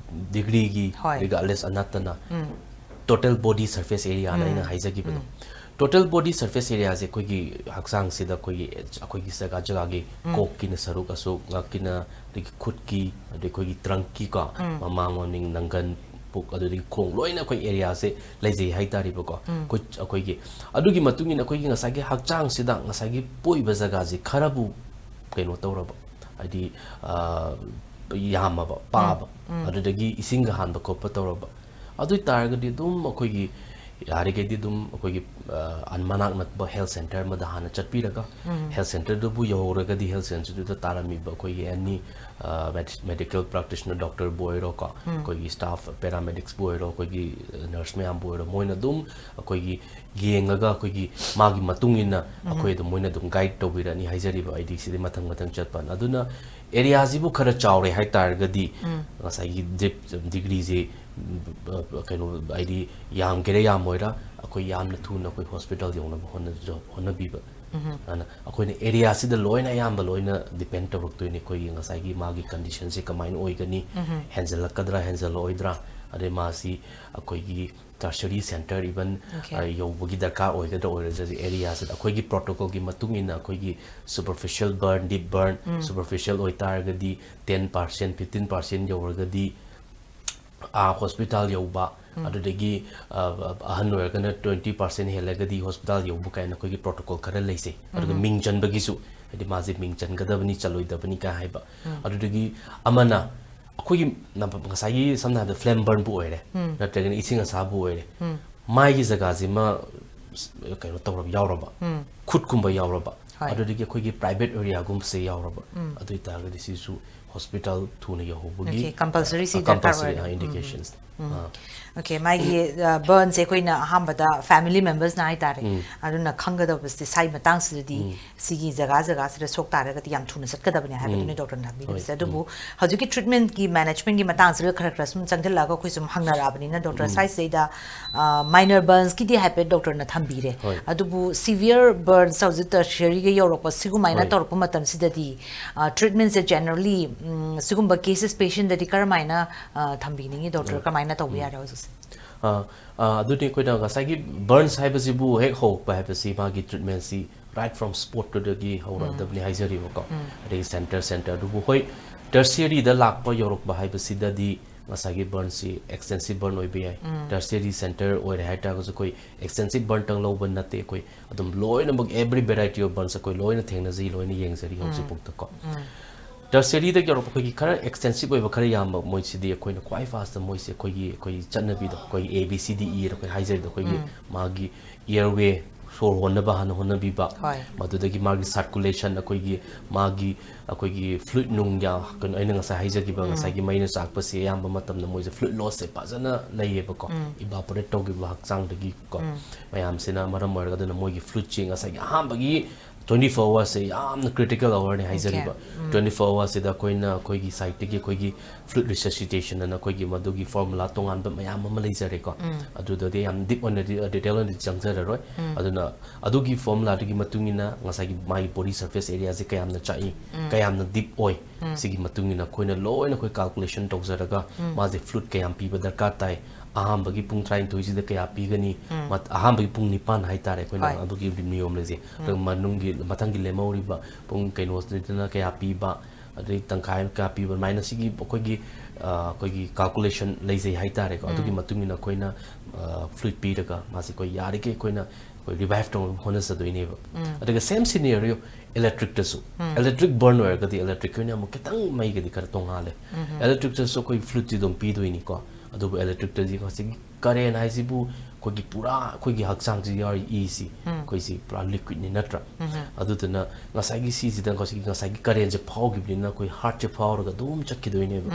degreeꯒꯤ ꯍꯣꯏ꯫ Regardless ꯅꯠꯇꯅ ꯎꯝ꯫ Total body surface areaꯅ ꯑꯩꯅ ꯎꯝ꯫ ꯍꯥꯏꯖꯈꯤꯕꯗꯣ꯫ ꯎꯝ꯫ Total body surface areaꯁꯦ ꯑꯩꯈꯣꯏꯒꯤ ꯍꯛꯆꯥꯡꯁꯤꯗ ꯑꯩꯈꯣꯏꯒꯤ, ꯑꯩꯈꯣꯏꯒꯤ ꯖꯒꯥ ꯖꯒꯥꯒꯤ ꯎꯝ꯫ ꯀꯣꯛꯀꯤꯅ ꯁꯔꯨꯛ ꯑꯁꯨꯛ, ꯉꯛꯀꯤꯅ, ꯑꯗꯒꯤ ꯈꯨꯠꯀꯤ, ꯑꯗꯩ ꯑꯩꯈꯣꯏꯒꯤ trunkꯀꯤꯀꯣ, ꯎꯝ꯫ ꯃꯃꯥꯡ, ꯃꯅꯤꯡ, ꯅꯪꯒꯟ, ꯄꯨꯛ, ꯑꯗꯨꯗꯒꯤ ꯈꯣꯡ, ꯂꯣꯏꯅ ꯑꯩꯈꯣꯏ areaꯁꯦ ꯂꯩꯖꯩ ꯍꯥꯏꯇꯥꯔꯦꯕꯀꯣ꯫ ꯎꯝ꯫ ꯑꯩꯈꯣꯏ, ꯑꯩꯈꯣꯏꯒꯤ, ꯑꯗꯨꯒꯤ ꯃꯇꯨꯡ ꯏꯟꯅ ꯑꯩꯈꯣꯏꯒꯤ ꯉꯁꯥꯏꯒꯤ ꯍꯛꯆꯥꯡꯁꯤꯗ ꯉꯁꯥꯏꯒꯤ ꯄꯣꯛꯏꯕ ꯖꯒꯥꯁꯦ ꯈꯔꯕꯨ ꯀꯩꯅꯣ ꯇꯧꯔꯕ, ꯍꯥꯏꯗꯤ, ꯑ, ꯌꯥꯝꯃꯕ, ꯄꯥꯕ, ꯑꯗꯨꯗꯒꯤ ꯏꯁꯤꯡꯒ ꯍꯥꯟꯕ ꯈꯣꯠꯄ ꯇꯧꯔꯕ, ꯑꯗꯨ ꯑꯣꯏ ꯇꯥꯔꯒꯗꯤ ꯑꯗꯨꯝ ꯑꯩꯈꯣꯏꯒꯤ ꯌꯥꯔꯤꯈꯩꯗꯤ ꯑꯗꯨꯝ ꯑꯩꯈꯣꯏꯒꯤ, ꯑ, ꯃꯅꯥꯛ ꯅꯛꯄ health centre ꯑꯃꯗ ꯍꯥꯟꯅ ꯆꯠꯄꯤꯔꯒ, health centreꯗꯨꯕꯨ ꯌꯧꯔꯒꯗꯤ health centreꯗꯨꯗ ꯇꯥꯔꯝꯃꯤꯕ ꯑꯩꯈꯣꯏꯒꯤ any, ꯑ, med-, medical practitioner doctorꯕꯨ ꯑꯣꯏꯔꯣꯀꯣ, ꯑꯩꯈꯣꯏꯒꯤ staff paramedicsꯄꯨ ꯑꯣꯏꯔꯣ, ꯑꯩꯈꯣꯏꯒꯤ nurse ꯃꯌꯥꯝꯕꯨ ꯑꯣꯏꯔꯣ, ꯃꯣꯏꯅ ꯑꯗꯨꯝ ꯑꯩꯈꯣꯏꯒꯤ ꯌꯦꯡꯉꯒ ꯑꯩꯈꯣꯏꯒꯤ ꯃꯥꯒꯤ ꯃꯇꯨꯡ ꯏꯟꯅ ꯑꯩꯈꯣꯏ ꯑꯗꯨꯝ, ꯃꯣꯏꯅ ꯑꯗꯨꯝ guide ꯇꯧꯕꯤꯔꯅꯤ ꯍꯥꯏꯖꯔꯤꯕ ꯑꯩꯗꯤ ꯁꯤꯗꯤ ꯃꯊꯪ ꯃꯊꯪ ꯆꯠꯄꯅ꯫ ꯑꯗꯨꯅ areaꯁꯤꯕꯨ ꯈꯔ ꯆꯥꯎꯔꯦ ꯍꯥꯏ ꯇꯥꯔꯒꯗꯤ ꯉꯁꯥꯏꯒꯤ dip-, degreeꯁꯦ, ꯎꯝ, ꯀꯩꯅꯣ ꯍꯥꯏꯗꯤ ꯌꯥꯝꯒꯦꯔꯥ ꯌꯥꯝꯃꯣꯏꯔꯥ ꯑꯩꯈꯣꯏ ꯌꯥꯝꯅ ꯊꯨꯅ ꯑꯩꯈꯣꯏ hospital ꯌꯧꯅꯕ ꯍꯣꯠꯅꯖ-, ꯍꯣꯠꯅꯕꯤꯕ꯫ ꯑꯗꯨꯅ ꯑꯩꯈꯣꯏꯅ areaꯁꯤꯗ ꯂꯣꯏꯅ ꯑꯌꯥꯝꯕ ꯂꯣꯏꯅ depend ꯇꯧꯔꯛꯇꯣꯏꯅꯤ ꯑꯩꯈꯣꯏꯒꯤ ꯉꯁꯥꯏꯒꯤ ꯃꯥꯒꯤ conditionꯁꯦ ꯀꯃꯥꯏꯅ ꯑꯣꯏꯒꯅꯤ, ꯍꯦꯟꯖꯜꯂꯛꯀꯗ꯭ꯔꯥ ꯍꯦꯟꯖꯜꯂꯛꯑꯣꯏꯗ꯭ꯔꯥ, ꯑꯗꯩ ꯃꯥꯁꯤ ꯑꯩꯈꯣꯏꯒꯤ tertiary centre even, Okay. ꯑ, ꯌꯧꯕꯒꯤ ꯗꯔꯀꯥꯔ ꯑꯣꯏꯒꯗ꯭ꯔꯥ ꯑꯣꯏꯔꯣꯏꯗ꯭ꯔꯥ areaꯁꯤꯗ ꯑꯩꯈꯣꯏꯒꯤ protocolꯒꯤ ꯃꯇꯨꯡ ꯏꯟꯅ ꯑꯩꯈꯣꯏꯒꯤ superficial burn, deep burn, superficial ꯑꯣꯏꯇꯥꯔꯒꯗꯤ ten percent, fifteen percent ꯌꯧꯔꯒꯗꯤ, ꯑ, hospital ꯌꯧꯕ, ꯑꯗꯨꯗꯒꯤ, ꯑ, ꯑꯍꯟ ꯑꯣꯏꯔꯒꯅ twenty percent ꯍꯦꯜꯂꯒꯗꯤ hospital ꯌꯧꯕ ꯀꯥꯏꯅ ꯑꯩꯈꯣꯏꯒꯤ protocol ꯈꯔ ꯂꯩꯖꯩ꯫ ꯑꯗꯨꯒ ꯃꯤꯡ ꯆꯟꯕꯒꯤꯁꯨ, ꯍꯥꯏꯗꯤ ꯃꯥꯁꯦ ꯃꯤꯡ ꯆꯟꯒꯗꯕꯅꯤ, ꯆꯜꯂꯣꯏꯗꯕꯅꯤ ꯀꯥꯏ ꯍꯥꯏꯕ꯫ ꯑꯗꯨꯗꯒꯤ ꯑꯃꯅ ꯑꯩꯈꯣꯏꯒꯤ ꯅꯝꯕ-, ꯉꯁꯥꯏꯒꯤ ꯁꯝꯅ ꯍꯥꯏꯔꯕꯗ flame burnꯕꯨ ꯑꯣꯏꯔꯦ, ꯅꯠꯇ꯭ꯔꯒꯅ ꯏꯁꯤꯡ ꯑꯁꯥꯕꯨ ꯑꯣꯏꯔꯦ, ꯃꯥꯏꯒꯤ ꯖꯒꯥꯁꯤꯃ ꯀꯩꯅꯣ ꯇꯧꯔꯕ, ꯌꯥꯎꯔꯕ, ꯈꯨꯠꯀꯨꯝꯕ ꯌꯥꯎꯔꯕ, ꯍꯣꯏ꯫ ꯑꯗꯨꯗꯒꯤ ꯑꯩꯈꯣꯏꯒꯤ private areaꯒꯨꯝꯕꯁꯦ ꯌꯥꯎꯔꯕ, ꯑꯗꯨ ꯑꯣꯏꯇꯥꯔꯒꯗꯤ ꯁꯤꯁꯨ hospital ꯊꯨꯅ ꯌꯧꯍꯧꯕꯒꯤ, Okay, compulsory ꯁꯤ ꯑ, ꯗꯔꯀꯥꯔ compulsory, ꯑꯣꯏꯔꯦ꯫ ꯑ, ꯎꯝ, ꯎꯝ, indications꯫ ꯎꯝ꯫ ꯑꯥ꯫ Okay, ꯃꯥꯒꯤ, ꯑ, burnꯁꯦ ꯑꯩꯈꯣꯏꯅ ꯑꯍꯥꯟꯕꯗ family membersꯅ ꯍꯥꯏꯇꯥꯔꯦ꯫ ꯎꯝ꯫ ꯑꯗꯨꯅ ꯈꯪꯒꯗꯧꯕꯁꯦ ꯁꯥꯏ ꯃꯇꯥꯡꯁꯤꯗꯗꯤ ꯎꯝ꯫ ꯁꯤꯒꯤ ꯖꯒꯥ ꯖꯒꯥꯁꯤꯗ ꯁꯣꯛ ꯇꯥꯔꯒꯗꯤ ꯌꯥꯝ ꯊꯨꯅ ꯆꯠꯀꯗꯕꯅꯤ ꯍꯥꯏꯕꯗꯨꯅꯤ ꯎꯝ꯫ ꯗꯣꯛꯇꯔꯅ ꯊꯝꯕꯤꯔꯤꯕꯁꯦ꯫ ꯍꯣꯏ꯫ ꯑꯗꯨꯕꯨ ꯎꯝ꯫ ꯍꯧꯖꯤꯛꯀꯤ treatmentꯀꯤ managementꯀꯤ ꯃꯇꯥꯡꯁꯤꯗ ꯈꯔ ꯈꯔ ꯁꯨꯝ ꯆꯪꯁꯤꯜꯂꯛꯑꯒ ꯑꯩꯈꯣꯏ ꯁꯨꯝ ꯍꯪꯅꯔꯛꯑꯕꯅꯤꯅ ꯗꯣꯛꯇꯔ ꯎꯝ꯫ ꯁ꯭ꯋꯥꯏꯁꯤꯗꯩꯗ, ꯑ, minor burnsꯀꯤꯗꯤ ꯍꯥꯏꯐꯦꯠ ꯗꯣꯛꯇꯔꯅ ꯊꯝꯕꯤꯔꯦ꯫ ꯍꯣꯏ꯫ ꯑꯗꯨꯕꯨ severe burns ꯍꯧꯖꯤꯛ tertiaryꯒ ꯌꯧꯔꯛꯄ ꯁꯤꯒꯨꯃꯥꯏꯅ ꯍꯣꯏ꯫ ꯇꯧꯔꯛꯄ ꯃꯇꯝꯁꯤꯗꯗꯤ, ꯑ, treatmentꯁꯦ generally, ꯎꯝ, ꯁꯤꯒꯨꯝꯕ cases patientꯗꯗꯤ ꯀꯔꯝꯍꯥꯏꯅ, ꯑ, ꯊꯝꯕꯤꯅꯤꯡꯉꯤ ꯗꯣꯛꯇꯔ? ꯎꯝ꯫ ꯀꯃꯥꯏꯅ ꯇꯧꯕ ꯎꯝ꯫ ꯌꯥꯔꯦ ꯍꯧꯖꯤꯛꯁꯦ? ꯑ, ꯑ, ꯑꯗꯨꯗꯤ ꯑꯩꯈꯣꯏꯅ ꯉꯁꯥꯏꯒꯤ burns ꯍꯥꯏꯕꯁꯤꯕꯨ ꯍꯦꯛ ꯍꯧꯔꯛꯄ ꯍꯥꯏꯕꯁꯤ ꯃꯥꯒꯤ treatmentꯁꯤ right from spotꯇꯨꯗꯒꯤ ꯍꯧꯔꯛꯑꯗꯕꯅꯤ ꯎꯝ꯫ ꯍꯥꯏꯖꯔꯤꯕꯀꯣ꯫ ꯎꯝ꯫ ꯑꯗꯒꯤ centre, centre ꯑꯗꯨꯕꯨ ꯍꯣꯏ, tertiaryꯗ ꯂꯥꯛꯄ ꯌꯧꯔꯛꯄ ꯍꯥꯏꯕꯁꯤꯗꯗꯤ ꯉꯁꯥꯏꯒꯤ burnꯁꯤ extensive burn ꯑꯣꯏꯕ ꯌꯥꯏ꯫ ꯎꯝ꯫ Tertiary centre ꯑꯣꯏꯔꯦ ꯍꯥꯏꯇꯥꯔꯒꯁꯨ ꯑꯩꯈꯣꯏ extensive burnꯇꯪ ꯂꯧꯕ ꯅꯠꯇꯦ, ꯑꯩꯈꯣꯏ ꯑꯗꯨꯝ ꯂꯣꯏꯅꯃꯛ every variety of burns ꯑꯩꯈꯣꯏ ꯂꯣꯏꯅ ꯊꯦꯡꯅꯖꯩ, ꯂꯣꯏꯅ ꯌꯦꯡꯖꯔꯤ ꯎꯝ꯫ ꯍꯧꯖꯤꯛꯐꯥꯎꯗꯀꯣ꯫ ꯎꯝ꯫ ꯇꯔꯁꯦꯔꯤꯗꯒꯤ ꯌꯧꯔꯛꯄ ꯑꯩꯈꯣꯏꯒꯤ ꯈꯔ ꯑꯦꯛꯁꯇꯦꯟꯁꯤꯞ ꯑꯣꯏꯕ ꯈꯔ ꯌꯥꯝꯕ ꯃꯣꯏꯁꯤꯗꯤ ꯑꯩꯈꯣꯏꯅ ꯈ꯭ꯋꯥꯏ ꯐꯥꯁꯇ ꯃꯣꯏꯁꯦ ꯑꯩꯈꯣꯏꯒꯤ ꯑꯩꯈꯣꯏꯒꯤ ꯆꯠꯅꯕꯤꯗꯣ, ꯑꯩꯈꯣꯏꯒꯤ A B C D E ꯑꯩꯈꯣꯏ ꯍꯥꯏꯖꯔꯤꯗꯣ, ꯑꯩꯈꯣꯏꯒꯤ ꯃꯥꯒꯤ ꯑꯦꯌꯔꯋꯦ, ꯁꯣꯔ ꯍꯣꯟꯅꯕ ꯍꯥꯟꯅ ꯍꯣꯠꯅꯕꯤꯕ, ꯍꯣꯏ꯫ ꯃꯗꯨꯗꯒꯤ ꯃꯥꯒꯤ ꯁꯥꯔꯀꯨꯂꯦꯁꯟ, ꯑꯩꯈꯣꯏꯒꯤ ꯃꯥꯒꯤ ꯑꯩꯈꯣꯏꯒꯤ ꯐ꯭ꯂꯨꯏꯗ ꯅꯨꯡ ꯌꯥ-, ꯀꯩꯅꯣ ꯑꯩꯅ ꯉꯁꯥꯏ ꯍꯥꯏꯖꯈꯤꯕ ꯉꯁꯥꯏꯒꯤ ꯃꯩꯅ ꯆꯥꯛꯄꯁꯦ ꯑꯌꯥꯝꯕ ꯃꯇꯝꯗ ꯃꯣꯏꯁꯦ ꯐ꯭ꯂꯨꯏꯗ ꯂꯣꯁꯁꯦ ꯐꯖꯅ ꯂꯩꯌꯦꯕꯀꯣ, ꯏꯕꯥꯄꯣꯔꯦꯠ ꯇꯧꯈꯤꯕ ꯍꯛꯆꯥꯡꯗꯒꯤ ꯀꯣ, ꯃꯌꯥꯝꯁꯤꯅ ꯃꯔꯝ ꯑꯣꯏꯔꯒ ꯑꯗꯨꯅ ꯃꯣꯏꯒꯤ ꯐ꯭ꯂꯨꯏꯗꯁꯦ ꯉꯁꯥꯏꯒꯤ ꯑꯍꯥꯟꯕꯒꯤ ꯇ꯭ꯋꯦꯟꯇꯤ ꯐꯣꯔ ꯑꯋꯥꯔꯁꯦ ꯌꯥꯝꯅ ꯀ꯭ꯔꯤꯇꯤꯀꯦꯜ ꯑꯋꯥꯔꯅꯤ ꯍꯥꯏꯖꯔꯤꯕ꯫ ꯇ꯭ꯋꯦꯟꯇꯤ ꯐꯣꯔ ꯑꯋꯥꯔꯁꯤꯗ ꯑꯩꯈꯣꯏꯅ ꯑꯩꯈꯣꯏꯒꯤ ꯁꯥꯏꯠꯇꯒꯤ ꯑꯩꯈꯣꯏꯒꯤ ꯐ꯭ꯂꯨꯏꯗ ꯔꯤꯁꯁꯤꯇꯦꯁꯟ ꯑꯅ ꯑꯩꯈꯣꯏꯒꯤ ꯃꯗꯨꯒꯤ ꯐꯣꯔꯃꯨꯂꯥ ꯇꯣꯉꯥꯟꯕ ꯃꯌꯥꯝ ꯑꯃ ꯂꯩꯖꯔꯦꯀꯣ꯫ ꯑꯗꯨꯗꯗꯤ ꯌꯥꯝ ꯗꯤꯞ ꯑꯣꯏꯅꯗꯤ, ꯗꯤꯇꯦꯜ ꯑꯣꯏꯅꯗꯤ ꯆꯪꯖꯔꯔꯣꯏ꯫ ꯑꯗꯨꯅ ꯑꯗꯨꯒꯤ ꯐꯣꯔꯃꯨꯂꯥꯗꯨꯒꯤ ꯃꯇꯨꯡ ꯏꯟꯅ ꯉꯁꯥꯏꯒꯤ ꯃꯥꯒꯤ ꯕꯣꯗꯤ ꯁꯔꯐꯦꯁ ꯑꯦꯔꯤꯌꯥꯁꯦ ꯀꯌꯥꯝꯅ ꯆꯥꯛꯏ, ꯀꯌꯥꯝꯅ ꯗꯤꯞ ꯑꯣꯏ, ꯁꯤꯒꯤ ꯃꯇꯨꯡ ꯏꯟꯅ ꯑꯩꯈꯣꯏꯅ ꯂꯣꯏꯅ ꯑꯩꯈꯣꯏ ꯀꯥꯜꯀꯨꯂꯦꯁꯟ ꯇꯧꯖꯔꯒ ꯃꯥꯁꯦ ꯐ꯭ꯂꯨꯏꯗ ꯀꯌꯥꯝ ꯄꯤꯕ ꯗꯔꯀꯥꯔ ꯇꯥꯏ, ꯑꯍꯥꯟꯕꯒꯤ ꯄꯨꯡ ꯇꯔꯥꯅꯤꯊꯣꯏꯁꯤꯗ ꯀꯌꯥ ꯄꯤꯒꯅꯤ, ꯃꯠ-, ꯑꯍꯥꯟꯕꯒꯤ ꯄꯨꯡ ꯅꯤꯄꯥꯟ ꯍꯥꯏꯇꯥꯔꯦ ꯑꯩꯈꯣꯏꯅ ꯍꯣꯏ꯫ ꯑꯗꯨꯒꯤ ꯅꯤꯌꯣꯝ ꯂꯩꯖꯩ꯫ ꯑꯗꯨꯒ ꯃꯅꯨꯡꯒꯤ ꯃꯊꯪꯒꯤ ꯂꯦꯝꯍꯧꯔꯤꯕ ꯄꯨꯡ ꯀꯩꯅꯣꯁꯤꯗꯅ ꯀꯌꯥ ꯄꯤꯕ, ꯑꯗꯩ ꯇꯪꯈꯥꯏ ꯑꯃ ꯀꯌꯥ ꯄꯤꯕ, ꯑꯗꯨꯃꯥꯏꯅ ꯁꯤꯒꯤ ꯑꯩꯈꯣꯏꯒꯤ, ꯑ, ꯑꯩꯈꯣꯏꯒꯤ ꯀꯥꯜꯀꯨꯂꯦꯁꯟ ꯂꯩꯖꯩ ꯍꯥꯏꯇꯥꯔꯦꯀꯣ꯫ ꯑꯗꯨꯒꯤ ꯃꯇꯨꯡ ꯏꯟꯅ ꯑꯩꯈꯣꯏꯅ, ꯑ, ꯐ꯭ꯂꯨꯏꯗ ꯄꯤꯔꯒ ꯃꯥꯁꯦ ꯑꯩꯈꯣꯏ ꯌꯥꯔꯤꯈꯩ ꯑꯩꯈꯣꯏꯅ ꯑꯩꯈꯣꯏ ꯔꯤꯚꯥꯏꯚ ꯇꯧꯅꯕ ꯍꯣꯠꯅꯖꯗꯣꯏꯅꯦꯕ꯫ ꯑꯗꯨꯒ ꯁꯦꯝ ꯁꯤꯅꯦꯔꯤꯌꯣ ꯏꯂꯦꯛꯇ꯭ꯔꯤꯛꯇꯁꯨ, ꯏꯂꯦꯛꯇ꯭ꯔꯤꯛ ꯕꯔꯟ ꯑꯣꯏꯔꯒꯗꯤ ꯏꯂꯦꯛꯇ꯭ꯔꯤꯛꯀꯤ ꯑꯣꯏꯅ ꯑꯃꯨꯛ ꯈꯤꯇꯪ ꯃꯩꯒꯗꯤ ꯈꯔ ꯇꯣꯡꯉꯥꯜꯂꯦ꯫ ꯏꯂꯦꯛꯇ꯭ꯔꯤꯛꯇꯁꯨ ꯑꯩꯈꯣꯏ ꯐ꯭ꯂꯨꯏꯗꯇꯤ ꯑꯗꯨꯝ ꯄꯤꯗꯣꯏꯅꯤꯀꯣ, ꯑꯗꯨꯕꯨ ꯏꯂꯦꯛꯇ꯭ꯔꯤꯛꯇꯗꯤ ꯉꯁꯥꯏꯒꯤ ꯀꯔꯦꯟ ꯍꯥꯏꯁꯤꯕꯨ ꯑꯩꯈꯣꯏꯒꯤ ꯄꯨꯔꯥ ꯑꯩꯈꯣꯏꯒꯤ ꯍꯛꯆꯥꯡꯁꯤ ꯌꯥꯎꯔꯤ, ꯏꯁꯤ ꯑꯩꯈꯣꯏꯁꯤ ꯄꯨꯔꯥ ꯂꯤꯀ꯭ꯋꯤꯠꯅꯤ ꯅꯠꯇ꯭ꯔꯥ? ꯑꯗꯨꯗꯨꯅ ꯉꯁꯥꯏꯒꯤ ꯁꯤꯁꯤꯗ ꯉꯁꯥꯏꯒꯤ, ꯉꯁꯥꯏꯒꯤ ꯀꯔꯦꯟꯁꯦ ꯐꯥꯎꯈꯤꯕꯅꯤꯅ ꯑꯩꯈꯣꯏ ꯍꯥꯔꯠꯁꯦ ꯐꯥꯎꯔꯒ ꯑꯗꯨꯝ ꯆꯠꯈꯤꯗꯣꯏꯅꯦꯕ꯫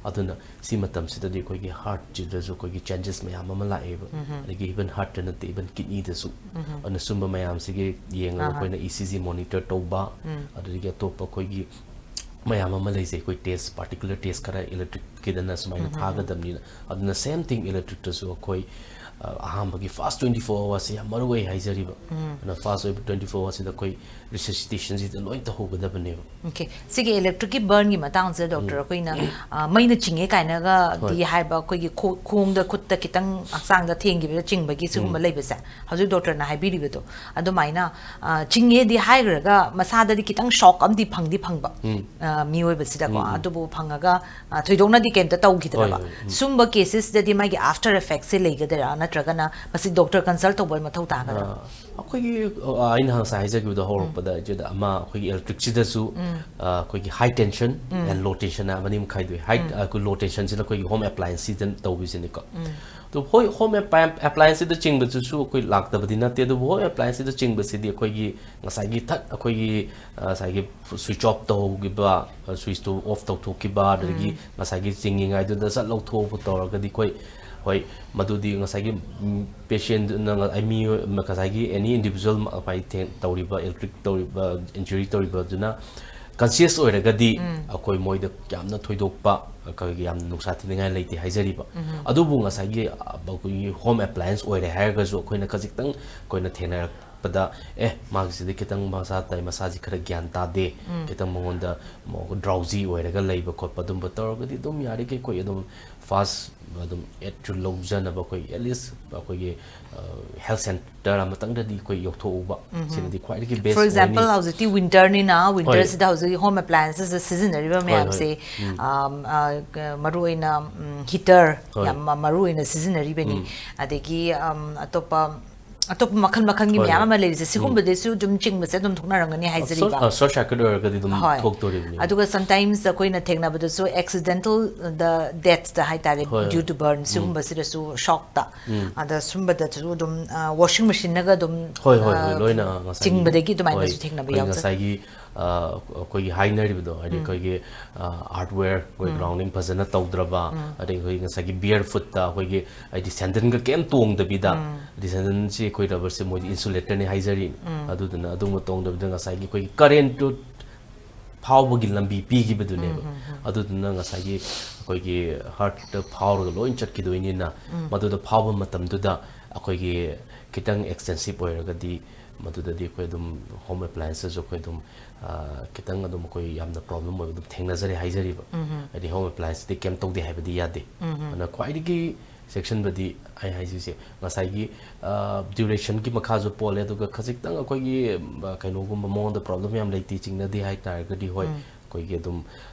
ꯑꯗꯨꯅ ꯁꯤ ꯃꯇꯝꯁꯤꯗꯗꯤ ꯑꯩꯈꯣꯏꯒꯤ ꯍꯥꯔꯠꯁꯤꯗꯁꯨ ꯑꯩꯈꯣꯏꯒꯤ ꯆꯦꯟꯖꯦꯁ ꯃꯌꯥꯝ ꯑꯃ ꯂꯥꯛꯑꯦꯕ꯫ ꯑꯗꯒꯤ ꯏꯚꯟ ꯍꯥꯔꯠꯇ ꯅꯠꯇꯦ, ꯏꯚꯟ ꯀꯤꯠꯅꯤꯗꯁꯨ꯫ ꯑꯗꯨꯅ ꯁꯨꯝꯕ ꯃꯌꯥꯝꯁꯤꯒꯤ ꯌꯦꯡꯉꯒ ꯑꯩꯈꯣꯏꯅ ꯏ ꯁꯤ ꯖꯤ ꯃꯣꯅꯤꯇꯔ ꯇꯧꯕ, ꯑꯗꯨꯗꯒꯤ ꯑꯇꯣꯞꯄ ꯑꯩꯈꯣꯏꯒꯤ ꯃꯌꯥꯝ ꯑꯃ ꯂꯩꯖꯩ꯫ ꯑꯩꯈꯣꯏ ꯇꯦꯁ, ꯄꯥꯔꯇꯤꯀꯨꯂꯔ ꯇꯦꯁ ꯈꯔ ꯏꯂꯦꯛꯇ꯭ꯔꯤꯛꯀꯤꯗꯅ ꯁꯨꯃꯥꯏꯅ ꯊꯥꯒꯗꯕꯅꯤꯅ꯫ ꯑꯗꯨꯅ ꯁꯦꯝ ꯊꯤꯡ ꯏꯂꯦꯛꯇ꯭ꯔꯤꯛꯇꯁꯨ ꯑꯩꯈꯣꯏ, ꯑ, ꯑꯍꯥꯟꯕꯒꯤ ꯐꯥꯔꯁ ꯇ꯭ꯋꯦꯟꯇꯤ ꯐꯣꯔ ꯑꯋꯥꯔꯁꯦ ꯌꯥꯝ ꯃꯔꯨ ꯑꯣꯏ ꯍꯥꯏꯖꯔꯤꯕ꯫ ꯑꯗꯨꯅ ꯐꯥꯔꯁ ꯑꯣꯏꯕ ꯇ꯭ꯋꯦꯟꯇꯤ ꯐꯣꯔ ꯑꯋꯥꯔꯁꯤꯗ ꯑꯩꯈꯣꯏ ꯔꯤꯁꯁꯤꯇꯦꯁꯟꯁꯤꯗ ꯂꯣꯏ ꯇꯧꯍꯧꯒꯗꯕꯅꯦꯕ꯫ ꯑꯣꯀꯦ, ꯁꯤꯒꯤ ꯏꯂꯦꯛꯇ꯭ꯔꯤꯛꯀꯤ ꯕꯔꯟꯒꯤ ꯃꯇꯥꯡꯁꯤꯗ ꯗꯣꯛꯇꯔ, ꯑꯩꯈꯣꯏꯅ, ꯑ, ꯃꯩꯅ ꯆꯤꯡꯉꯦ ꯀꯥꯏꯅꯒꯗꯤ ꯍꯣꯏ꯫ ꯍꯥꯏꯕ, ꯑꯩꯈꯣꯏꯒꯤ ꯈꯣ-, ꯈꯣꯡꯗ ꯈꯨꯠꯇ ꯈꯤꯇꯪ ꯍꯛꯆꯥꯡꯗ ꯊꯦꯡꯈꯤꯕꯗ ꯆꯤꯡꯕꯒꯤ ꯁꯤꯒꯨꯝꯕ ꯂꯩꯕꯁꯦ, ꯍꯧꯖꯤꯛ ꯗꯣꯛꯇꯔꯅ ꯍꯥꯏꯕꯤꯔꯤꯕꯗꯣ ꯑꯗꯨꯃꯥꯏꯅ, ꯑ, ꯆꯤꯡꯉꯦꯗꯤ ꯍꯥꯏꯈ꯭ꯔꯒ ꯃꯁꯥꯗꯗꯤ ꯈꯤꯇꯪ ꯁꯣꯛ ꯑꯃꯗꯤ ꯐꯪꯗꯤ ꯐꯪꯕ, ꯑ, ꯃꯤꯑꯣꯏꯕꯁꯤꯗꯀꯣ꯫ ꯑꯗꯨꯕꯨ ꯐꯪꯉꯒ, ꯑ, ꯊꯣꯏꯗꯣꯛꯅꯗꯤ ꯀꯩꯝꯇ ꯇꯧꯈꯤꯗ꯭ꯔꯕ꯫ ꯍꯣꯏ, ꯍꯣꯏ, ꯎꯝ꯫ ꯁꯨꯝꯕ ꯀꯦꯁꯦꯁꯇꯗꯤ ꯃꯥꯒꯤ ꯑꯥꯐꯇꯔ ꯏꯐꯦꯛꯁꯦ ꯂꯩꯒꯗꯔꯥ, ꯅꯠꯇ꯭ꯔꯒ ꯅꯠꯇ꯭ꯔꯒꯅ ꯃꯁꯤ ꯗꯣꯛꯇꯔ ꯀꯟꯁꯜ ꯇꯧꯕ ꯃꯊꯧ ꯇꯥꯒꯗ꯭ꯔꯥ? ꯑꯩꯈꯣꯏꯒꯤ ꯑꯩꯅ ꯉꯁꯥꯏ ꯍꯥꯏꯖꯈꯤꯕꯗ ꯍꯧꯔꯛꯄꯗ ꯏꯆꯦꯗ ꯑꯃ ꯑꯩꯈꯣꯏꯒꯤ ꯏꯂꯦꯛꯇ꯭ꯔꯤꯛꯁꯤꯗꯁꯨ ꯑꯩꯈꯣꯏꯒꯤ high tension and low tension ꯑꯅꯤ ꯑꯃ ꯈꯥꯏꯗꯣꯛꯏ꯫ ꯍꯥꯏ ꯑꯩꯈꯣꯏ ꯂꯣ ꯇꯦꯟꯁꯟꯁꯤꯅ ꯑꯩꯈꯣꯏꯒꯤ ꯍꯣꯝ ꯑꯦꯄ꯭ꯂꯥꯏꯟꯁꯤꯗ ꯇꯧꯕꯤꯁꯤꯅꯤꯀꯣ꯫ ꯑꯗꯨ ꯍꯣꯏ, ꯍꯣꯝ ꯑꯦꯄ꯭ꯂꯥꯏꯟꯁꯤꯗ ꯆꯤꯡꯕꯗꯨꯁꯨ ꯑꯩꯈꯣꯏ ꯂꯥꯛꯇꯕꯗꯤ ꯅꯠꯇꯦ, ꯑꯗꯨꯕꯨ ꯍꯣꯝ ꯑꯦꯄ꯭ꯂꯥꯏꯟꯁꯤꯗ ꯆꯤꯡꯕꯁꯤꯗꯤ ꯑꯩꯈꯣꯏꯒꯤ ꯉꯁꯥꯏꯒꯤ ꯊꯠ ꯑꯩꯈꯣꯏꯒꯤ ꯉꯁꯥꯏꯒꯤ ꯁ꯭ꯋꯤꯆ ꯑꯣꯐ ꯇꯧꯈꯤꯕ, ꯁ꯭ꯋꯤꯆꯇꯨ ꯑꯣꯐ ꯇꯧꯊꯣꯛꯈꯤꯕ, ꯑꯗꯒꯤ ꯉꯁꯥꯏꯒꯤ ꯆꯤꯡꯉꯤꯉꯩꯗꯨꯗ ꯁꯠ ꯂꯧꯊꯣꯛꯄ ꯇꯧꯔꯒꯗꯤ ꯑꯩꯈꯣꯏ ꯍꯣꯏ, ꯃꯗꯨꯗꯤ ꯉꯁꯥꯏꯒꯤ ꯄꯦꯁꯦꯟꯗꯨꯅ ꯃꯤ ꯉꯁꯥꯏꯒꯤ ꯑꯦꯅꯤ ꯏꯟꯗꯤꯕꯤꯖꯨꯋꯦꯜ ꯇꯧꯔꯤꯕ ꯏꯂꯦꯛꯇ꯭ꯔꯤꯛ ꯇꯧꯔꯤꯕ ꯏꯟꯖꯨꯔꯤ ꯇꯧꯔꯤꯕꯗꯨꯅ ꯀꯟꯁꯤꯌꯁ ꯑꯣꯏꯔꯒꯗꯤ ꯑꯩꯈꯣꯏ ꯃꯣꯏꯗ ꯌꯥꯝꯅ ꯊꯣꯏꯗꯣꯛꯄ ꯑꯩꯈꯣꯏꯒꯤ ꯌꯥꯝꯅ ꯅꯨꯡꯁꯥ ꯊꯤꯅꯤꯡꯉꯥꯏ ꯂꯩꯇꯦ ꯍꯥꯏꯖꯔꯤꯕ꯫ ꯑꯗꯨꯕꯨ ꯉꯁꯥꯏꯒꯤ ꯑꯩꯈꯣꯏꯒꯤ ꯍꯣꯝ ꯑꯦꯄ꯭ꯂꯥꯏꯟꯁ ꯑꯣꯏꯔꯦ ꯍꯥꯏꯔꯒꯁꯨ ꯑꯩꯈꯣꯏꯅ ꯈꯖꯤꯛꯇꯪ ꯑꯩꯈꯣꯏꯅ ꯊꯦꯡꯅꯔꯛꯄꯗ, ꯑꯦ, ꯃꯥꯒꯤꯁꯤꯗꯤ ꯈꯤꯇꯪ ꯃꯁꯥ ꯇꯥꯏ, ꯃꯁꯥꯁꯤ ꯈꯔ ꯒ꯭ꯌꯥꯟ ꯇꯥꯗꯦ, ꯈꯤꯇꯪ ꯃꯉꯣꯟꯗ ꯗ꯭ꯔꯥꯎꯖꯤ ꯑꯣꯏꯔꯒ ꯂꯩꯕ ꯈꯣꯠꯄ ꯑꯗꯨꯝꯕ ꯇꯧꯔꯒꯗꯤ ꯑꯗꯨꯝ ꯌꯥꯔꯤꯈꯩ ꯑꯩꯈꯣꯏ ꯑꯗꯨꯝ ꯐꯥꯁ ꯑꯗꯨꯝ ꯑꯦꯠꯁꯨ ꯂꯧꯖꯅꯕ ꯑꯩꯈꯣꯏ ꯑꯦꯠꯂꯤꯁ ꯑꯩꯈꯣꯏꯒꯤ ꯍꯦꯜꯊ ꯁꯦꯟꯇꯔ ꯑꯃꯇꯪꯗꯗꯤ ꯑꯩꯈꯣꯏ ꯌꯧꯊꯣꯛꯎꯕ ꯁꯤꯅꯗꯤ ꯈ꯭ꯋꯥꯏꯗꯒꯤ ꯕꯦꯁ ꯐꯣꯔ ꯑꯦꯛꯖꯥꯝꯄꯜ ꯑꯣꯏꯅꯤ꯫ ꯍꯧꯖꯤꯛꯇꯤ ꯋꯤꯟꯇꯔꯅꯤꯅ, ꯋꯤꯟꯇꯔꯁꯤꯗ ꯍꯧꯖꯤꯛ ꯍꯣꯝ ꯑꯦꯄ꯭ꯂꯥꯏꯟꯁꯦꯁ ꯁꯤꯖꯤꯟꯅꯔꯤꯕ ꯍꯣꯏ, ꯃꯌꯥꯝꯁꯦ ꯍꯣꯏ꯫ ꯎꯝ꯫ ꯑꯝ, ꯑ, ꯀ- ꯃꯔꯨꯑꯣꯏꯅ ꯍꯤꯇꯔ ꯍꯣꯏ꯫ ꯌꯥꯝ ꯃ- ꯃꯔꯨꯑꯣꯏꯅ ꯁꯤꯖꯤꯟꯅꯔꯤꯕꯅꯤ꯫ ꯎꯝ꯫ ꯑꯗꯒꯤ ꯑꯝ, ꯑꯇꯣꯞꯄ ꯑꯇꯣꯞꯄ ꯃꯈꯜ ꯃꯈꯜꯒꯤ ꯍꯣꯏ, ꯃꯌꯥꯝ ꯍꯣꯏ꯫ ꯑꯃ ꯂꯩꯔꯤꯁꯦ, ꯎꯝ꯫ ꯁꯤꯒꯨꯝꯕꯗꯩꯁꯨ ꯑꯗꯨꯝ ꯆꯤꯡꯕꯁꯦ ꯑꯗꯨꯝ ꯊꯣꯛꯅꯔꯝꯒꯅꯤ ꯍꯥꯏꯖꯔꯤꯕ꯫ ꯁꯣꯔꯠ ꯁꯔꯀ꯭ꯌꯨꯠ ꯑꯣꯏꯔꯒꯗꯤ ꯑꯗꯨꯝ ꯍꯣꯏ꯫ ꯊꯣꯛꯇꯣꯔꯤꯕꯅꯤ꯫ ꯑꯗꯨꯒ ꯁꯝꯇꯥꯏꯝꯁ ꯑꯩꯈꯣꯏꯅ ꯊꯦꯡꯅꯕꯗꯁꯨ ꯑꯦꯛꯁꯤꯗꯦꯟꯇꯦꯜ ꯗ ꯗꯦꯠꯁꯇ ꯍꯥꯏꯇꯥꯔꯦ, ꯍꯣꯏ, ꯍꯣꯏ꯫ ꯗ꯭ꯌꯨ ꯇꯨ ꯕꯔꯟ ꯎꯝ꯫ ꯁꯤꯒꯨꯝꯕꯁꯤꯗꯁꯨ ꯁꯣꯛꯇ ꯎꯝ꯫ ꯑꯗ ꯁꯨꯝꯕꯗꯁꯨ ꯑꯗꯨꯝ ꯋꯥꯁꯤꯡ ꯃꯦꯆꯤꯟꯅꯒ ꯑꯗꯨꯝ ꯍꯣꯏ, ꯍꯣꯏ, ꯑ, ꯍꯣꯏ, ꯂꯣꯏꯅ ꯉꯁꯥꯏꯒꯤ, ꯆꯤꯡꯕꯗꯒꯤ ꯑꯗꯨꯃꯥꯏꯅꯁꯨ ꯍꯣꯏ, ꯊꯦꯡꯅꯕ ꯑꯩꯈꯣꯏ ꯌꯥꯎꯖꯩ꯫ ꯉꯁꯥꯏꯒꯤ ꯑ, ꯑꯩꯈꯣꯏꯒꯤ ꯍꯥꯏꯅꯔꯤꯕꯗꯣ ꯍꯥꯏꯗꯤ ꯑꯩꯈꯣꯏꯒꯤ ꯍꯥꯔꯗꯋꯦꯌꯔ ꯑꯩꯈꯣꯏ ꯒ꯭ꯔꯥꯎꯟꯗꯤꯡ ꯐꯖꯅ ꯇꯧꯗ꯭ꯔꯕ, ꯑꯗꯩ ꯑꯩꯈꯣꯏ ꯉꯁꯥꯏꯒꯤ ꯕꯤꯌꯔ ꯐꯨꯠꯇ ꯑꯩꯈꯣꯏꯒꯤ ꯍꯥꯏꯗꯤ ꯁꯦꯟꯗꯟꯒ ꯀꯩꯝ ꯇꯣꯡꯗꯕꯤꯗ, ꯍꯥꯏꯗꯤ ꯁꯦꯟꯗꯟꯁꯤ ꯑꯩꯈꯣꯏ ꯔꯕꯔꯁꯦ ꯃꯣꯏꯗꯤ ꯏꯟꯁꯨꯂꯦꯇꯔꯅꯤ ꯍꯥꯏꯖꯔꯤ꯫ ꯑꯗꯨꯗꯨꯅ ꯑꯗꯨꯒꯨꯝꯕ ꯇꯣꯡꯗꯕꯤꯗ ꯉꯁꯥꯏꯒꯤ ꯑꯩꯈꯣꯏꯒꯤ ꯀꯔꯦꯟꯇꯨ ꯐꯥꯎꯕꯒꯤ ꯂꯝꯕꯤ ꯄꯤꯈꯤꯕꯗꯨꯅꯦꯕ꯫ ꯑꯗꯨꯗꯨꯅ ꯉꯁꯥꯏꯒꯤ ꯑꯩꯈꯣꯏꯒꯤ ꯍꯥꯔꯠꯇ ꯐꯥꯎꯔꯒ ꯂꯣꯏ ꯆꯠꯈꯤꯗꯣꯏꯅꯤꯅ, ꯃꯗꯨꯗ ꯐꯥꯎꯕ ꯃꯇꯝꯗꯨꯗ ꯑꯩꯈꯣꯏꯒꯤ ꯈꯤꯇꯪ ꯑꯦꯛꯁꯇꯦꯟꯁꯤꯞ ꯑꯣꯏꯔꯒꯗꯤ ꯃꯗꯨꯗꯗꯤ ꯑꯩꯈꯣꯏ ꯑꯗꯨꯝ ꯍꯣꯝ ꯑꯦꯄ꯭ꯂꯥꯏꯟꯁꯦꯁꯁꯨ ꯑꯩꯈꯣꯏ ꯑꯗꯨꯝ ꯑ, ꯈꯤꯇꯪ ꯑꯗꯨꯝ ꯑꯩꯈꯣꯏ ꯌꯥꯝꯅ ꯄ꯭ꯔꯣꯕ꯭ꯂꯦꯝ ꯑꯣꯏꯕ ꯑꯗꯨꯝ ꯊꯦꯡꯅꯖꯔꯦ ꯍꯥꯏꯖꯔꯤꯕ꯫ ꯍꯥꯏꯗꯤ ꯍꯣꯝ ꯑꯦꯄ꯭ꯂꯥꯏꯟꯁꯇꯤ ꯀꯩꯝ ꯇꯧꯗꯦ ꯍꯥꯏꯕꯗꯤ ꯌꯥꯗꯦ꯫ ꯑꯗꯨꯅ ꯈ꯭ꯋꯥꯏꯗꯒꯤ ꯆꯦꯛꯁꯤꯟꯕꯗꯤ ꯑꯩ ꯍꯥꯏꯖꯩꯁꯦ ꯉꯁꯥꯏꯒꯤ ꯗ꯭ꯌꯨꯔꯦꯁꯟꯒꯤ ꯃꯈꯥꯁꯨ ꯄꯣꯜꯂꯦ, ꯑꯗꯨꯒ ꯈꯖꯤꯛꯇꯪ ꯑꯩꯈꯣꯏꯒꯤ ꯑ, ꯀꯩꯅꯣꯒꯨꯝꯕ ꯃꯉꯣꯟꯗ ꯄ꯭ꯔꯣꯕ꯭ꯂꯦꯝ ꯌꯥꯝ ꯂꯩꯇꯦ ꯆꯤꯡꯅꯗꯦ ꯍꯥꯏ ꯇꯥꯔꯒꯗꯤ ꯍꯣꯏ, ꯑꯩꯈꯣꯏꯒꯤ ꯑꯗꯨꯝ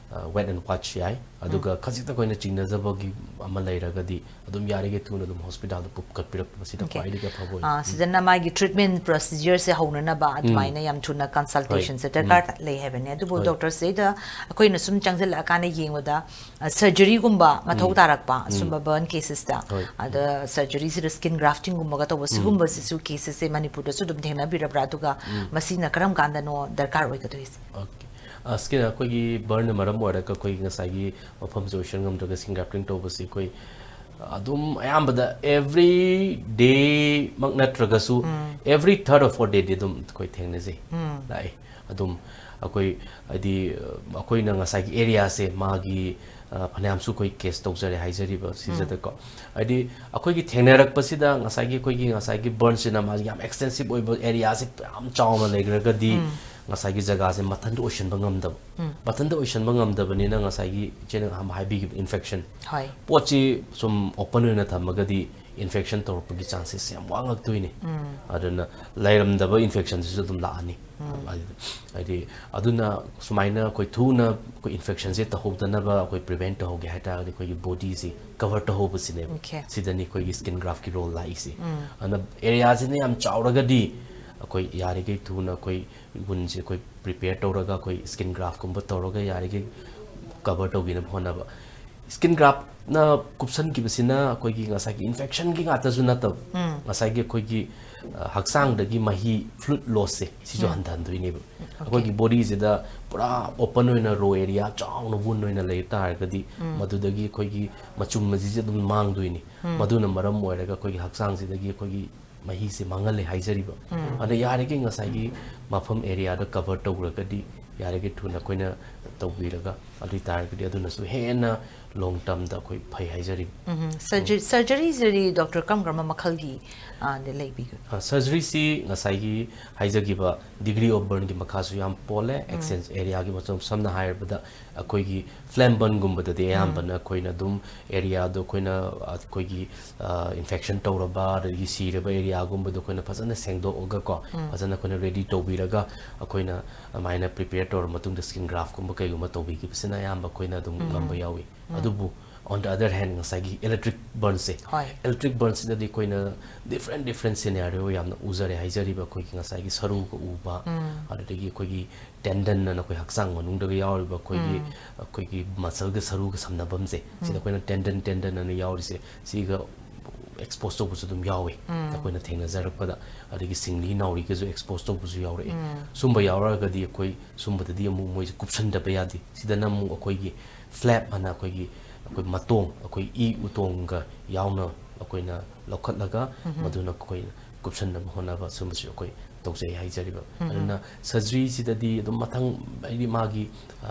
ꯋꯦꯠ ꯑꯦꯟ ꯋꯥꯆ ꯌꯥꯏ꯫ ꯑꯗꯨꯒ ꯈꯖꯤꯛꯇ ꯑꯩꯈꯣꯏꯅ ꯆꯤꯡꯅꯖꯕꯒꯤ ꯑꯃ ꯂꯩꯔꯒꯗꯤ ꯑꯗꯨꯝ ꯌꯥꯔꯤꯈꯩ ꯊꯨꯅ ꯑꯗꯨꯝ ꯍꯣꯁꯄꯤꯇꯥꯜꯗ ꯄꯨꯈꯠꯄꯤꯔꯛꯄꯁꯤꯅ Okay. ꯈ꯭ꯋꯥꯏꯗꯒꯤ ꯑꯐꯕ ꯑꯣꯏ꯫ ꯑꯥ, ꯁꯤꯗꯅ ꯃꯥꯒꯤ ꯇ꯭ꯔꯤꯠꯃꯦꯟ ꯄ꯭ꯔꯣꯁꯤꯖꯔꯁꯦ ꯍꯧꯅꯅꯕ ꯑꯗꯨꯃꯥꯏꯅ ꯌꯥꯝ ꯊꯨꯅ ꯀꯟꯁꯜꯇꯦꯁꯟꯁꯦ ꯗꯔꯀꯥꯔ ꯂꯩ ꯍꯥꯏꯕꯅꯦ꯫ ꯑꯗꯨꯕꯨ ꯍꯣꯏ꯫ ꯗꯣꯛꯇꯔꯁꯤꯗ ꯑꯩꯈꯣꯏꯅ ꯁꯨꯝ ꯆꯪꯁꯤꯜꯂꯛꯑꯀꯥꯟꯗ ꯌꯦꯡꯕꯗ ꯁꯔꯖꯔꯤꯒꯨꯝꯕ ꯃꯊꯧ ꯇꯥꯔꯛꯄ ꯁꯨꯝꯕ ꯕꯔꯟ ꯀꯦꯁꯦꯁꯇ ꯍꯣꯏ꯫ ꯑꯗ ꯁꯔꯖꯔꯤꯁꯤꯗ ꯁ꯭ꯀꯤꯟ ꯒ꯭ꯔꯥꯐꯇꯤꯡꯒꯨꯝꯕꯒ ꯇꯧꯕ ꯁꯤꯒꯨꯝꯕꯁꯤꯁꯨ ꯀꯦꯁꯦꯁꯁꯦ ꯃꯅꯤꯄꯨꯔꯗꯁꯨ ꯑꯗꯨꯝ ꯊꯦꯡꯅꯕꯤꯔꯕ꯭ꯔꯥ? ꯑꯗꯨꯒ ꯃꯁꯤꯅ ꯀꯔꯝ ꯀꯥꯟꯗꯅꯣ ꯗꯔꯀꯥꯔ ꯑꯣꯏꯒꯗꯣꯏꯁꯦ? ꯑꯣꯀꯦ꯫ ꯑ, ꯁ꯭ꯀꯤꯟ ꯑꯩꯈꯣꯏꯒꯤ ꯕꯔꯟꯅ ꯃꯔꯝ ꯑꯣꯏꯔꯒ ꯑꯩꯈꯣꯏꯒꯤ ꯉꯁꯥꯏꯒꯤ ꯃꯐꯝꯁꯦ ꯑꯣꯏꯁꯟ ꯉꯝꯗ꯭ꯔꯒ ꯁ꯭ꯀꯤꯟ ꯒ꯭ꯔꯥꯐꯇꯤꯡ ꯇꯧꯕꯁꯤ ꯑꯩꯈꯣꯏ ꯑꯗꯨꯝ ꯑꯌꯥꯝꯕꯗ ꯑꯦꯕ꯭ꯔꯤ ꯗꯦꯃꯛ ꯅꯠꯇ꯭ꯔꯒꯁꯨ ꯑꯦꯕ꯭ꯔꯤ ꯊꯔꯠ ꯑꯣꯔ ꯐꯣꯔꯠ ꯗꯦꯗꯤ ꯑꯗꯨꯝ ꯑꯩꯈꯣꯏ ꯊꯦꯡꯅꯖꯩ꯫ ꯂꯥꯛꯑꯦ꯫ ꯑꯗꯨꯝ ꯑꯩꯈꯣꯏ ꯍꯥꯏꯗꯤ ꯑ, ꯑꯩꯈꯣꯏꯅ ꯉꯁꯥꯏꯒꯤ ꯑꯦꯔꯤꯌꯥꯁꯦ ꯃꯥꯒꯤ ꯑ, ꯐꯅꯌꯥꯝꯁꯨ ꯑꯩꯈꯣꯏ ꯀꯦꯁ ꯇꯧꯖꯔꯦ ꯍꯥꯏꯖꯔꯤꯕ ꯁꯤꯁꯤꯗꯀꯣ꯫ ꯍꯥꯏꯗꯤ ꯑꯩꯈꯣꯏꯒꯤ ꯊꯦꯡꯅꯔꯛꯄꯁꯤꯗ ꯉꯁꯥꯏꯒꯤ ꯑꯩꯈꯣꯏꯒꯤ ꯉꯁꯥꯏꯒꯤ ꯕꯔꯟꯁꯤꯅ ꯃꯥꯒꯤ ꯌꯥꯝ ꯑꯦꯛꯁꯇꯦꯟꯁꯤꯞ ꯑꯣꯏꯕ ꯑꯦꯔꯤꯌꯥꯁꯦ ꯌꯥꯝ ꯆꯥꯎꯅ ꯂꯩꯈ꯭ꯔꯒꯗꯤ ꯉꯁꯥꯏꯒꯤ ꯖꯒꯥꯁꯦ ꯃꯊꯟꯇ ꯑꯣꯏꯁꯟꯕ ꯉꯝꯗꯕ꯫ ꯃꯊꯟꯇ ꯑꯣꯏꯁꯟꯕ ꯉꯝꯗꯕꯅꯤꯅ ꯉꯁꯥꯏꯒꯤ ꯏꯆꯦꯅ ꯑꯍꯥꯟꯕ ꯍꯥꯏꯕꯤꯈꯤꯕ ꯏꯟꯐꯦꯛꯁꯟ꯫ ꯍꯣꯏ꯫ ꯄꯣꯠꯁꯤ ꯁꯨꯝ ꯑꯣꯄꯟ ꯑꯣꯏꯅ ꯊꯝꯃꯒꯗꯤ ꯏꯟꯐꯦꯛꯁꯟ ꯇꯧꯔꯛꯄꯒꯤ ꯆꯥꯟꯁꯦꯁ ꯌꯥꯝ ꯋꯥꯡꯉꯛꯇꯣꯏꯅꯤ꯫ ꯑꯗꯨꯅ ꯂꯩꯔꯝꯗꯕ ꯏꯟꯐꯦꯛꯁꯟꯁꯤꯁꯨ ꯑꯗꯨꯝ ꯂꯥꯛꯑꯅꯤ꯫ ꯍꯥꯏꯗꯤ ꯑꯗꯨꯅ ꯁꯨꯃꯥꯏꯅ ꯑꯩꯈꯣꯏ ꯊꯨꯅ ꯑꯩꯈꯣꯏ ꯏꯟꯐꯦꯛꯁꯟꯁꯦ ꯇꯧꯍꯧꯗꯅꯕ ꯑꯩꯈꯣꯏ ꯄ꯭ꯔꯤꯚꯦꯟ ꯇꯧꯍꯧꯒꯦ ꯍꯥꯏ ꯇꯥꯔꯒꯗꯤ ꯑꯩꯈꯣꯏꯒꯤ ꯕꯣꯗꯤꯁꯤ ꯀꯚꯔ ꯇꯧꯍꯧꯕꯁꯤꯅꯦꯕ꯫ Okay. ꯁꯤꯗꯅꯤ ꯑꯩꯈꯣꯏꯒꯤ ꯁ꯭ꯀꯤꯟ ꯒ꯭ꯔꯥꯐꯀꯤ ꯔꯣꯜ ꯂꯥꯛꯏꯁꯦ꯫ ꯑꯗꯨꯅ ꯑꯦꯔꯤꯌꯥꯁꯤꯅ ꯌꯥꯝ ꯆꯥꯎꯔꯒꯗꯤ ꯑꯩꯈꯣꯏ ꯌꯥꯔꯤꯈꯩ ꯊꯨꯅ ꯑꯩꯈꯣꯏ ꯒꯨꯟꯁꯦ ꯑꯩꯈꯣꯏ ꯄ꯭ꯔꯤꯄꯦꯌꯔ ꯇꯧꯔꯒ ꯑꯩꯈꯣꯏ ꯁ꯭ꯀꯤꯟ ꯒ꯭ꯔꯥꯐꯀꯨꯝꯕ ꯇꯧꯔꯒ ꯌꯥꯔꯤꯈꯩ ꯀꯚꯔ ꯇꯧꯕꯤꯅꯕ ꯍꯣꯠꯅꯕ꯫ ꯁ꯭ꯀꯤꯟ ꯒ꯭ꯔꯥꯐꯅ ꯀꯨꯞꯁꯟꯈꯤꯕꯁꯤꯅ ꯑꯩꯈꯣꯏꯒꯤ ꯉꯁꯥꯏꯒꯤ ꯏꯟꯐꯦꯛꯁꯟꯒꯤ ꯉꯥꯛꯇꯁꯨ ꯅꯠꯇꯕ, ꯉꯁꯥꯏꯒꯤ ꯑꯩꯈꯣꯏꯒꯤ ꯑ, ꯍꯛꯆꯥꯡꯗꯒꯤ ꯃꯍꯤ, ꯐ꯭ꯂꯨꯏꯗ ꯂꯣꯁꯁꯦ ꯁꯤꯁꯨ ꯍꯟꯊꯍꯟꯗꯣꯏꯅꯦꯕ꯫ ꯑꯩꯈꯣꯏꯒꯤ ꯕꯣꯗꯤꯁꯤꯗ ꯄꯨꯔꯥ ꯑꯣꯄꯟ ꯑꯣꯏꯅ ꯔꯣ ꯑꯦꯔꯤꯌꯥ ꯆꯥꯎꯅ ꯋꯨꯟ ꯑꯣꯏꯅ ꯂꯩ ꯇꯥꯔꯒꯗꯤ ꯃꯗꯨꯗꯒꯤ ꯑꯩꯈꯣꯏꯒꯤ ꯃꯆꯨꯝ ꯑꯁꯤꯁꯦ ꯑꯗꯨꯝ ꯃꯥꯡꯗꯣꯏꯅꯤ꯫ ꯃꯗꯨꯅ ꯃꯔꯝ ꯑꯣꯏꯔꯒ ꯑꯩꯈꯣꯏꯒꯤ ꯍꯛꯆꯥꯡꯁꯤꯗꯒꯤ ꯑꯩꯈꯣꯏꯒꯤ ꯃꯍꯤꯁꯦ ꯃꯥꯡꯍꯜꯂꯦ ꯍꯥꯏꯖꯔꯤꯕ꯫ ꯑꯗ ꯌꯥꯔꯤꯈꯩ ꯉꯁꯥꯏꯒꯤ ꯃꯐꯝ ꯑꯦꯔꯤꯌꯥꯗ ꯀꯚꯔ ꯇꯧꯔꯒꯗꯤ ꯌꯥꯔꯤꯈꯩ ꯊꯨꯅ ꯑꯩꯈꯣꯏꯅ ꯇꯧꯕꯤꯔꯒ ꯑꯗꯨ ꯑꯣꯏꯇꯥꯔꯒꯗꯤ ꯑꯗꯨꯅꯁꯨ ꯍꯦꯟꯅ ꯂꯣꯡ ꯇꯔꯝꯗ ꯑꯩꯈꯣꯏ ꯐꯩ ꯍꯥꯏꯖꯔꯤꯕ꯫ ꯎꯝ, ꯁꯔꯖꯔꯤ ꯁꯔꯖꯔꯤꯁꯤꯗꯤ ꯗꯣꯛꯇꯔ ꯀꯔꯝ ꯀꯔꯝꯕ ꯃꯈꯜꯒꯤ ꯑꯥ, ꯗꯤ ꯂꯩꯕꯤꯒꯦ? ꯁꯔꯖꯔꯤꯁꯤ ꯉꯁꯥꯏꯒꯤ ꯍꯥꯏꯖꯈꯤꯕ ꯗꯤꯒ꯭ꯔꯤ ꯑꯣꯐ ꯕꯔꯟꯒꯤ ꯃꯈꯥꯁꯨ ꯌꯥꯝ ꯄꯣꯜꯂꯦ꯫ ꯑꯦꯛꯁꯇꯦꯟꯁ ꯑꯦꯔꯤꯌꯥꯒꯤ ꯃꯇꯨꯡ, ꯁꯝꯅ ꯍꯥꯏꯔꯕꯗ ꯑꯩꯈꯣꯏꯒꯤ ꯐ꯭ꯂꯦꯝ ꯕꯔꯟꯒꯨꯝꯕꯗꯗꯤ ꯑꯌꯥꯝꯕꯅ ꯑꯩꯈꯣꯏꯅ ꯑꯗꯨꯝ ꯑꯦꯔꯤꯌꯥꯗꯣ ꯑꯩꯈꯣꯏꯅ ꯑꯩꯈꯣꯏꯒꯤ ꯏꯟꯐꯦꯛꯁꯟ ꯇꯧꯔꯕ ꯑꯗꯒꯤ ꯁꯤꯔꯕ ꯑꯦꯔꯤꯌꯥꯒꯨꯝꯕꯗꯣ ꯑꯩꯈꯣꯏꯅ ꯐꯖꯅ ꯁꯦꯡꯗꯣꯛꯑꯒꯀꯣ, ꯐꯖꯅ ꯑꯩꯈꯣꯏꯅ ꯔꯦꯗꯤ ꯇꯧꯕꯤꯔꯒ ꯑꯩꯈꯣꯏꯅ ꯑꯗꯨꯃꯥꯏꯅ ꯄ꯭ꯔꯤꯄꯦꯌꯔ ꯇꯧꯔ ꯃꯇꯨꯡꯗ ꯁ꯭ꯀꯤꯟ ꯒ꯭ꯔꯥꯐꯀꯨꯝꯕ ꯀꯩꯒꯨꯝꯕ ꯇꯧꯕꯤꯈꯤꯕꯁꯤꯅ ꯑꯌꯥꯝꯕ ꯑꯩꯈꯣꯏꯅ ꯑꯗꯨꯝ ꯉꯝꯕ ꯌꯥꯎꯏ꯫ ꯑꯗꯨꯕꯨ on the other hand, ꯉꯁꯥꯏꯒꯤ ꯏꯂꯦꯛꯇ꯭ꯔꯤꯛ ꯕꯔꯟꯁꯦ, ꯍꯣꯏ꯫ ꯏꯂꯦꯛꯇ꯭ꯔꯤꯛ ꯕꯔꯟꯁꯤꯗꯗꯤ ꯑꯩꯈꯣꯏꯅ ꯗꯤꯐ꯭ꯔꯦꯟ ꯗꯤꯐ꯭ꯔꯦꯟ ꯁꯤꯅꯦꯔꯤꯑꯣ ꯌꯥꯝꯅ ꯎꯖꯔꯦ ꯍꯥꯏꯖꯔꯤꯕ꯫ ꯑꯩꯈꯣꯏꯒꯤ ꯉꯁꯥꯏꯒꯤ ꯁꯔꯨꯒ ꯎꯕ, ꯑꯗꯨꯗꯒꯤ ꯑꯩꯈꯣꯏꯒꯤ ꯇꯦꯟꯗꯟ ꯑꯅ ꯑꯩꯈꯣꯏ ꯍꯛꯆꯥꯡ ꯃꯅꯨꯡꯗꯒ ꯌꯥꯎꯔꯤꯕ ꯑꯩꯈꯣꯏꯒꯤ ꯑꯩꯈꯣꯏꯒꯤ ꯃꯁꯜꯒ ꯁꯔꯨꯒ ꯁꯝꯅꯐꯝꯁꯦ, ꯁꯤꯗ ꯑꯩꯈꯣꯏꯅ ꯇꯦꯟꯗꯟ ꯇꯦꯟꯗꯟ ꯑꯅ ꯌꯥꯎꯔꯤꯁꯦ, ꯁꯤꯒ ꯑꯦꯛꯁꯄꯣꯖ ꯇꯧꯕꯁꯨ ꯑꯗꯨꯝ ꯌꯥꯎꯋꯤ꯫ ꯑꯩꯈꯣꯏꯅ ꯊꯦꯡꯅꯖꯔꯛꯄꯗ, ꯑꯗꯒꯤ ꯁꯤꯡꯂꯤ ꯅꯥꯎꯔꯤꯒꯁꯨ ꯑꯦꯛꯁꯄꯣꯖ ꯇꯧꯕꯁꯨ ꯌꯥꯎꯔꯛꯏ꯫ ꯁꯨꯝꯕ ꯌꯥꯎꯔꯛꯑꯒꯗꯤ ꯑꯩꯈꯣꯏ ꯁꯨꯝꯕꯗꯗꯤ ꯑꯃꯨꯛ ꯃꯣꯏꯁꯦ ꯀꯨꯞꯁꯟꯗꯕ ꯌꯥꯗꯦ꯫ ꯁꯤꯗꯅ ꯑꯃꯨꯛ ꯑꯩꯈꯣꯏꯒꯤ ꯐ꯭ꯂꯦꯞ ꯑꯅ ꯑꯩꯈꯣꯏꯒꯤ ꯑꯩꯈꯣꯏ ꯃꯇꯣꯡ, ꯑꯩꯈꯣꯏ ꯏ ꯎꯇꯣꯡꯒ ꯌꯥꯎꯅ ꯑꯩꯈꯣꯏꯅ ꯂꯧꯈꯠꯂꯒ ꯃꯗꯨꯅ ꯑꯩꯈꯣꯏ ꯀꯨꯞꯁꯟꯅꯕ ꯍꯣꯠꯅꯕ, ꯁꯨꯝꯕꯁꯨ ꯑꯩꯈꯣꯏ ꯇꯧꯖꯩ ꯍꯥꯏꯖꯔꯤꯕ꯫ ꯑꯗꯨꯅ ꯁꯔꯖꯔꯤꯁꯤꯗꯗꯤ ꯑꯗꯨꯝ ꯃꯊꯪ ꯍꯥꯏꯗꯤ ꯃꯥꯒꯤ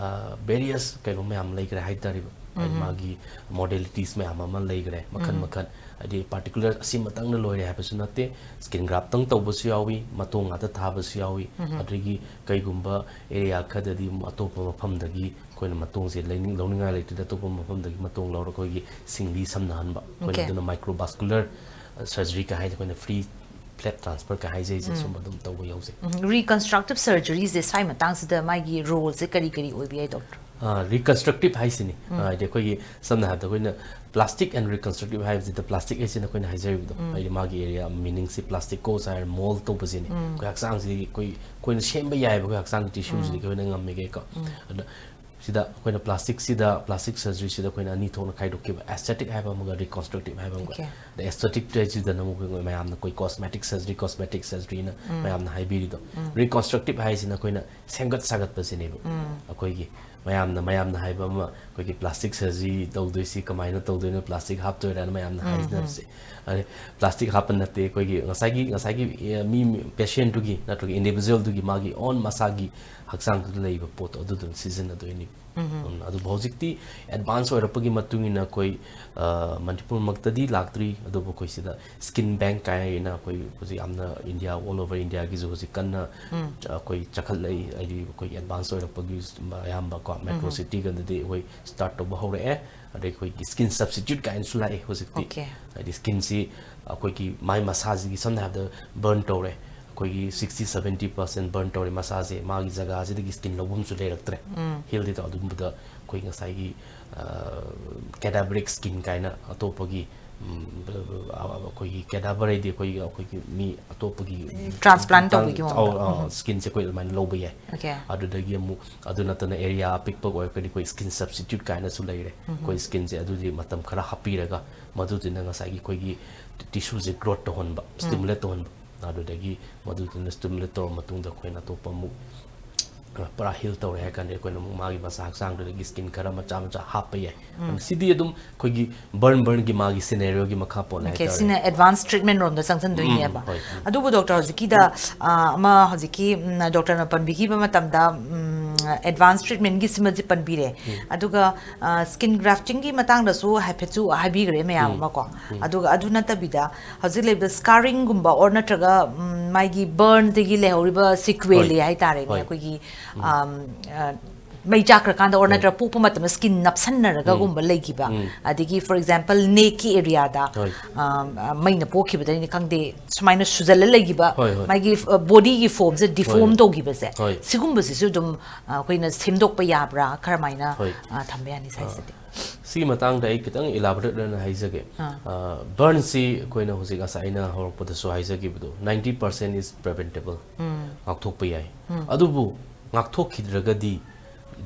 ꯚꯦꯔꯤꯌꯁ ꯀꯩꯅꯣ ꯃꯌꯥꯝ ꯂꯩꯈ꯭ꯔꯦ ꯍꯥꯏ ꯇꯥꯔꯦꯕ꯫ ꯍꯥꯏꯗꯤ ꯃꯥꯒꯤ ꯃꯣꯗꯦꯂꯤꯇꯤꯁ ꯃꯌꯥꯝ ꯑꯃ ꯂꯩꯈ꯭ꯔꯦ, ꯃꯈꯜ ꯃꯈꯜ꯫ ꯍꯥꯏꯗꯤ ꯄꯥꯔꯇꯤꯀꯨꯂꯔ ꯑꯁꯤꯃꯇꯪꯅ ꯂꯣꯏꯔꯦ ꯍꯥꯏꯕꯁꯨ ꯅꯠꯇꯦ꯫ ꯁ꯭ꯀꯤꯟ ꯒ꯭ꯔꯥꯐꯇꯪ ꯇꯧꯕꯁꯨ ꯌꯥꯎꯏ, ꯃꯇꯣꯡ ꯉꯥꯛꯇ ꯊꯥꯕꯁꯨ ꯌꯥꯎꯏ꯫ ꯑꯗꯒꯤ ꯀꯩꯒꯨꯝꯕ ꯑꯦꯔꯤꯌꯥ ꯈꯔꯗꯗꯤ ꯑꯃꯨꯛ ꯑꯇꯣꯞꯄ ꯃꯐꯝꯗꯒꯤ ꯑꯩꯈꯣꯏꯅ ꯃꯇꯣꯡꯁꯦ ꯂꯩꯅꯤꯡ-, ꯂꯧꯅꯤꯡꯉꯥꯏ ꯂꯩꯇ꯭ꯔꯗꯤ ꯑꯇꯣꯞꯄ ꯃꯐꯝꯗꯒꯤ ꯃꯇꯣꯡ ꯂꯧꯔꯒ ꯑꯩꯈꯣꯏꯒꯤ ꯁꯤꯡꯂꯤ ꯁꯝꯅꯍꯟꯕ꯫ ꯑꯩꯈꯣꯏꯅ Okay. ꯑꯗꯨꯅ ꯃꯥꯏꯀ꯭ꯔꯣꯕꯥꯁꯀꯨꯂꯔ ꯁꯔꯖꯔꯤ ꯀ ꯍꯥꯏꯁꯦ, ꯑꯩꯈꯣꯏꯅ ꯐ꯭ꯔꯤ ꯐ꯭ꯂꯦꯞ ꯇ꯭ꯔꯥꯟꯁꯐꯔ ꯀ ꯍꯥꯏꯖꯩꯁꯦ, ꯁꯨꯝꯕ ꯑꯗꯨꯝ ꯇꯧꯕ ꯌꯥꯎꯖꯩ꯫ ꯎꯝ, ꯔꯤꯀꯟꯁꯇ꯭ꯔꯛꯇꯤꯞ ꯁꯔꯖꯔꯤꯁꯦ ꯁ꯭ꯋꯥꯏ ꯃꯇꯥꯡꯁꯤꯗ ꯃꯥꯒꯤ ꯔꯣꯜꯁꯦ ꯀꯔꯤ ꯀꯔꯤ ꯑꯣꯏꯕ ꯌꯥꯏ, ꯗꯣꯛꯇꯔ? ꯔꯤꯀꯟꯁꯇ꯭ꯔꯛꯇꯤꯞ ꯍꯥꯏꯁꯤꯅꯤ꯫ ꯑ, ꯍꯥꯏꯗꯤ ꯑꯩꯈꯣꯏꯒꯤ ꯁꯝꯅ ꯍꯥꯏꯔꯕꯗ ꯑꯩꯈꯣꯏꯅ ꯄ꯭ꯂꯥꯁꯇꯤꯛ ꯑꯦꯟ ꯔꯤꯀꯟꯁꯇ꯭ꯔꯛꯇꯤꯞ ꯍꯥꯏꯕꯁꯤꯗ, ꯄ꯭ꯂꯥꯁꯇꯤꯛ ꯍꯥꯏꯁꯤꯅ ꯑꯩꯈꯣꯏꯅ ꯍꯥꯏꯖꯔꯤꯕꯗꯣ, ꯍꯥꯏꯗꯤ ꯃꯥꯒꯤ ꯑꯦꯔꯤꯌꯥ ꯃꯤꯅꯤꯡꯁꯤ ꯄ꯭ꯂꯥꯁꯇꯤꯛ ꯀꯣꯁ ꯍꯥꯏꯔ ꯃꯣꯜ ꯇꯧꯕꯁꯤꯅꯤ꯫ ꯑꯩꯈꯣꯏ ꯍꯛꯆꯥꯡꯁꯤꯗꯒꯤ ꯑꯩꯈꯣꯏ, ꯑꯩꯈꯣꯏꯅ ꯁꯦꯝꯕ ꯌꯥꯏꯑꯕ, ꯑꯩꯈꯣꯏ ꯍꯛꯆꯥꯡꯒꯤ ꯇꯤꯁꯨꯁꯤꯗꯒꯤ ꯑꯩꯈꯣꯏꯅ ꯉꯝꯃꯤꯈꯩꯀꯣ꯫ ꯑꯗ ꯁꯤꯗ ꯑꯩꯈꯣꯏꯅ ꯄ꯭ꯂꯥꯁꯇꯤꯛꯁꯤꯗ, ꯄ꯭ꯂꯥꯁꯇꯤꯛ ꯁꯔꯖꯔꯤꯁꯤꯗ ꯑꯩꯈꯣꯏꯅ ꯑꯅꯤ ꯊꯣꯛꯅ ꯈꯥꯏꯗꯣꯛꯈꯤꯕ, ꯑꯦꯁꯊꯦꯇꯤꯛ ꯍꯥꯏꯕ ꯑꯃꯒ ꯔꯤꯀꯟꯁꯇ꯭ꯔꯛꯇꯤꯞ ꯍꯥꯏꯕ ꯑꯃꯒ꯫ Okay. ꯑꯗ ꯑꯦꯁꯊꯦꯇꯤꯛ ꯍꯥꯏꯁꯤꯗꯅ ꯑꯃꯨꯛ ꯑꯩꯈꯣꯏ ꯃꯌꯥꯝꯅ ꯑꯩꯈꯣꯏ ꯀꯣꯁꯃꯦꯇꯤꯛ ꯁꯔꯖꯔꯤ, ꯀꯣꯁꯃꯦꯇꯤꯛ ꯁꯔꯖꯔꯤꯅ ꯃꯌꯥꯝꯅ ꯍꯥꯏꯕꯤꯔꯤꯗꯣ꯫ ꯔꯤꯀꯟꯁꯇ꯭ꯔꯛꯇꯤꯞ ꯍꯥꯏꯁꯤꯅ ꯑꯩꯈꯣꯏꯅ ꯁꯦꯝꯒꯠ ꯁꯥꯒꯠꯄꯁꯤꯅꯦꯕ꯫ ꯑꯩꯈꯣꯏꯒꯤ ꯃꯌꯥꯝꯅ, ꯃꯌꯥꯝꯅ ꯍꯥꯏꯕ ꯑꯃ, ꯑꯩꯈꯣꯏꯒꯤ ꯄ꯭ꯂꯥꯁꯇꯤꯛ ꯁꯔꯖꯔꯤ ꯇꯧꯗꯣꯏꯁꯤ ꯀꯃꯥꯏꯅ ꯇꯧꯗꯣꯏꯅꯣ, ꯄ꯭ꯂꯥꯁꯇꯤꯛ ꯍꯥꯞꯇꯣꯏꯔꯥꯅ ꯃꯌꯥꯝꯅ ꯍꯥꯏꯅꯕꯁꯦ꯫ ꯑꯗꯩ ꯄ꯭ꯂꯥꯁꯇꯤꯛ ꯍꯥꯞꯄ ꯅꯠꯇꯦ, ꯑꯩꯈꯣꯏꯒꯤ ꯉꯁꯥꯏꯒꯤ, ꯉꯁꯥꯏꯒꯤ, ꯑꯦ, ꯃꯤ, ꯃꯤ, ꯄꯦꯁꯦꯟꯗꯨꯒꯤ ꯅꯠꯇ꯭ꯔꯒ ꯏꯟꯗꯤꯚꯤꯖꯨꯋꯦꯜꯗꯨꯒꯤ ꯃꯥꯒꯤ ꯑꯣꯟ ꯃꯁꯥꯒꯤ ꯍꯛꯆꯥꯡꯗꯨꯗ ꯂꯩꯕ ꯄꯣꯠꯇꯣ ꯑꯗꯨꯗꯨꯅ ꯁꯤꯖꯤꯟꯅꯗꯣꯏꯅꯤ꯫ ꯎꯝ, ꯑꯗꯨꯕꯨ ꯍꯧꯖꯤꯛꯇꯤ ꯑꯦꯗꯚꯥꯟꯁ ꯑꯣꯏꯔꯛꯄꯒꯤ ꯃꯇꯨꯡ ꯏꯟꯅ ꯑꯩꯈꯣꯏ, ꯑ, ꯃꯅꯤꯄꯨꯔꯃꯛꯇꯗꯤ ꯂꯥꯛꯇ꯭ꯔꯤ, ꯑꯗꯨꯕꯨ ꯑꯩꯈꯣꯏ ꯁꯤꯗ ꯁ꯭ꯀꯤꯟ ꯕꯦꯡꯛ ꯀꯥꯏꯅ ꯑꯩꯈꯣꯏ ꯍꯧꯖꯤꯛ ꯌꯥꯝꯅ ꯏꯟꯗꯤꯌꯥ, ꯑꯣꯜ ꯑꯣꯚꯔ ꯏꯟꯗꯤꯌꯥꯒꯤꯁꯨ ꯍꯧꯖꯤꯛ ꯀꯟꯅ, ꯎꯝ꯫ ꯑ, ꯑꯩꯈꯣꯏ ꯆꯈꯠꯂꯛꯏ, ꯍꯥꯏꯗꯤ ꯑꯩꯈꯣꯏ ꯑꯦꯗꯚꯥꯟꯁ ꯑꯣꯏꯔꯛꯄꯒꯤ ꯑꯌꯥꯝꯕꯀꯣ, ꯃꯦꯇ꯭ꯔꯣ ꯎꯝ꯫ ꯁꯤꯇꯤꯒꯗꯗꯤ ꯑꯩꯈꯣꯏ ꯁ꯭ꯇꯥꯔꯠ ꯇꯧꯕ ꯍꯧꯔꯛꯑꯦ꯫ ꯑꯗꯩ ꯑꯩꯈꯣꯏꯒꯤ ꯁ꯭ꯀꯤꯟ ꯁꯕꯁꯇꯤꯇ꯭ꯌꯨꯠ ꯀꯥꯏꯅꯁꯨ ꯂꯥꯛꯑꯦ ꯍꯧꯖꯤꯛꯇꯤ꯫ ꯑꯣꯀꯦ꯫ ꯍꯥꯏꯗꯤ ꯁ꯭ꯀꯤꯟꯁꯤ ꯑꯩꯈꯣꯏꯒꯤ ꯃꯥꯏ ꯃꯁꯥꯁꯤꯒꯤ ꯁꯝꯅ ꯍꯥꯏꯔꯕꯗ ꯕꯔꯟ ꯇꯧꯔꯦ, ꯑꯩꯈꯣꯏꯒꯤ sixty seventy percent ꯕꯔꯟ ꯇꯧꯔꯦ ꯃꯁꯥꯁꯦ, ꯃꯥꯒꯤ ꯖꯒꯥꯁꯤꯗꯒꯤ ꯁ꯭ꯀꯤꯟ ꯂꯧꯐꯝꯁꯨ ꯂꯩꯔꯛꯇ꯭ꯔꯦ꯫ ꯎꯝ꯫ ꯍꯤꯜꯗꯤ ꯇꯧ-, ꯑꯗꯨꯒꯨꯝꯕꯗ ꯑꯩꯈꯣꯏ ꯉꯁꯥꯏꯒꯤ, ꯑ, ꯀꯦꯗꯥꯕꯔꯤꯛ ꯁ꯭ꯀꯤꯟ ꯀꯥꯏꯅ ꯑꯇꯣꯞꯄꯒꯤ, ꯎꯝ, ꯑ, ꯑꯩꯈꯣꯏꯒꯤ ꯀꯦꯗꯥꯕꯔ ꯍꯥꯏꯗꯤ ꯑꯩꯈꯣꯏꯒꯤ, ꯑꯩꯈꯣꯏꯒꯤ ꯃꯤ ꯑꯇꯣꯞꯄꯒꯤ ꯇ꯭ꯔꯥꯟꯁꯄ꯭ꯂꯥꯟ ꯇꯧꯕꯒꯤ ꯃꯑꯣꯡꯗ꯫ ꯑꯧ, ꯑꯧ, ꯎꯝ꯫ ꯁ꯭ꯀꯤꯟꯁꯦ ꯑꯩꯈꯣꯏ ꯑꯗꯨꯃꯥꯏꯅ ꯂꯧꯕ ꯌꯥꯏ꯫ ꯑꯣꯀꯦ꯫ ꯑꯗꯨꯗꯒꯤ ꯑꯃꯨꯛ ꯑꯗꯨ ꯅꯠꯇꯅ ꯑꯦꯔꯤꯌꯥ ꯑꯄꯤꯛꯄ ꯑꯣꯏꯔꯒꯗꯤ ꯑꯩꯈꯣꯏ ꯁ꯭ꯀꯤꯟ ꯁꯕꯁꯇꯤꯇ꯭ꯌꯨꯠ ꯀꯥꯏꯅꯁꯨ ꯂꯩꯔꯦ꯫ ꯎꯝ꯫ ꯑꯩꯈꯣꯏ ꯁ꯭ꯀꯤꯟꯁꯦ ꯑꯗꯨꯗꯤ ꯃꯇꯝ ꯈꯔ ꯍꯥꯞꯄꯤꯔꯒ ꯃꯗꯨꯗꯨꯅ ꯉꯁꯥꯏꯒꯤ ꯑꯩꯈꯣꯏꯒꯤ ꯇꯤꯁꯨꯁꯦ ꯒ꯭ꯔꯣꯠ ꯇꯧꯍꯟꯕ, ꯎꯝ꯫ ꯁ꯭ꯇꯤꯃꯨꯂꯦꯠ ꯇꯧꯍꯟꯕ꯫ ꯑꯗꯨꯗꯒꯤ ꯃꯗꯨꯗꯨꯅ ꯁ꯭ꯇꯤꯃꯨꯂꯦꯠ ꯇꯧꯔꯕ ꯃꯇꯨꯡꯗ ꯑꯩꯈꯣꯏꯅ ꯑꯇꯣꯞꯄ ꯑꯃꯨꯛ, ꯑ, ꯄꯨꯔꯥ ꯍꯤꯜ ꯇꯧꯔꯦ ꯍꯥꯏ ꯀꯥꯟꯗ ꯑꯩꯈꯣꯏꯅ ꯑꯃꯨꯛ ꯃꯥꯒꯤ ꯃꯁꯥ ꯍꯛꯆꯥꯡꯗꯨꯗꯒꯤ ꯁ꯭ꯀꯤꯟ ꯈꯔ ꯃꯆꯥ ꯃꯆꯥ ꯍꯥꯞꯄ ꯌꯥꯏ꯫ ꯎꯝ꯫ ꯑꯗꯨ ꯁꯤꯗꯤ ꯑꯗꯨꯝ ꯑꯩꯈꯣꯏꯒꯤ ꯕꯔꯟ ꯕꯔꯟꯒꯤ ꯃꯥꯒꯤ ꯁꯤꯅꯦꯔꯤꯌꯣꯒꯤ ꯃꯈꯥ ꯄꯣꯜꯂꯦ ꯑꯣꯀꯦ, ꯍꯥꯏꯇꯥꯔꯦ꯫ ꯁꯤꯅ ꯑꯦꯗꯚꯥꯟꯁ ꯇ꯭ꯔꯤꯠꯃꯦꯟ ꯔꯣꯝꯗ ꯆꯪꯁꯤꯟꯗꯣꯏꯅꯦꯕ꯫ ꯎꯝ, ꯍꯣꯏ, ꯎꯝ꯫ ꯑꯗꯨꯕꯨ ꯗꯣꯛꯇꯔ, ꯍꯧꯖꯤꯛꯀꯤꯗ, ꯑ, ꯑꯃ ꯍꯧꯖꯤꯛꯀꯤ, ꯎꯝ, ꯗꯣꯛꯇꯔꯅ ꯄꯟꯕꯤꯈꯤꯕ ꯃꯇꯝꯗ, ꯎꯝ, ꯑꯦꯗꯚꯥꯟꯁ ꯇ꯭ꯔꯤꯠꯃꯦꯟꯒꯤ ꯁꯤꯃꯗꯤ ꯄꯟꯕꯤꯔꯦ꯫ ꯎꯝ꯫ ꯑꯗꯨꯒ, ꯑ, ꯁ꯭ꯀꯤꯟ ꯒ꯭ꯔꯥꯐꯇꯤꯡꯒꯤ ꯃꯇꯥꯡꯗꯁꯨ ꯍꯥꯏꯐꯦꯠꯁꯨ ꯍꯥꯏꯕꯤꯈ꯭ꯔꯦ ꯃꯌꯥꯝ ꯎꯝ꯫ ꯑꯃꯀꯣ꯫ ꯎꯝ꯫ ꯑꯗꯨꯒ ꯑꯗꯨ ꯅꯠꯇꯕꯤꯗ ꯍꯧꯖꯤꯛ ꯂꯩꯕ ꯁ꯭ꯀꯥꯔꯤꯡꯒꯨꯝꯕ ꯑꯣꯔ ꯅꯠꯇ꯭ꯔꯒ, ꯎꯝ, ꯃꯥꯒꯤ ꯕꯔꯟꯗꯒꯤ ꯂꯩꯍꯧꯔꯤꯕ ꯁꯤꯀ꯭ꯋꯦꯂꯤ ꯍꯣꯏ꯫ ꯍꯥꯏꯇꯥꯔꯦꯅꯦ, ꯍꯣꯏ꯫ ꯑꯩꯈꯣꯏꯒꯤ, ꯎꯝ꯫ ꯑꯝ, ꯑ, ꯃꯩ ꯆꯥꯛꯈ꯭ꯔꯀꯥꯟꯗ ꯑꯣꯔ ꯍꯣꯏ꯫ ꯅꯠꯇ꯭ꯔꯒ ꯄꯣꯛꯄ ꯃꯇꯝꯗ ꯁ꯭ꯀꯤꯟ ꯅꯞꯁꯟꯅꯔꯒꯒꯨꯝꯕ ꯎꯝ꯫ ꯂꯩꯈꯤꯕ, ꯎꯝ꯫ ꯑꯗꯒꯤ, for example, ꯅꯦꯛꯀꯤ ꯑꯦꯔꯤꯌꯥꯗ, ꯍꯣꯏ꯫ ꯑꯝ, ꯑ, ꯃꯩꯅ ꯄꯣꯛꯈꯤꯕꯗꯅꯤ ꯈꯪꯗꯦ, ꯁꯨꯃꯥꯏꯅ ꯁꯨꯖꯜꯂ ꯂꯩꯈꯤꯕ, ꯍꯣꯏ, ꯍꯣꯏ꯫ ꯃꯥꯒꯤ, ꯑ, ꯕꯣꯗꯤꯒꯤ ꯐꯣꯝꯁꯦ ꯍꯣꯏ, ꯗꯤꯐꯣꯝ ꯍꯣꯏ꯫ ꯇꯧꯈꯤꯕꯁꯦ, ꯍꯣꯏ꯫ ꯁꯤꯒꯨꯝꯕꯁꯤꯁꯨ ꯑꯗꯨꯝ, ꯑ, ꯑꯩꯈꯣꯏꯅ ꯁꯦꯝꯗꯣꯛꯄ ꯌꯥꯕ꯭ꯔꯥ? ꯀꯔꯝꯍꯥꯏꯅ, ꯍꯣꯏ꯫ ꯑ, ꯊꯝꯕ ꯌꯥꯅꯤ ꯑ, ꯁꯥꯏꯁꯤꯗꯤ? ꯁꯤꯒꯤ ꯃꯇꯥꯡꯗ ꯑꯩ ꯈꯤꯇꯪ ꯏꯂꯥꯕꯣꯔꯦꯠ ꯑꯣꯏꯅ ꯍꯥꯏꯖꯒꯦ꯫ ꯑꯥ꯫ ꯑ, ꯕꯔꯟꯁꯤ ꯑꯩꯈꯣꯏꯅ ꯍꯧꯖꯤꯛ ꯉꯁꯥꯏ ꯑꯩꯅ ꯍꯧꯔꯛꯄꯗꯁꯨ ꯍꯥꯏꯖꯈꯤꯕꯗꯣ, ninety percent is preventable꯫ ꯎꯝ꯫ ꯉꯥꯛꯊꯣꯛꯄ ꯌꯥꯏ꯫ ꯎꯝ꯫ ꯑꯗꯨꯕꯨ ꯉꯥꯛꯊꯣꯛꯈꯤꯗ꯭ꯔꯒꯗꯤ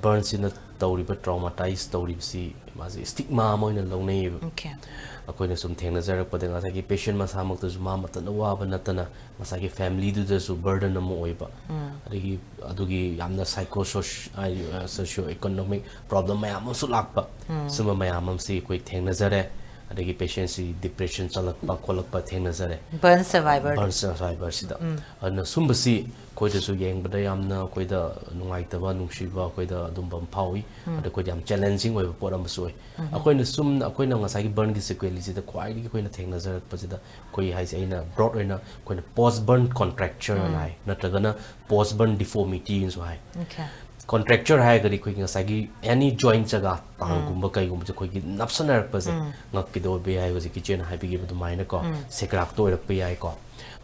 ꯕꯔꯟꯁꯤꯅ ꯇꯧꯔꯤꯕ, ꯇ꯭ꯔꯣꯃꯥꯇꯥꯏꯁ ꯇꯧꯔꯤꯕꯁꯤ ꯃꯥꯁꯦ ꯁ꯭ꯇꯤꯛꯃꯥ ꯑꯃ ꯑꯣꯏꯅ ꯂꯧꯅꯩꯌꯦꯕ꯫ ꯑꯣꯀꯦ꯫ ꯑꯩꯈꯣꯏꯅ ꯁꯨꯝ ꯊꯦꯡꯅꯖꯔꯛꯄꯗ ꯉꯁꯥꯏꯒꯤ ꯄꯦꯁꯦꯟ ꯃꯁꯥꯃꯛꯇꯁꯨ ꯃꯥ ꯃꯊꯟꯇ ꯋꯥꯕ ꯅꯠꯇꯅ ꯉꯁꯥꯏꯒꯤ ꯐꯦꯃꯤꯂꯤꯗꯨꯗꯁꯨ ꯕꯔꯗꯟ ꯑꯃ ꯑꯣꯏꯕ꯫ ꯎꯝ꯫ ꯑꯗꯒꯤ ꯑꯗꯨꯒꯤ ꯌꯥꯝꯅ psycho soci-, ꯍꯥꯏꯗꯤ, ꯑ, socio economic problem ꯃꯌꯥꯝ ꯑꯃꯁꯨ ꯂꯥꯛꯄ꯫ ꯎꯝ꯫ ꯁꯨꯝꯕ ꯃꯌꯥꯝ ꯑꯃꯁꯤ ꯑꯩꯈꯣꯏ ꯊꯦꯡꯅꯖꯔꯦ꯫ ꯑꯗꯒꯤ ꯄꯦꯁꯦꯟꯁꯤ ꯗꯤꯄ꯭ꯔꯦꯁꯟ ꯆꯠꯂꯛꯄ ꯈꯣꯠꯂꯛꯄ ꯊꯦꯡꯅꯖꯔꯦ꯫ Burn survivor. Burn survivor ꯁꯤꯗ꯫ ꯑꯗꯨꯅ ꯁꯨꯝꯕꯁꯤ ꯑꯩꯈꯣꯏꯗꯁꯨ ꯌꯦꯡꯕꯗ ꯌꯥꯝꯅ ꯑꯩꯈꯣꯏꯗ ꯅꯨꯡꯉꯥꯏꯇꯕ, ꯅꯨꯡꯁꯤꯕ ꯑꯩꯈꯣꯏꯗ ꯑꯗꯨꯝꯕ ꯑꯃ ꯐꯥꯎꯏ꯫ ꯑꯗ ꯑꯩꯈꯣꯏꯗ ꯌꯥꯝ ꯆꯦꯂꯦꯟꯖꯤꯡ ꯑꯣꯏꯕ ꯄꯣꯠ ꯑꯃꯁꯨ ꯑꯣꯏ꯫ ꯑꯩꯈꯣꯏꯅ ꯁꯨꯝ ꯑꯩꯈꯣꯏꯅ ꯉꯁꯥꯏꯒꯤ ꯕꯔꯟꯒꯤ ꯁꯤꯀ꯭ꯋꯦꯜꯁꯤꯗ ꯈ꯭ꯋꯥꯏꯗꯒꯤ ꯑꯩꯈꯣꯏꯅ ꯊꯦꯡꯅꯖꯔꯛꯄꯁꯤꯗ ꯑꯩꯈꯣꯏ ꯍꯥꯏꯁꯦ ꯑꯩꯅ ꯕ꯭ꯔꯣꯗ ꯑꯣꯏꯅ ꯑꯩꯈꯣꯏꯅ ꯄꯣꯁ ꯕꯔꯟ ꯀꯣꯟꯇ꯭ꯔꯦꯛꯆꯔ ꯍꯥꯏ, ꯅꯠꯇ꯭ꯔꯒꯅ ꯄꯣꯁ ꯕꯔꯟ ꯗꯤꯐꯣꯔꯃꯤꯇꯤꯅꯁꯨ ꯍꯥꯏ꯫ Okay. ꯀꯣꯟꯇ꯭ꯔꯦꯛꯆꯔ ꯍꯥꯏꯔꯒꯗꯤ ꯑꯩꯈꯣꯏꯒꯤ ꯉꯁꯥꯏꯒꯤ ꯑꯦꯅꯤ ꯖꯣꯏꯟ ꯖꯒꯥ, ꯇꯥꯡꯒꯨꯝꯕ ꯀꯩꯒꯨꯝꯕꯁꯦ ꯑꯩꯈꯣꯏꯒꯤ ꯅꯞꯁꯟꯅꯔꯛꯄꯁꯦ, ꯉꯛꯀꯤꯗ ꯑꯣꯏꯕ ꯌꯥꯏ, ꯍꯧꯖꯤꯛꯀꯤ ꯏꯆꯦꯅ ꯍꯥꯏꯕꯤꯈꯤꯕ ꯑꯗꯨꯃꯥꯏꯅꯀꯣ, ꯁꯦꯀ꯭ꯔꯥꯛꯇ ꯑꯣꯏꯔꯛꯄ ꯌꯥꯏꯀꯣ,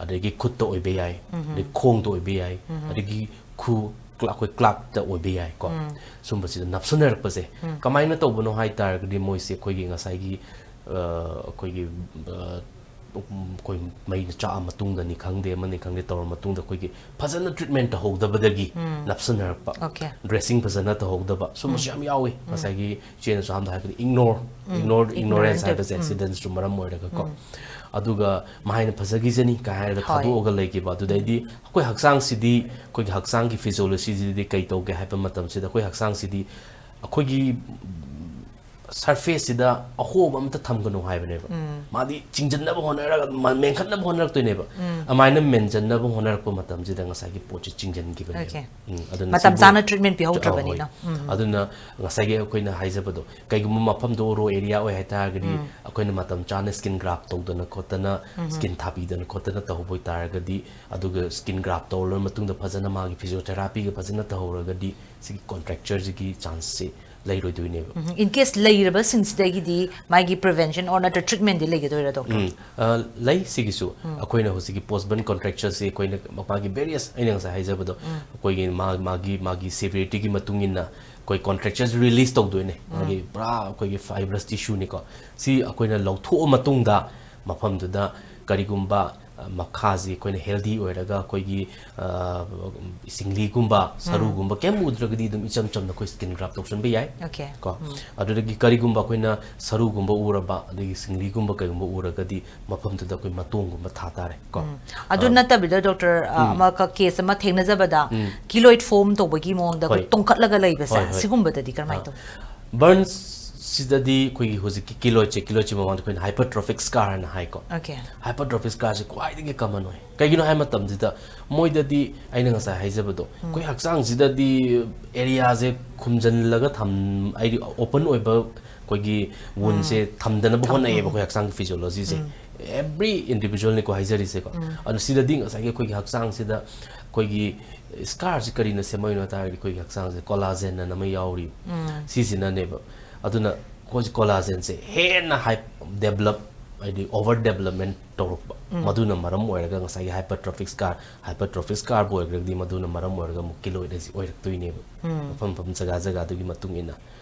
ꯑꯗꯒꯤ ꯈꯨꯠꯇ ꯑꯣꯏꯕ ꯌꯥꯏ, ꯑꯗꯩ ꯈꯣꯡꯗ ꯑꯣꯏꯕ ꯌꯥꯏ, ꯑꯗꯒꯤ ꯈꯨ ꯀ꯭ꯂ- ꯑꯩꯈꯣꯏ ꯀ꯭ꯂꯥꯛꯇ ꯑꯣꯏꯕ ꯌꯥꯏꯀꯣ꯫ ꯁꯨꯝꯕꯁꯤꯗ ꯅꯞꯁꯟꯅꯔꯛꯄꯁꯦ ꯀꯃꯥꯏꯅ ꯇꯧꯕꯅꯣ ꯍꯥꯏ ꯇꯥꯔꯒꯗꯤ, ꯃꯣꯏꯁꯦ ꯑꯩꯈꯣꯏꯒꯤ ꯉꯁꯥꯏꯒꯤ ꯑ, ꯑꯩꯈꯣꯏꯒꯤ ꯑ, ꯑꯩꯈꯣꯏ ꯃꯩꯅ ꯆꯥꯛꯑ ꯃꯇꯨꯡꯗꯅꯤ ꯈꯪꯗꯦ, ꯑꯃꯅꯤ ꯈꯪꯗꯦ, ꯇꯧꯔ ꯃꯇꯨꯡꯗ ꯑꯩꯈꯣꯏꯒꯤ ꯐꯖꯅ ꯇ꯭ꯔꯤꯠꯃꯦꯟ ꯇꯧꯍꯧꯗꯕꯗꯒꯤ ꯅꯞꯁꯟꯅꯔꯛꯄ, Okay. ꯗ꯭ꯔꯦꯁꯤꯡ ꯐꯖꯅ ꯇꯧꯍꯧꯗꯕ, ꯁꯨꯝꯕꯁꯨ ꯌꯥꯝ ꯌꯥꯎꯏ꯫ ꯉꯁꯥꯏꯒꯤ ꯏꯆꯦꯅꯁꯨ ꯑꯍꯥꯟꯕꯗ ꯍꯥꯏꯕꯗ ꯏꯒꯅꯣꯔ, ꯏꯒꯅꯣꯔ, ꯏꯒꯅꯣꯔꯦꯟꯁ Ignorant. ꯍꯥꯏꯕꯁꯦ ꯑꯦꯛꯁꯤꯗꯦꯟꯁꯇꯨ ꯃꯔꯝ ꯑꯣꯏꯔꯒꯀꯣ꯫ ꯑꯗꯨꯒ ꯃꯍꯥꯏꯅ ꯐꯖꯈꯤꯖꯅꯤ ꯀꯥꯏ ꯍꯥꯏꯔꯒ ꯍꯣꯏ. ꯊꯥꯗꯣꯛꯑꯒ ꯂꯩꯈꯤꯕ꯫ ꯑꯗꯨꯗꯩꯗꯤ ꯑꯩꯈꯣꯏ ꯍꯛꯆꯥꯡꯁꯤꯗꯤ, ꯑꯩꯈꯣꯏꯒꯤ ꯍꯛꯆꯥꯡꯒꯤ ꯐꯤꯖꯤꯌꯣꯂꯣꯖꯤꯁꯤꯗꯤ ꯀꯩ ꯇꯧꯒꯦ ꯍꯥꯏꯕ ꯃꯇꯝꯁꯤꯗ, ꯑꯩꯈꯣꯏ ꯍꯛꯆꯥꯡꯁꯤꯗꯤ ꯑꯩꯈꯣꯏꯒꯤ ꯁꯔꯐꯦꯁꯁꯤꯗ ꯑꯍꯣꯕ ꯑꯝꯇ ꯊꯝꯒꯅꯨ ꯍꯥꯏꯕꯅꯦꯕ꯫ ꯃꯥꯗꯤ ꯆꯤꯡꯁꯤꯟꯅꯕ ꯍꯣꯠꯅꯔꯒ, ꯃ- ꯃꯦꯟꯈꯠꯅꯕ ꯍꯣꯠꯅꯔꯛꯇꯣꯏꯅꯦꯕ꯫ ꯑꯗꯨꯃꯥꯏꯅ ꯃꯦꯟꯁꯤꯟꯅꯕ ꯍꯣꯠꯅꯔꯛꯄ ꯃꯇꯝꯁꯤꯗ ꯉꯁꯥꯏꯒꯤ ꯄꯣꯠꯁꯦ ꯆꯤꯡꯁꯤꯟꯈꯤꯕꯅꯦꯕ꯫ Okay. ꯎꯝ, ꯑꯗꯨꯅ ꯃꯇꯝ ꯁꯤꯕꯨ- ꯆꯥꯅ ꯇ꯭ꯔꯤꯠꯃꯦꯟ ꯄꯤꯍꯧꯗ꯭ꯔꯕꯅꯤꯅ꯫ ꯍꯣꯏ꯫ ꯑꯗꯨꯅ ꯉꯁꯥꯏꯒꯤ ꯑꯩꯈꯣꯏꯅ ꯍꯥꯏꯖꯕꯗꯣ, ꯀꯩꯒꯨꯝꯕ ꯃꯐꯝꯗꯣ ꯔꯣ ꯑꯦꯔꯤꯌꯥ ꯑꯣꯏ ꯍꯥꯏꯇꯥꯔꯒꯗꯤ, ꯑꯩꯈꯣꯏꯅ ꯃꯇꯝ ꯆꯥꯅ ꯁ꯭ꯀꯤꯟ ꯒ꯭ꯔꯥꯐ ꯇꯧꯗꯅ ꯈꯣꯠꯇꯅ, ꯁ꯭ꯀꯤꯟ ꯊꯥꯕꯤꯗꯅ ꯈꯣꯠꯇꯅ ꯇꯧꯍꯧꯕ ꯑꯣꯏꯇꯥꯔꯒꯗꯤ, ꯑꯗꯨꯒ ꯁ꯭ꯀꯤꯟ ꯒ꯭ꯔꯥꯐ ꯇꯧꯔꯕ ꯃꯇꯨꯡꯗ ꯐꯖꯅ ꯃꯥꯒꯤ ꯐꯤꯖꯤꯌꯣꯊꯦꯔꯥꯄꯤꯒ ꯐꯖꯅ ꯇꯧꯍꯧꯔꯒꯗꯤ, ꯁꯤꯒꯤ ꯀꯣꯟꯇ꯭ꯔꯦꯛꯆꯔꯁꯤꯒꯤ ꯆꯥꯟꯁꯁꯦ ꯂꯩꯔꯣꯏꯗꯣꯏꯅꯦꯕ꯫ ꯏꯟ ꯀꯦꯁ ꯂꯩꯔꯕꯁꯤꯡꯁꯤꯗꯒꯤꯗꯤ ꯃꯥꯒꯤ ꯄ꯭ꯔꯤꯚꯦꯟꯁꯟ ꯑꯣꯔ ꯅꯠꯇ꯭ꯔ ꯇ꯭ꯔꯤꯠꯃꯦꯟꯗꯤ ꯂꯩꯒꯗꯣꯏꯔꯥ, ꯗꯣꯛꯇꯔ? ꯎꯝ, ꯑ, ꯂꯩ꯫ ꯁꯤꯒꯤꯁꯨ ꯑꯩꯈꯣꯏꯅ ꯍꯧꯖꯤꯛꯀꯤ ꯄꯣꯁ ꯕꯔꯟ ꯀꯣꯟꯇ꯭ꯔꯦꯛꯆꯔꯁꯤ ꯑꯩꯈꯣꯏꯅ ꯃꯥꯒꯤ ꯚꯦꯔꯤꯌꯁ, ꯑꯩꯅ ꯉꯁꯥꯏ ꯍꯥꯏꯖꯕꯗꯣ, ꯑꯩꯈꯣꯏꯒꯤ ꯃꯥ- ꯃꯥꯒꯤ ꯃꯥꯒꯤ ꯁꯦꯚꯤꯌꯔꯤꯇꯤꯒꯤ ꯃꯇꯨꯡ ꯏꯟꯅ ꯑꯩꯈꯣꯏ ꯀꯣꯟꯇ꯭ꯔꯦꯛꯆꯔꯁꯤ ꯔꯤꯂꯤꯁ ꯇꯧꯗꯣꯏꯅꯦ꯫ ꯃꯥꯒꯤ ꯄꯨꯔꯥ ꯑꯩꯈꯣꯏꯒꯤ ꯐꯥꯏꯕ꯭ꯔꯁ ꯇꯤꯁꯨꯅꯤꯀꯣ꯫ ꯁꯤ ꯑꯩꯈꯣꯏꯅ ꯂꯧꯊꯣꯛꯑ ꯃꯇꯨꯡꯗ ꯃꯐꯝꯗꯨꯗ ꯀꯔꯤꯒꯨꯝꯕ, ꯑ, ꯃꯈꯥꯁꯤ ꯑꯩꯈꯣꯏꯅ ꯍꯦꯜꯗꯤ ꯑꯣꯏꯔꯒ ꯑꯩꯈꯣꯏꯒꯤ, ꯑ, ꯁꯤꯡꯂꯤꯒꯨꯝꯕ, ꯁꯔꯨꯒꯨꯝꯕ ꯀꯩꯝ ꯎꯗ꯭ꯔꯒꯗꯤ ꯑꯗꯨꯝ ꯏꯆꯝ ꯆꯝꯅ ꯑꯩꯈꯣꯏ ꯁ꯭ꯀꯤꯟ ꯒ꯭ꯔꯥꯐ ꯇꯧꯁꯟꯕ ꯌꯥꯏ꯫ Okay. ꯀꯣ꯫ ꯑꯗꯨꯗꯒꯤ ꯀꯔꯤꯒꯨꯝꯕ ꯑꯩꯈꯣꯏꯅ ꯁꯔꯨꯒꯨꯝꯕ ꯎꯔꯕ, ꯑꯗꯒꯤ ꯁꯤꯡꯂꯤꯒꯨꯝꯕ ꯀꯩꯒꯨꯝꯕ ꯎꯔꯒꯗꯤ ꯃꯐꯝꯗꯨꯗ ꯑꯩꯈꯣꯏ ꯃꯇꯣꯡꯒꯨꯝꯕ ꯊꯥ ꯇꯥꯔꯦ ꯀꯣ꯫ ꯑꯗꯨ ꯅꯠꯇꯕꯤꯗ, ꯗꯣꯛꯇꯔ, ꯑ, ꯑꯃꯈꯛ ꯀꯦꯁ ꯑꯃ ꯊꯦꯡꯅꯖꯕꯗ, ꯀꯤꯂꯣꯏꯗ ꯐꯣꯔꯝ ꯇꯧꯕꯒꯤ ꯃꯑꯣꯡꯗ ꯑꯩꯈꯣꯏ ꯍꯣꯏ. ꯇꯣꯡꯈꯠꯂꯒ ꯂꯩꯕꯁꯦ, ꯍꯣꯏ, ꯍꯣꯏ. ꯁꯤꯒꯨꯝꯕꯗꯗꯤ ꯀꯔꯝꯍꯥꯏꯅ ꯇꯧ? ꯕꯔꯟ ꯁꯤꯗꯗꯤ ꯑꯩꯈꯣꯏꯒꯤ ꯍꯧꯖꯤꯛꯀꯤ ꯀꯤꯂꯣꯏꯗꯁꯦ, ꯀꯤꯂꯣꯏꯗꯁꯦ ꯃꯃꯥꯡꯗ ꯑꯩꯈꯣꯏꯅ hypertrophic scar ꯍꯥꯏꯅ ꯍꯥꯏꯀꯣ꯫ Okay. Hypertrophic scarꯁꯦ ꯈ꯭ꯋꯥꯏꯗꯒꯤ common ꯑꯣꯏ꯫ ꯀꯩꯒꯤꯅꯣ ꯍꯥꯏꯕ ꯃꯇꯝꯁꯤꯗ ꯃꯣꯏꯗꯗꯤ ꯑꯩꯅ ꯉꯁꯥꯏ ꯍꯥꯏꯖꯕꯗꯣ, ꯑꯩꯈꯣꯏ ꯍꯛꯆꯥꯡꯁꯤꯗꯗꯤ areaꯁꯦ ꯈꯨꯝꯖꯤꯜꯂꯒ ꯊꯝ ꯍꯥꯏꯗꯤ open ꯑꯣꯏꯕ ꯑꯩꯈꯣꯏꯒꯤ woundꯁꯦ ꯊꯝꯗꯅꯕ ꯍꯣꯠꯅꯩꯌꯦꯕ ꯑꯩꯈꯣꯏ ꯍꯛꯆꯥꯡꯒꯤ physiologyꯁꯦ꯫ Every individualꯅꯤꯀꯣ ꯍꯥꯏꯖꯔꯤꯁꯦꯀꯣ꯫ ꯑꯗꯨ ꯁꯤꯗꯗꯤ ꯉꯁꯥꯏꯒꯤ ꯑꯩꯈꯣꯏꯒꯤ ꯍꯛꯆꯥꯡꯁꯤꯗ ꯑꯩꯈꯣꯏꯒꯤ scarꯁꯤ ꯀꯔꯤꯅ ꯁꯦꯝꯃꯛꯏꯅꯣ ꯍꯥꯏ ꯇꯥꯔꯒꯗꯤ ꯑꯩꯈꯣꯏꯒꯤ ꯍꯛꯆꯥꯡꯁꯦ collagen ꯑꯅ ꯑꯃ ꯌꯥꯎꯔꯤ꯫ ꯁꯤꯁꯤꯅꯅꯦꯕ꯫ ꯑꯗꯨꯅ ꯑꯩꯈꯣꯏꯁꯦ collagenꯁꯦ ꯍꯦꯟꯅ high develop ꯍꯥꯏꯗꯤ over development ꯇꯧꯔꯛꯄ, ꯃꯗꯨꯅ ꯃꯔꯝ ꯑꯣꯏꯔꯒ ꯉꯁꯥꯏꯒꯤ hypertrophic scar, hypertrophic scarꯕꯨ ꯑꯣꯏꯈ꯭ꯔꯒꯗꯤ ꯃꯗꯨꯅ ꯃꯔꯝ ꯑꯣꯏꯔꯒ ꯑꯃꯨꯛ keloid ꯑꯁꯤ ꯑꯣꯏꯔꯛꯇꯣꯏꯅꯦꯕ꯫ ꯃꯐꯝ ꯃꯐꯝ ꯖꯒꯥ ꯖꯒꯥꯗꯨꯒꯤ ꯃꯇꯨꯡ ꯏꯟꯅ꯫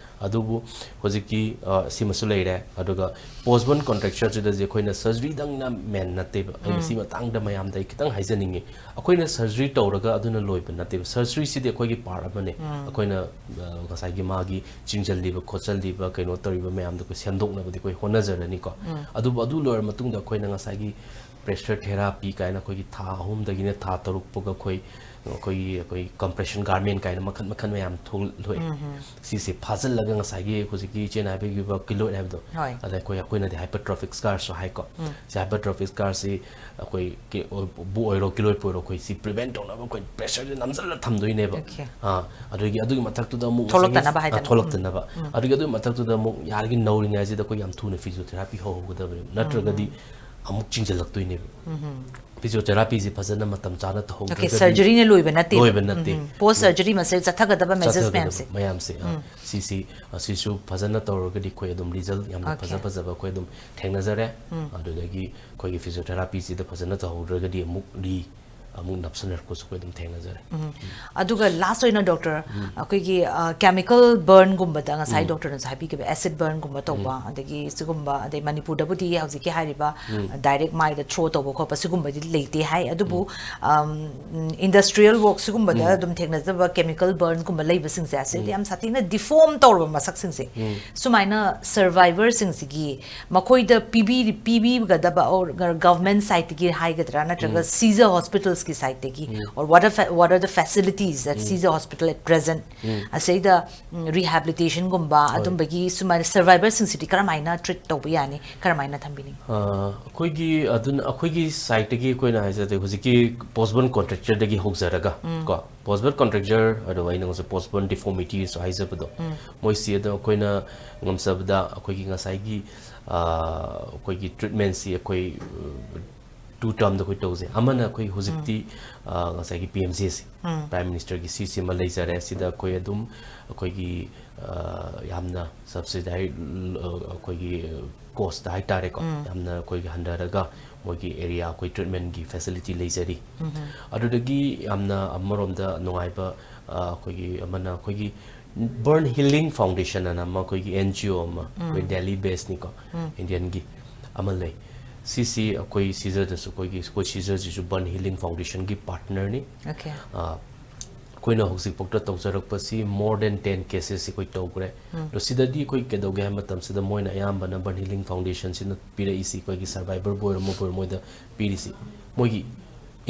ꯑꯗꯨꯕꯨ ꯍꯧꯖꯤꯛꯀꯤ ꯑ, ꯁꯤꯃꯁꯨ ꯂꯩꯔꯦ꯫ ꯑꯗꯨꯒ postponed contractureꯁꯤꯗꯁꯦ ꯑꯩꯈꯣꯏꯅ surgeryꯗꯪꯅ main ꯅꯠꯇꯦꯕ꯫ ꯑꯩꯅ ꯁꯤ ꯃꯇꯥꯡꯗ ꯃꯌꯥꯝꯗ ꯑꯩ ꯈꯤꯇꯪ ꯍꯥꯏꯖꯅꯤꯡꯉꯤ꯫ ꯑꯩꯈꯣꯏꯅ surgery ꯇꯧꯔꯒ ꯑꯗꯨꯅ ꯂꯣꯏꯕ ꯅꯠꯇꯦꯕ꯫ Surgeryꯁꯤꯗꯤ ꯑꯩꯈꯣꯏꯒꯤ part ꯑꯃꯅꯦ꯫ ꯑꯩꯈꯣꯏꯅ ꯑ, ꯉꯁꯥꯏꯒꯤ ꯃꯥꯒꯤ ꯆꯤꯡꯁꯤꯜꯂꯤꯕ ꯈꯣꯠꯆꯜꯂꯤꯕ ꯀꯩꯅꯣ ꯇꯧꯔꯤꯕ ꯃꯌꯥꯝꯗꯣ ꯑꯩꯈꯣꯏ ꯁꯦꯝꯗꯣꯛꯅꯕꯗꯤ ꯑꯩꯈꯣꯏ ꯍꯣꯠꯅꯖꯔꯅꯤꯀꯣ꯫ ꯑꯗꯨꯕꯨ ꯑꯗꯨ ꯂꯣꯏꯔ ꯃꯇꯨꯡꯗ ꯑꯩꯈꯣꯏꯅ ꯉꯁꯥꯏꯒꯤ pressure therapy ꯀꯥꯏꯅ ꯑꯩꯈꯣꯏꯒꯤ ꯊꯥ ꯑꯍꯨꯝꯗꯒꯤꯅ ꯊꯥ ꯇꯔꯨꯛ ꯐꯥꯎꯕ ꯑꯩꯈꯣꯏ ꯑꯩꯈꯣꯏꯒꯤ ꯑꯩꯈꯣꯏ compression garment ꯀꯥꯏꯅ ꯃꯈꯜ ꯃꯈꯜ ꯃꯌꯥꯝ ꯊꯣꯛꯂꯛꯑꯦ꯫ ꯁꯤꯁꯦ ꯐꯥꯖꯤꯜꯂꯒ ꯉꯁꯥꯏꯒꯤ ꯍꯧꯖꯤꯛꯀꯤ ꯏꯆꯦꯅ ꯍꯥꯏꯕꯤꯈꯤꯕ keloid ꯍꯥꯏꯕꯗꯣ, ꯍꯣꯏ꯫ ꯑꯗ ꯑꯩꯈꯣꯏ ꯑꯩꯈꯣꯏꯅꯗꯤ hypertrophic scarꯁꯨ ꯍꯥꯏꯀꯣ꯫ ꯁꯤ hypertrophic scarꯁꯤ ꯑꯩꯈꯣꯏ ꯀꯦ- ꯕꯨ ꯑꯣꯏꯔꯣ keloidꯄꯨ ꯑꯣꯏꯔꯣ ꯑꯩꯈꯣꯏ ꯁꯤ prevent ꯇꯧꯅꯕ ꯑꯩꯈꯣꯏ pressureꯁꯦ ꯅꯝꯁꯤꯜꯂ ꯊꯝꯗꯣꯏꯅꯦꯕ꯫ Okay. ꯑꯥ, ꯑꯗꯨꯒꯤ ꯑꯗꯨꯒꯤ ꯃꯊꯛꯇꯨꯗ ꯑꯃꯨꯛ ꯊꯣꯛꯂꯛꯇꯅꯕ ꯉꯁꯥꯏꯒꯤ- ꯍꯥꯏꯗꯅ꯫ ꯑꯥ, ꯊꯣꯛꯂꯛꯇꯅꯕ꯫ ꯑꯗꯨꯒꯤ ꯑꯗꯨꯒꯤ ꯃꯊꯛꯇꯨꯗ ꯑꯃꯨꯛ ꯌꯥꯔꯤꯒꯤ ꯅꯧꯔꯤꯉꯩꯁꯤꯗ ꯑꯩꯈꯣꯏ ꯌꯥꯝ ꯊꯨꯅ physiotherapy ꯍꯧꯍꯧꯒꯗꯕꯅꯦꯕ, ꯅꯠꯇ꯭ꯔꯒꯗꯤ ꯑꯃꯨꯛ ꯆꯤꯡꯁꯤꯜꯂꯛꯇꯣꯏꯅꯦꯕ꯫ Physiotherapyꯁꯤ ꯐꯖꯅ ꯃꯇꯝ ꯆꯥꯅ Okay, ꯇꯧꯍꯧꯗ꯭ꯔꯒꯗꯤ surgeryꯅ ꯂꯣꯏꯕ ꯅꯠꯇꯦ꯫ ꯂꯣꯏꯕ ꯅꯠꯇꯦ꯫ Post surgery ꯃꯁꯦ ꯆꯠꯊꯒꯗꯕ measures ꯆꯠꯊꯒꯗꯕ ꯃꯌꯥꯝꯁꯦ꯫ ꯃꯌꯥꯝꯁꯦ ꯑꯥ, ꯁꯤꯁꯤ ꯑꯁꯤꯁꯨ ꯐꯖꯅ ꯇꯧꯔꯒꯗꯤ ꯑꯩꯈꯣꯏ ꯑꯗꯨꯝ result ꯌꯥꯝꯅ Okay. ꯐꯖ ꯐꯖꯕ ꯑꯩꯈꯣꯏ ꯑꯗꯨꯝ ꯊꯦꯡꯅꯖꯔꯦ꯫ ꯑꯗꯨꯗꯒꯤ ꯑꯩꯈꯣꯏꯒꯤ physiotherapyꯁꯤꯗ ꯐꯖꯅ ꯇꯧꯍꯧꯗ꯭ꯔꯒꯗꯤ ꯑꯃꯨꯛ ꯔꯤ ꯑꯃꯨꯛ ꯅꯞꯁꯟꯅꯔꯛꯄꯁꯨ ꯑꯩꯈꯣꯏ ꯑꯗꯨꯝ ꯊꯦꯡꯅꯖꯔꯦ꯫ ꯑꯗꯨꯒ last ꯑꯣꯏꯅ doctor, ꯑꯩꯈꯣꯏꯒꯤ ꯑ, chemical burnꯒꯨꯝꯕꯗ ꯉꯁꯥꯏ doctorꯅꯁꯨ ꯍꯥꯏꯕꯤꯈꯤꯕ acid burnꯒꯨꯝꯕ ꯇꯧꯕ, ꯑꯗꯒꯤ ꯁꯤꯒꯨꯝꯕ, ꯑꯗꯩ ꯃꯅꯤꯄꯨꯔꯗꯕꯨꯗꯤ ꯍꯧꯖꯤꯛꯀꯤ ꯍꯥꯏꯔꯤꯕ direct ꯃꯥꯏꯗ throw ꯇꯧꯕ ꯈꯣꯠꯄ ꯁꯤꯒꯨꯝꯕꯗꯤ ꯂꯩꯇꯦ ꯍꯥꯏ꯫ ꯑꯗꯨꯕꯨ industrial work ꯁꯤꯒꯨꯝꯕꯗ ꯑꯗꯨꯝ ꯊꯦꯡꯅꯖꯕ chemical burnꯒꯨꯝꯕ ꯂꯩꯕꯁꯤꯡꯁꯦ, ꯑꯁꯤꯗꯤ ꯌꯥꯝ ꯁꯥꯊꯤꯅ deform ꯇꯧꯔꯕ ꯃꯁꯛꯁꯤꯡꯁꯦ, ꯁꯨꯃꯥꯏꯅ survivorꯁꯤꯡꯁꯤꯒꯤ ꯃꯈꯣꯏꯗ ꯄꯤꯕꯤ ꯄꯤꯕꯤꯒꯗꯕ or government sideꯇꯒꯤ ꯍꯥꯏꯒꯗ꯭ꯔꯥ, ꯅꯠꯇ꯭ꯔꯒ ꯁꯤꯖ hospitals ꯁꯥꯏꯠꯇꯒꯤ, or what are fa- what are the facilities that Caesar Hospital at present? ꯑꯁꯤꯗ ꯔꯤꯍꯦꯕꯤꯂꯤꯇꯦꯁꯟꯒꯨꯝꯕ ꯑꯗꯨꯝꯕꯒꯤ ꯁꯨꯃꯥꯏꯅ ꯁꯔꯚꯥꯏꯚꯔꯁꯤꯡꯁꯤꯗꯤ ꯀꯔꯝꯍꯥꯏꯅ ꯇ꯭ꯔꯤꯠ ꯇꯧꯕ ꯌꯥꯅꯤ, ꯀꯔꯝꯍꯥꯏꯅ ꯊꯝꯕꯤꯅꯤꯡꯉꯤ? ꯑꯩꯈꯣꯏꯒꯤ ꯑꯗꯨꯅ ꯑꯩꯈꯣꯏꯒꯤ ꯁꯥꯏꯠꯇꯒꯤ ꯑꯩꯈꯣꯏꯅ ꯍꯥꯏꯖꯗꯦ, ꯍꯧꯖꯤꯛꯀꯤ ꯄꯣꯁꯕꯣꯟ ꯀꯣꯟꯇ꯭ꯔꯦꯛꯆꯔꯗꯒꯤ ꯍꯧꯖꯔꯒ ꯀꯣ, ꯄꯣꯁꯕꯣꯟ ꯀꯣꯟꯇ꯭ꯔꯦꯛꯆꯔ ꯑꯗꯨꯒ ꯑꯩꯅ ꯉꯁꯥꯏ ꯄꯣꯁꯕꯣꯟ ꯗꯤꯐꯣꯔꯃꯤꯇꯤꯁ ꯍꯥꯏꯖꯕꯗꯣ, ꯃꯣꯏꯁꯤ ꯑꯗꯣ ꯑꯩꯈꯣꯏꯅ ꯉꯝꯖꯕꯗ ꯑꯩꯈꯣꯏꯒꯤ ꯉꯁꯥꯏꯒꯤ ꯑꯩꯈꯣꯏꯒꯤ ꯇ꯭ꯔꯤꯠꯃꯦꯟꯁꯤ ꯑꯩꯈꯣꯏ ꯇꯨ ꯇꯔꯝꯗ ꯑꯩꯈꯣꯏ ꯇꯧꯖꯩ꯫ ꯑꯃꯅ ꯑꯩꯈꯣꯏ ꯍꯧꯖꯤꯛꯇꯤ ꯉꯁꯥꯏꯒꯤ ꯄꯤ ꯑꯦꯝ ꯖꯦꯁꯤ, ꯄ꯭ꯔꯥꯏꯝ ꯃꯤꯅꯤꯁꯇꯔꯒꯤ ꯁꯤꯁꯤꯃ ꯂꯩꯖꯔꯦ꯫ ꯁꯤꯗ ꯑꯩꯈꯣꯏ ꯑꯗꯨꯝ ꯑꯩꯈꯣꯏꯒꯤ ꯌꯥꯝꯅ ꯁꯕꯁꯤꯗꯥꯏ ꯑꯩꯈꯣꯏꯒꯤ ꯀꯣꯁꯇ ꯍꯥꯏꯇꯥꯔꯦꯀꯣ, ꯌꯥꯝꯅ ꯑꯩꯈꯣꯏꯒꯤ ꯍꯟꯊꯔꯒ ꯃꯣꯏꯒꯤ ꯑꯦꯔꯤꯌꯥ ꯑꯩꯈꯣꯏ ꯇ꯭ꯔꯤꯠꯃꯦꯟꯒꯤ ꯐꯦꯁꯤꯂꯤꯇꯤ ꯂꯩꯖꯔꯤ꯫ ꯑꯗꯨꯗꯒꯤ ꯌꯥꯝꯅ ꯑꯃꯔꯣꯝꯗ ꯅꯨꯡꯉꯥꯏꯕ ꯑꯩꯈꯣꯏꯒꯤ ꯑꯃꯅ ꯑꯩꯈꯣꯏꯒꯤ ꯕꯔꯟ ꯍꯤꯂꯤꯡ ꯐꯥꯎꯟꯗꯦꯁꯟ ꯑꯅ ꯑꯃ ꯑꯩꯈꯣꯏꯒꯤ ꯑꯦꯟ ꯖꯤ ꯑꯣ ꯑꯃ ꯑꯩꯈꯣꯏ ꯗꯦꯜꯂꯤ ꯕꯦꯁꯅꯤꯀꯣ, ꯏꯟꯗꯤꯌꯟꯒꯤ ꯑꯃ ꯂꯩ꯫ ꯁꯤꯁꯤ ꯑꯩꯈꯣꯏ ꯁꯤꯖꯔꯗꯁꯨ ꯑꯩꯈꯣꯏꯒꯤ ꯑꯩꯈꯣꯏ ꯁꯤꯖꯔꯁꯤꯁꯨ ꯕꯔꯟ ꯍꯤꯂꯤꯡ ꯐꯥꯎꯟꯗꯦꯁꯟꯒꯤ ꯄꯥꯔꯠꯅꯔꯅꯤ꯫ Okay. ꯑꯩꯈꯣꯏꯅ ꯍꯧꯖꯤꯛꯐꯥꯎꯗ ꯇꯧꯖꯔꯛꯄꯁꯤ more than ten cases ꯑꯩꯈꯣꯏ ꯇꯧꯈ꯭ꯔꯦ꯫ ꯑꯗꯣ ꯁꯤꯗꯗꯤ ꯑꯩꯈꯣꯏ ꯀꯩꯗꯧꯒꯦ ꯍꯥꯏꯕ ꯃꯇꯝꯁꯤꯗ ꯃꯣꯏꯅ ꯑꯌꯥꯝꯕꯅ ꯕꯔꯟ ꯍꯤꯂꯤꯡ ꯐꯥꯎꯟꯗꯦꯁꯟꯁꯤꯅ ꯄꯤꯔꯛꯏꯁꯤ, ꯑꯩꯈꯣꯏꯒꯤ ꯁꯔꯚꯥꯏꯚꯔꯕꯨ ꯑꯣꯏꯔꯣ ꯑꯃꯕꯨ ꯑꯣꯏꯔꯣ, ꯃꯣꯏꯗ ꯄꯤꯔꯤꯁꯤ ꯃꯣꯏꯒꯤ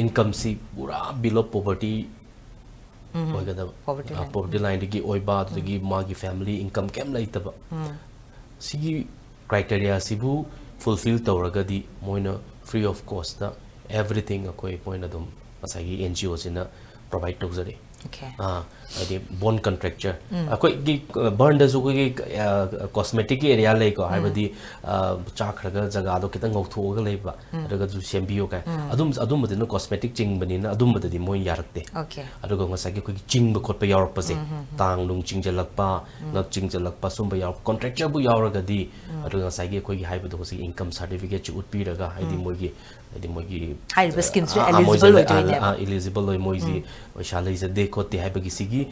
ꯏꯟꯀꯝꯁꯤ ꯄꯨꯔꯥ below poverty ꯑꯣꯏꯒꯗꯕ, Poverty line. ꯄꯣꯚꯔꯇꯤ ꯂꯥꯏꯟꯗꯒꯤ ꯑꯣꯏꯕ, ꯑꯗꯨꯗꯒꯤ ꯃꯥꯒꯤ ꯐꯦꯃꯤꯂꯤ ꯏꯟꯀꯝ ꯀꯩꯝ ꯂꯩꯇꯕ, ꯁꯤꯒꯤ ꯀ꯭ꯔꯥꯏꯇꯦꯔꯤꯌꯥꯁꯤꯕꯨ ꯐꯨꯜꯐꯤꯜ ꯇꯧꯔꯒꯗꯤ ꯃꯣꯏꯅ ꯐ꯭ꯔꯤ ꯑꯣꯐ ꯀꯣꯁꯇ ꯑꯦꯚ꯭ꯔꯤꯊꯤꯡ ꯑꯩꯈꯣꯏ ꯃꯣꯏꯅ ꯑꯗꯨꯝ ꯉꯁꯥꯏꯒꯤ ꯑꯦꯟ ꯖꯤ ꯑꯣꯁꯤꯅ ꯄ꯭ꯔꯣꯚꯥꯏꯗ ꯇꯧꯖꯔꯤ꯫ Okay. ꯑꯥ, ꯍꯥꯏꯗꯤ ꯕꯣꯟ ꯀꯟꯇ꯭ꯔꯦꯛꯆꯔ ꯑꯩꯈꯣꯏꯒꯤ ꯕꯔꯟꯗꯁꯨ ꯑꯩꯈꯣꯏꯒꯤ ꯀꯣꯁꯃꯦꯇꯤꯛꯀꯤ ꯑꯦꯔꯤꯌꯥ ꯂꯩꯀꯣ, ꯍꯥꯏꯕꯗꯤ ꯑꯥ, ꯆꯥꯈ꯭ꯔꯒ ꯖꯒꯥꯗꯣ ꯈꯤꯇꯪ ꯉꯧꯊꯣꯛꯑꯒ ꯂꯩꯕ, ꯑꯗꯨꯒꯁꯨ ꯁꯦꯝꯕꯤꯌꯨ ꯀꯥꯏ, ꯑꯗꯨꯝ ꯑꯗꯨꯝꯕꯗꯨꯅ ꯀꯣꯁꯃꯦꯇꯤꯛ ꯆꯤꯡꯕꯅꯤꯅ ꯑꯗꯨꯝꯕꯗꯗꯤ ꯃꯣꯏ ꯌꯥꯔꯛꯇꯦ꯫ Okay. ꯑꯗꯨꯒ ꯉꯁꯥꯏꯒꯤ ꯑꯩꯈꯣꯏꯒꯤ ꯆꯤꯡꯕ ꯈꯣꯠꯄ ꯌꯥꯎꯔꯛꯄꯁꯦ, ꯇꯥꯡ ꯅꯨꯡ ꯆꯤꯡꯁꯤꯜꯂꯛꯄ, ꯉꯛ ꯆꯤꯡꯁꯤꯜꯂꯛꯄ, ꯁꯨꯝꯕ ꯌꯥꯎꯔꯛꯄ ꯀꯣꯟꯇ꯭ꯔꯦꯛꯆꯔꯕꯨ ꯌꯥꯎꯔꯒꯗꯤ, ꯑꯗꯨꯒ ꯉꯁꯥꯏꯒꯤ ꯑꯩꯈꯣꯏꯒꯤ ꯍꯥꯏꯕꯗꯣ ꯍꯧꯖꯤꯛ ꯏꯟꯀꯝ ꯁꯥꯔꯇꯤꯐꯤꯀꯦꯠꯁꯨ ꯎꯠꯄꯤꯔꯒ, ꯍꯥꯏꯗꯤ ꯃꯣꯏꯒꯤ ꯍꯥꯏꯔꯤꯕ ꯁ꯭ꯀꯤꯝꯁꯤꯗ ꯑꯥ, ꯑꯥ, ꯃꯣꯏꯁꯦ eligible ꯑꯣꯏꯗꯣꯏꯅꯦꯕ꯫ ꯑꯥ, eligible ꯑꯣꯏ, ꯃꯣꯏꯁꯤ ꯄꯩꯁꯥ ꯂꯩꯖꯗꯦ ꯈꯣꯠꯇꯦ ꯍꯥꯏꯕꯒꯤ ꯁꯤꯒꯤ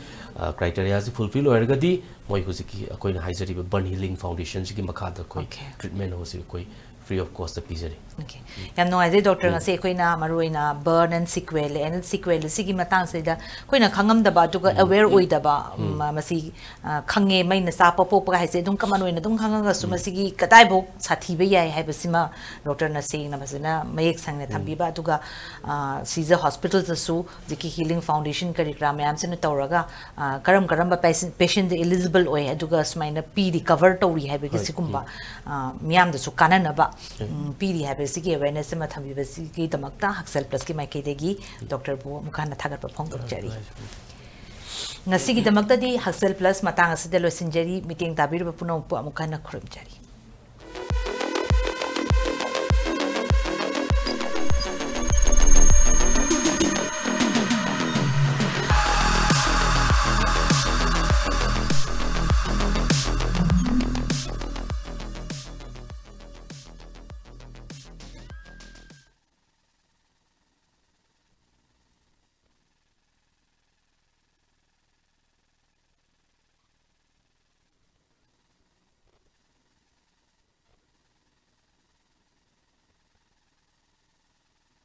ꯀ꯭ꯔꯥꯏꯇꯦꯔꯤꯌꯥꯁꯤ ꯐꯨꯜꯐꯤꯜ ꯑꯣꯏꯔꯒꯗꯤ ꯃꯣꯏ ꯍꯧꯖꯤꯛꯀꯤ ꯑꯩꯈꯣꯏꯅ ꯍꯥꯏꯖꯔꯤꯕ ꯕꯔꯟ ꯍꯤꯂꯤꯡ ꯐꯥꯎꯟꯗꯦꯁꯟꯁꯤꯒꯤ ꯃꯈꯥꯗ ꯑꯩꯈꯣꯏ Okay. ꯇ꯭ꯔꯤꯠꯃꯦꯟ ꯍꯧꯖꯤꯛ ꯑꯩꯈꯣꯏ free of cost ꯄꯤꯖꯔꯤ꯫ Okay. ꯌꯥꯝ ꯅꯨꯡꯉꯥꯏꯖꯩ ꯗꯣꯛꯇꯔ, ꯉꯁꯤ ꯑꯩꯈꯣꯏꯅ ꯃꯔꯨꯑꯣꯏꯅ burn and sequelae, anal sequelae ꯁꯤꯒꯤ ꯃꯇꯥꯡꯁꯤꯗ ꯑꯩꯈꯣꯏꯅ ꯈꯪꯉꯝꯗꯕ ꯑꯗꯨꯒ aware ꯑꯣꯏꯗꯕ, ꯎꯝ, ꯃꯁꯤ, ꯑ, ꯈꯪꯉꯦ, ꯃꯩꯅ ꯆꯥꯛꯄ ꯄꯣꯛꯄ ꯍꯥꯏꯁꯦ ꯑꯗꯨꯝ common ꯑꯣꯏꯅ ꯑꯗꯨꯝ ꯈꯪꯉꯒꯁꯨ ꯃꯁꯤꯒꯤ ꯀꯗꯥꯏꯐꯥꯎ ꯁꯥꯊꯤꯕ ꯌꯥꯏ ꯍꯥꯏꯕꯁꯤꯃ ꯗꯣꯛꯇꯔꯅ ꯁꯦꯡꯅ ꯐꯖꯅ ꯃꯌꯦꯛ ꯁꯦꯡꯅ ꯊꯝꯕꯤꯕ, ꯑꯗꯨꯒ, ꯑ, ꯁꯤꯖ hospital ꯗꯁꯨ ꯍꯧꯖꯤꯛꯀꯤ healing foundation ꯀꯔꯤ ꯀꯔꯥ ꯃꯌꯥꯝꯁꯤꯅ ꯇꯧꯔꯒ, ꯑ, ꯀꯔꯝ ꯀꯔꯝꯕ patient, patient eligible ꯑꯣꯏ, ꯑꯗꯨꯒ ꯁꯨꯃꯥꯏꯅ ꯄꯤꯔꯤ, cover ꯇꯧꯔꯤ ꯍꯥꯏꯕꯒꯤ ꯍꯣꯏ, ꯁꯤꯒꯨꯝꯕ, ꯑ, ꯃꯤꯌꯥꯝꯗꯁꯨ ꯀꯥꯟꯅꯅꯕ, ꯎꯝ, ꯄꯤꯔꯤ ꯍꯥꯏꯕꯁꯤꯒꯤ awareness ꯑꯃ ꯊꯝꯕꯤꯕꯁꯤꯒꯤꯗꯃꯛꯇ ꯍꯛꯁꯦꯜ ꯄ꯭ꯂꯁꯀꯤ ꯃꯥꯏꯀꯩꯗꯒꯤ ꯗꯣꯛꯇꯔꯕꯨ ꯑꯃꯨꯛ ꯍꯟꯅ ꯊꯥꯒꯠꯄ ꯐꯣꯡꯗꯣꯛꯆꯔꯤ꯫ ꯉꯁꯤꯒꯤꯗꯃꯛꯇꯗꯤ ꯍꯛꯁꯦꯜ ꯄ꯭ꯂꯁ ꯃꯇꯥꯡ ꯑꯁꯤꯗ ꯂꯣꯏꯁꯤꯟꯖꯔꯤ꯫ ꯃꯤꯠꯌꯦꯡ ꯇꯥꯕꯤꯔꯤꯕ ꯄꯨꯝꯅꯃꯛꯄꯨ ꯑꯃꯨꯛ ꯍꯟꯅ ꯈꯨꯔꯨꯝꯖꯔꯤ꯫